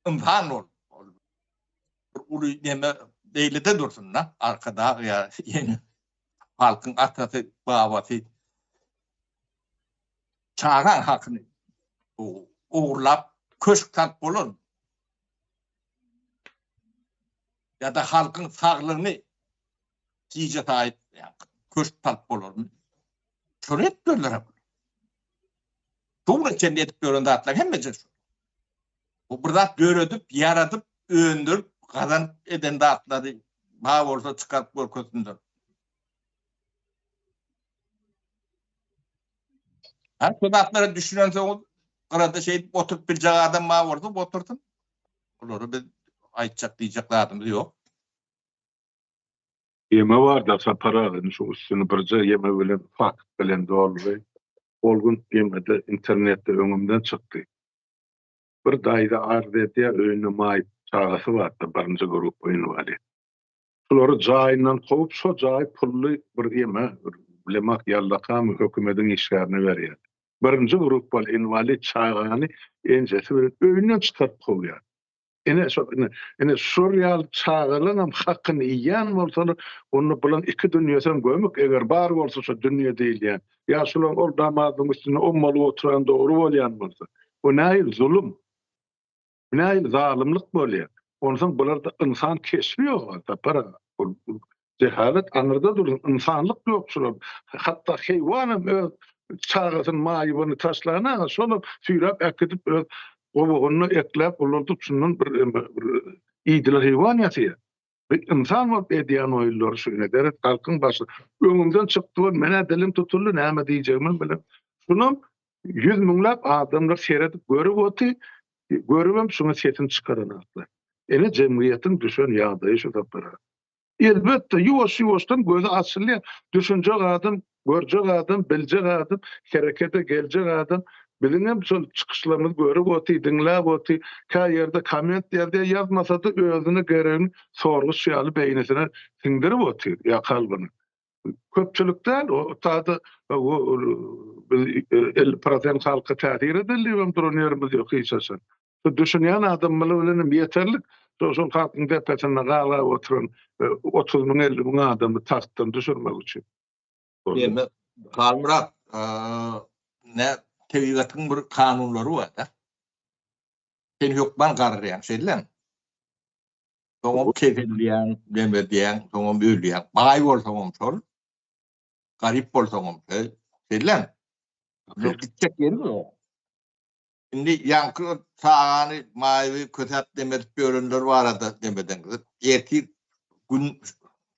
Ynsan bolup. Ol bir uly neme beýlede dursun-da, Arkadag ýa ýene halkyň atasy, babasy çagaň hakyny ogurlap köşk salyp bolarmy? Ýa-da halkyň saglygyny gije saýyp köşk salyp bolarmy? Şony edip ýörler. Şu çenli edip ýören zatlar hemmesi şu. Bu bir zat döredip, ýaradyp, öndürip, gazanyp eden zatlary bar bolsa çykaryp görkezsinler. Ha, şu zatlara düşünensoň gyrada şeýdip oturyp biljek adam bar bolsa otursyn. Olary biz aýtjak diýjek zadymyz ýok. Ýeme barda Sapar aga indi şu üstüni birje ýeme bilen fakt bilen doldury. Ol gün ýemede internetde öňümden çykdy. Bir daýza arz edýär öýünde maýyp çagasy barda birinji gruppa inwalid. Şulary jaýyndan kowup şo jaýy pully bir ýeme bir bilemak ýallakamy hökümediň işgärine berýär. Birinji gruppaly inwalid çagany enjesi bilen öýünden çykaryp kowýar. Ine şo ine ine şol ýaly çagalaňam hakyny iýýän bolsalar, onda bulaň iki dünýesem gömük, eger bar bolsa şo dünýe diýilýän. Ýa şulaň ol namazyň üstünde ommalyp oturan dogry bolýan bolsa. Bu nähili zulum? Bu nähili zalymlyk bolýar? Onsoň bularda ynsan keşbi ýok, Sapar aga. Jehalet aňyrda dursun, ynsanlyk ýok şular. Hatda heýwanam öz çagasyny, maýybyny taşlana, şonam süýräp äkidip öz gowagynda ekläp ulaldyp şundan bir bir iýdiler heýwan ýasaýar. Bir ynsan bolup edýän oýunlary şu ine seret halkyň başy öňümden çykdy we menä dilim tutuldy näme diýjegimem bilem. Şunam ýüz müňläp adamlar seredip görüp oty, görübem şuňa sesini çykaranaklar. Ine jemgyýetiň düşen ýagdaýy şu sapara. Elbetde, ýuwaş-ýuwaşdan gözi açylýar. Düşünjek adam, görjek adam, biljek adam, herekete geljek adam. Biziňem şol çykyşlarymyzy görüp otyr, diňläp otyr. Kä ýerde komment ýazýar, ýazmasa-da özüne geregini sorguç ýaly beýnisine siňdirip otyr ýa kalbyna. Köpçülik däl, o tada biz 50 prosent halka täsir edeli diýibem duran ýerimiz ýok hiç haçan. Şu düşünýän adamlar bilen hem ýeterlik. Şol şol halkyň depesinde galgap oturan 30 müň 50 müň adamy tagtdan düşürmek üçin. Diýmek, Halmyrat, ne tebigatyň bir kanunlary bar-da. Sen hökman garraýaň, şeýdilemi? Soňam keselleýäň, neme edýäň, soňam ölýäň. Baý bolsaňam şol, garyp bolsaňam şeý, şeýdilemi? Gitjek ýeriň ýok. Indi ýaňky çagany maýyby kösäp demedip ýörenler barada demedeňiz. Ertir gün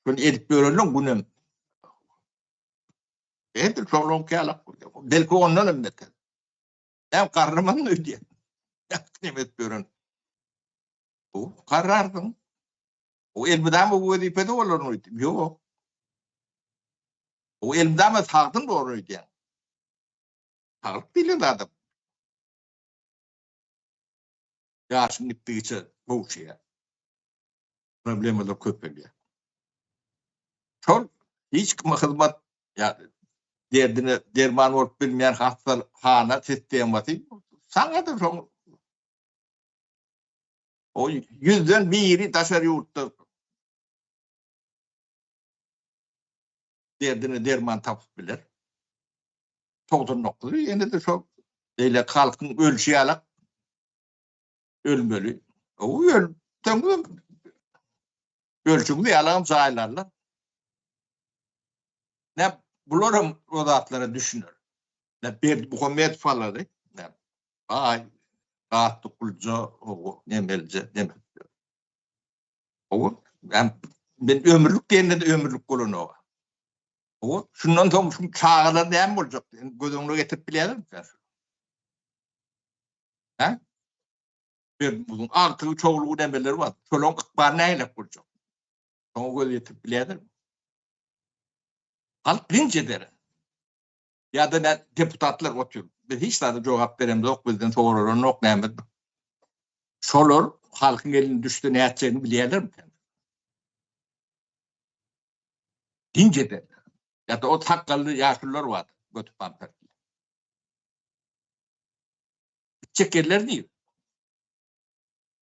şony edip ýörenleň günem edil şolaňky ýalak bolýar. Belki ondan hem beter. Näme garraman öýdýän. Neme edip ýören. Bu garrarsyň. O elmydama bu wezipede bolaryn öýdýän. Ýok. O elmydama sagdyn bolar öýdýän. Saglyk diýlen zada ýaşyň gitdigiçe gowşaýar. Problemalar köpelýär. Şol hiç kime hyzmat ýa derdine derman bolup bilmeýän hassahana sistemasy saňa-da şoň o ýüzden biri daşary ýurtda derdine derman tapyp biler. 99-y ýene-de şol beýle halkyň ölşi ýalak ölmeli. O ölseň ölşüňiz ýalagam jaýlarlar. Ne bular hem o zatlara düşüner. Ne Berdimuhamedow alary, ne baý, Atly Gulja, o nemelje, neme. O, men ömürlik diýende de ömürlik bolanok. O, şundan soň şu çagalar näme boljak? Göz öňüne getirip bilýärmi? Ha? Bir buň agtygy, çowlugy nämeler bar. Şolaryň ykbaly nähili boljak? Şoňa göz ýetirip bilýärmi? Halk linç eder. Ýa-da ne deputatlar otyr. Biz hiç zada jogap beremzok, bizden soralanok näme. Şolar halkyň eline düşse nätjegini bilýärlermi? Linç ederler. Ýa-da o sakgally ýaşulular bar, götüp pampert. Çekerler diýip.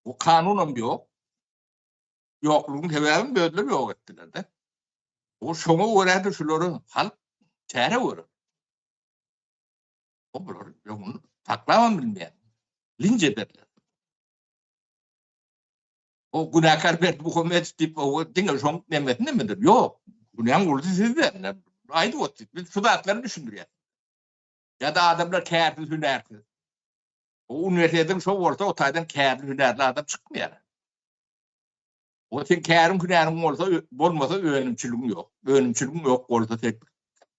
Bu kanunam ýok. Ýoklugyň sebäbini özleri ýok etdiler-de. O şoňa görä-de şulary halk çäre görer. O bular öňüni saklabam bilmeýär. Linç ederler. O günäkär Berdimuhamedow diýip, o diňe şoň nemesi nemedir? Ýok. Günäň ulusy sizde. Aýdyp otyr. Biz şu zatlary düşündirýäs. Ýa-da adamlar kärsiz, hünärsiz. O uniwersitetiň şo bolsa, o taýdan kärli, hünärli adam çykmaýar. O sen käriň, hünäriň bolsa, bolmasa önümçiligiň ýok. Önümçiligiň ýok bolsa sen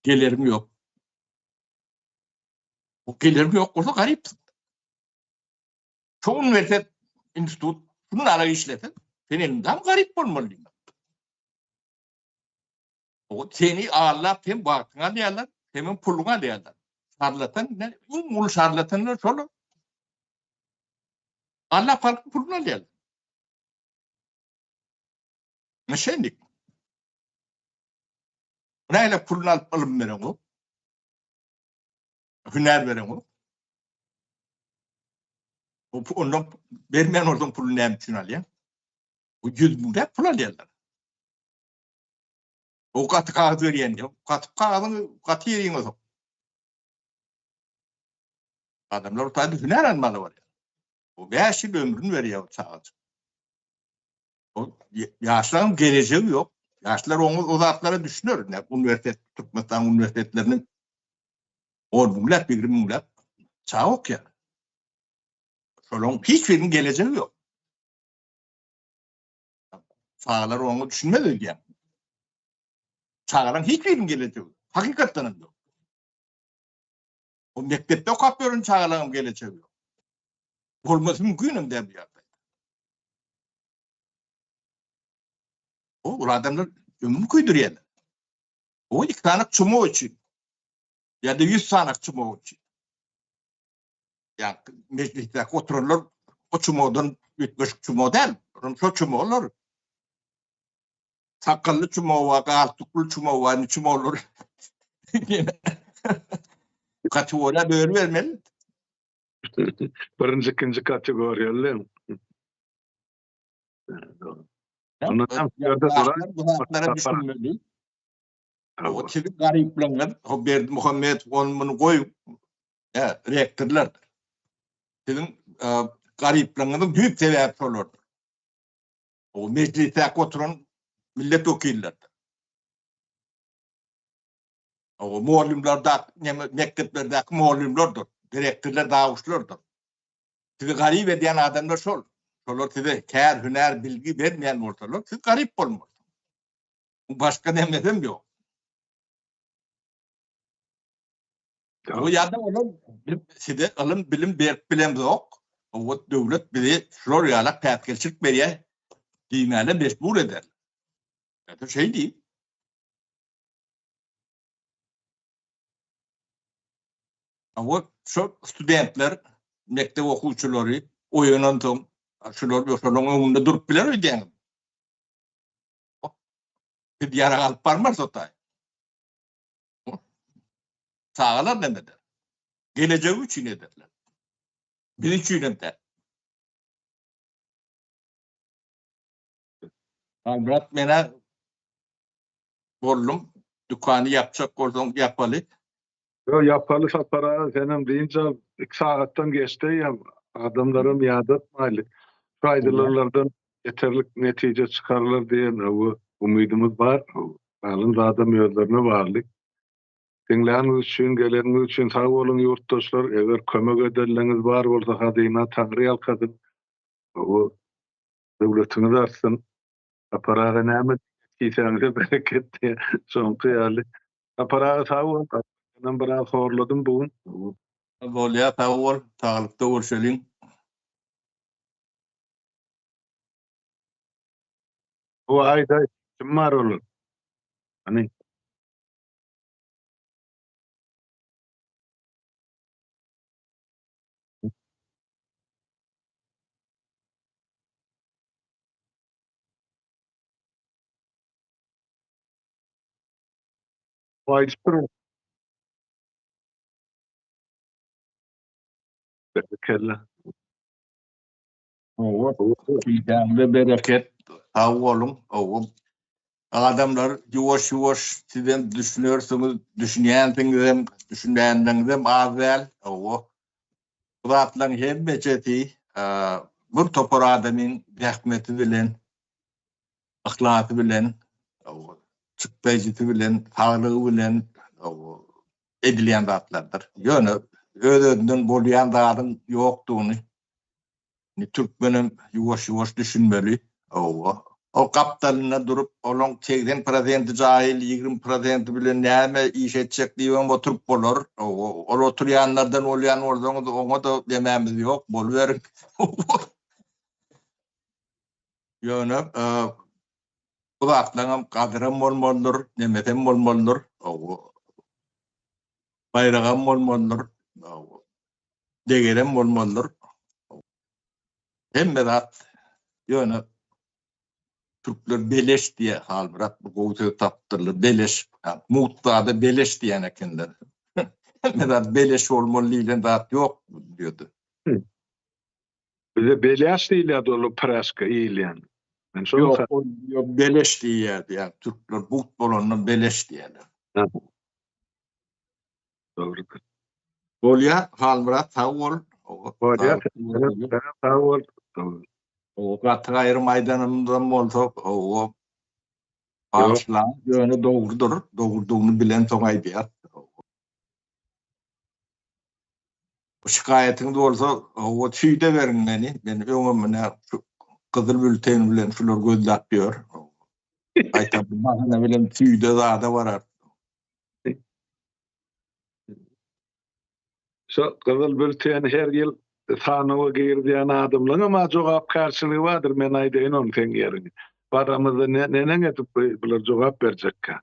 geleriň ýok. O geleriň ýok bolsa garypsyň. Şo uniwersitet, institut şunun ara işlese, sen elmydam garyp bolmaly diýmek. O seni aldap hem wagtyňy alýarlar, hemem puluňy alýarlar. Şarlatan, iň uly şarlatanlar şolar. Aldap halkyň puluny alýarlar. Moşennik. Näle puluny alyp ylym bereňok. Hünär bereňok. O ondan bermeýän bolsaň puluny näme üçin alýaň? Bu 100 müňläp pul alýarlar. O gaty kagyz berýän ýok. Gaty kagyzyň gaty ýeriňe sok. Adamlar o taýda hünär almaly bolýar. O 5 ýyl ömrüni berýär o çagajyk. O ýaşlaryň gelejegi ýok. Ýaşlar oňa o zatlara düşüner. Ne uniwersitet, Türkmenistan uniwersitetleriniň 10 müňläp, 20 müňläp çaga okýar. Şolaryň hiç biriniň gelejegi ýok. Çagalar oňa düşünmez öýdýän. Çagalaryň hiç biriniň gelejegi ýok. Hakykatdan hem ýok. O mekdepde okap ýören çagalaryň gelejegi ýok. Bolmasy mümkin hem däl bu ýagdaýda. O ol adamlar ömrüni köýdürýärler. O iki sany çumak üçin ýa-da 100 sany çumak üçin. Ýa mejlisdäki oturanlar o çumakdan üýtgeşik çumak däl. Onuň şo çumaklar. Sakgally çumak bar, galstukly çumak bar, indi çumaklar kategoriýa bölübermeli. Birinji, ikinji kategoriýaly. Bu zatlara düşünmeli. O siziň garyplygyňyz, o Berdimuhamedow ony muny goýup, rektorlar. Siziň garyplygyňyzyň düýp sebäbi şolardyr. O mejlisdäki oturan millet wekilleridir. O mugallymlardaky, mekdeplerdäki mugallymlardyr, direktorlar, dawuşlardyr. Sizi garyp edýän adamlar şol. Şolar size kär, hünär, bilgi bermeýän bolsalar, siz garyp bolmarsyňyz. Başga nemesem ýok. O ýa-da olar size ylym, bilim berip bilemzok. O döwlet bizi şular ýaly päsgelçilik berýär diýmäne mejbur eder. Ýa-da şeý diý. Awa şo studentler, mekdep okuwçylary oýanansoň, şular şolaryň öňünde durup biler öýdýäňizmi? Biz ýarag alyp barmarys o taý. Çagalar näme eder? Gelejegi üçin ederler. Biz üçin hem däl. Halmyrat menä boldum. Dükany ýapjak bolsaň ýapaly. Ýok ýapaly Sapar aga senem dynç al. Iki sagatdan geçdi eýýäm. Adamlaram ýadatmaýly. Şu aýdylanlardan ýeterlik netije çykarlar diýen umydymyz bar. Galan zadam özlerine bagly. Diňläniňiz üçin, geleniňiz üçin sag boluň ýurtdaşlar. Eger kömek ederleňiz bar bolsa hazyna Taňry ýalkasyn. Döwletiňiz artsyn. Sapar aga näme diýseňize bereket diýe şoňky ýaly. Sapar aga sag bol. Senem biraz horladym bu gün. Bolýa sag bol. Saglykda görşeliň. Hawa aýt aýt. Kim bar olar? Hany. Aýdyp duruň. Berekella. Hawa, işiňize bereket. Sag boluň. Hawa. Adamlar ýuwaş-ýuwaş sizem düşünersiňiz, düşünýänsiňizem, düşünýänleriňizem az däl. Hawa. Bu zatlaryň hemmejesi bir topar adamyň zähmeti bilen, yhlasy bilen, çykdaýjysy bilen, saglygy bilen edilýän zatlardyr. Ýöne öz-özünden bolýan zadyň ýokdugyny Indi türkmenem ýuwaş-ýuwaş düşünmeli. Hawa. O gapdalynda durup, olaň 80 prosenti jaýyl, 20 prosenti bilen näme iş etjek diýibem oturyp bolar. Hawa. Ol oturýanlardan bolýan bolsaňyz, oňa-da demämiz ýok, boluberiň. Ýöne bu zatlaryňam gadyram bolmalydyr, nemesem bolmalydyr. Hawa. Baýragam bolmalydyr. Hawa. Degerem bolmalydyr. Hemme zat ýöne türkler beleş diýýär Halmyrat bu gowy söz tapypdyrlar beleş mugt zada beleş diýen ekenler. Hemme zat beleş bolmaly diýlen zat ýok diýdi. Bize beleş diýilýärdi ol praşka iýilýän. Men şol Ýok, ol ýok beleş diýýärdi ýa türkler mugt bolanda beleş diýýärler. Dogrudyr. Bolýa Halmyrat sag bol. Bolýa sag bol. O gaty gaýrym aýdanymyzam bolsa, o bagyşlaň, ýöne dogrudyr, dogrudygyny bilensoň aýdýas. Şikaýatyňyz bolsa, o süýde beriň meni. Men öňem mine şu gyzyl bülten bilen şular gözläp ýör. Gaýtam bahana bilen süýde zada barar. Şo gyzyl bülteni her ýyl sanawa girizýän adamlaryňam-a jogapkärçiligi bardyr, men aýdaýyn ony seň ýeriňe. Baramyzda neneň edip bular jogap berjekkä?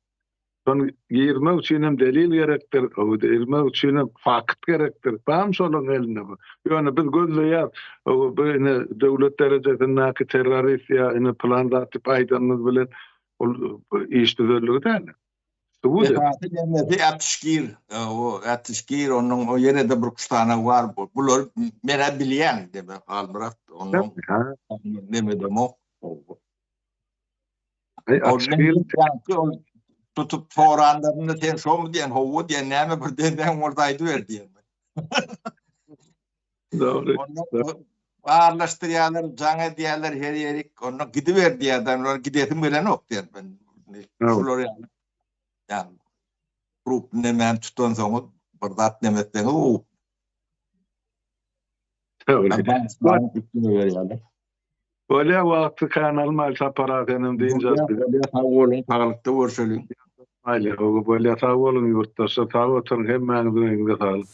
Şony girmek üçinem delil gerekdir, girmek üçinem fakt gerekdir. Barmy şolaryň elinde bu? Ýöne biz gözleýäs, bu ine döwlet derejesindäki terrorist ýa ine pylan zat diýip aýdanymyz bilen ol iş düzelligi däl. Esasy nemesi äpişgir, o äpişgir, onuň o ýene-de bir kuşanak bar. Bular men-ä bilýän deme Halmyrat, onuň neme demok. Ol tutup soranlarynda sen şomy diýen, howwa diýen, näme bir deseň bolsa aýdyber diýen. Dogry. Barlaşdyrýarlar, jaň edýärler her ýerik. Onda gidiber diýýärler. Olar gidesim gelenok diýen. Men şular ýaly. Ýa grup nämäni tutansoňyz bir zat näme etseňiz o. Dogry. Bolýa wagty kän almaýly Sapar aga senem dynç al. Bolýa sag boluň saglykda görşeliň. Maýly hawa bolýa sag boluň ýurtdaşlar sag oturyň hemmäňiziň öýüňize saglyk.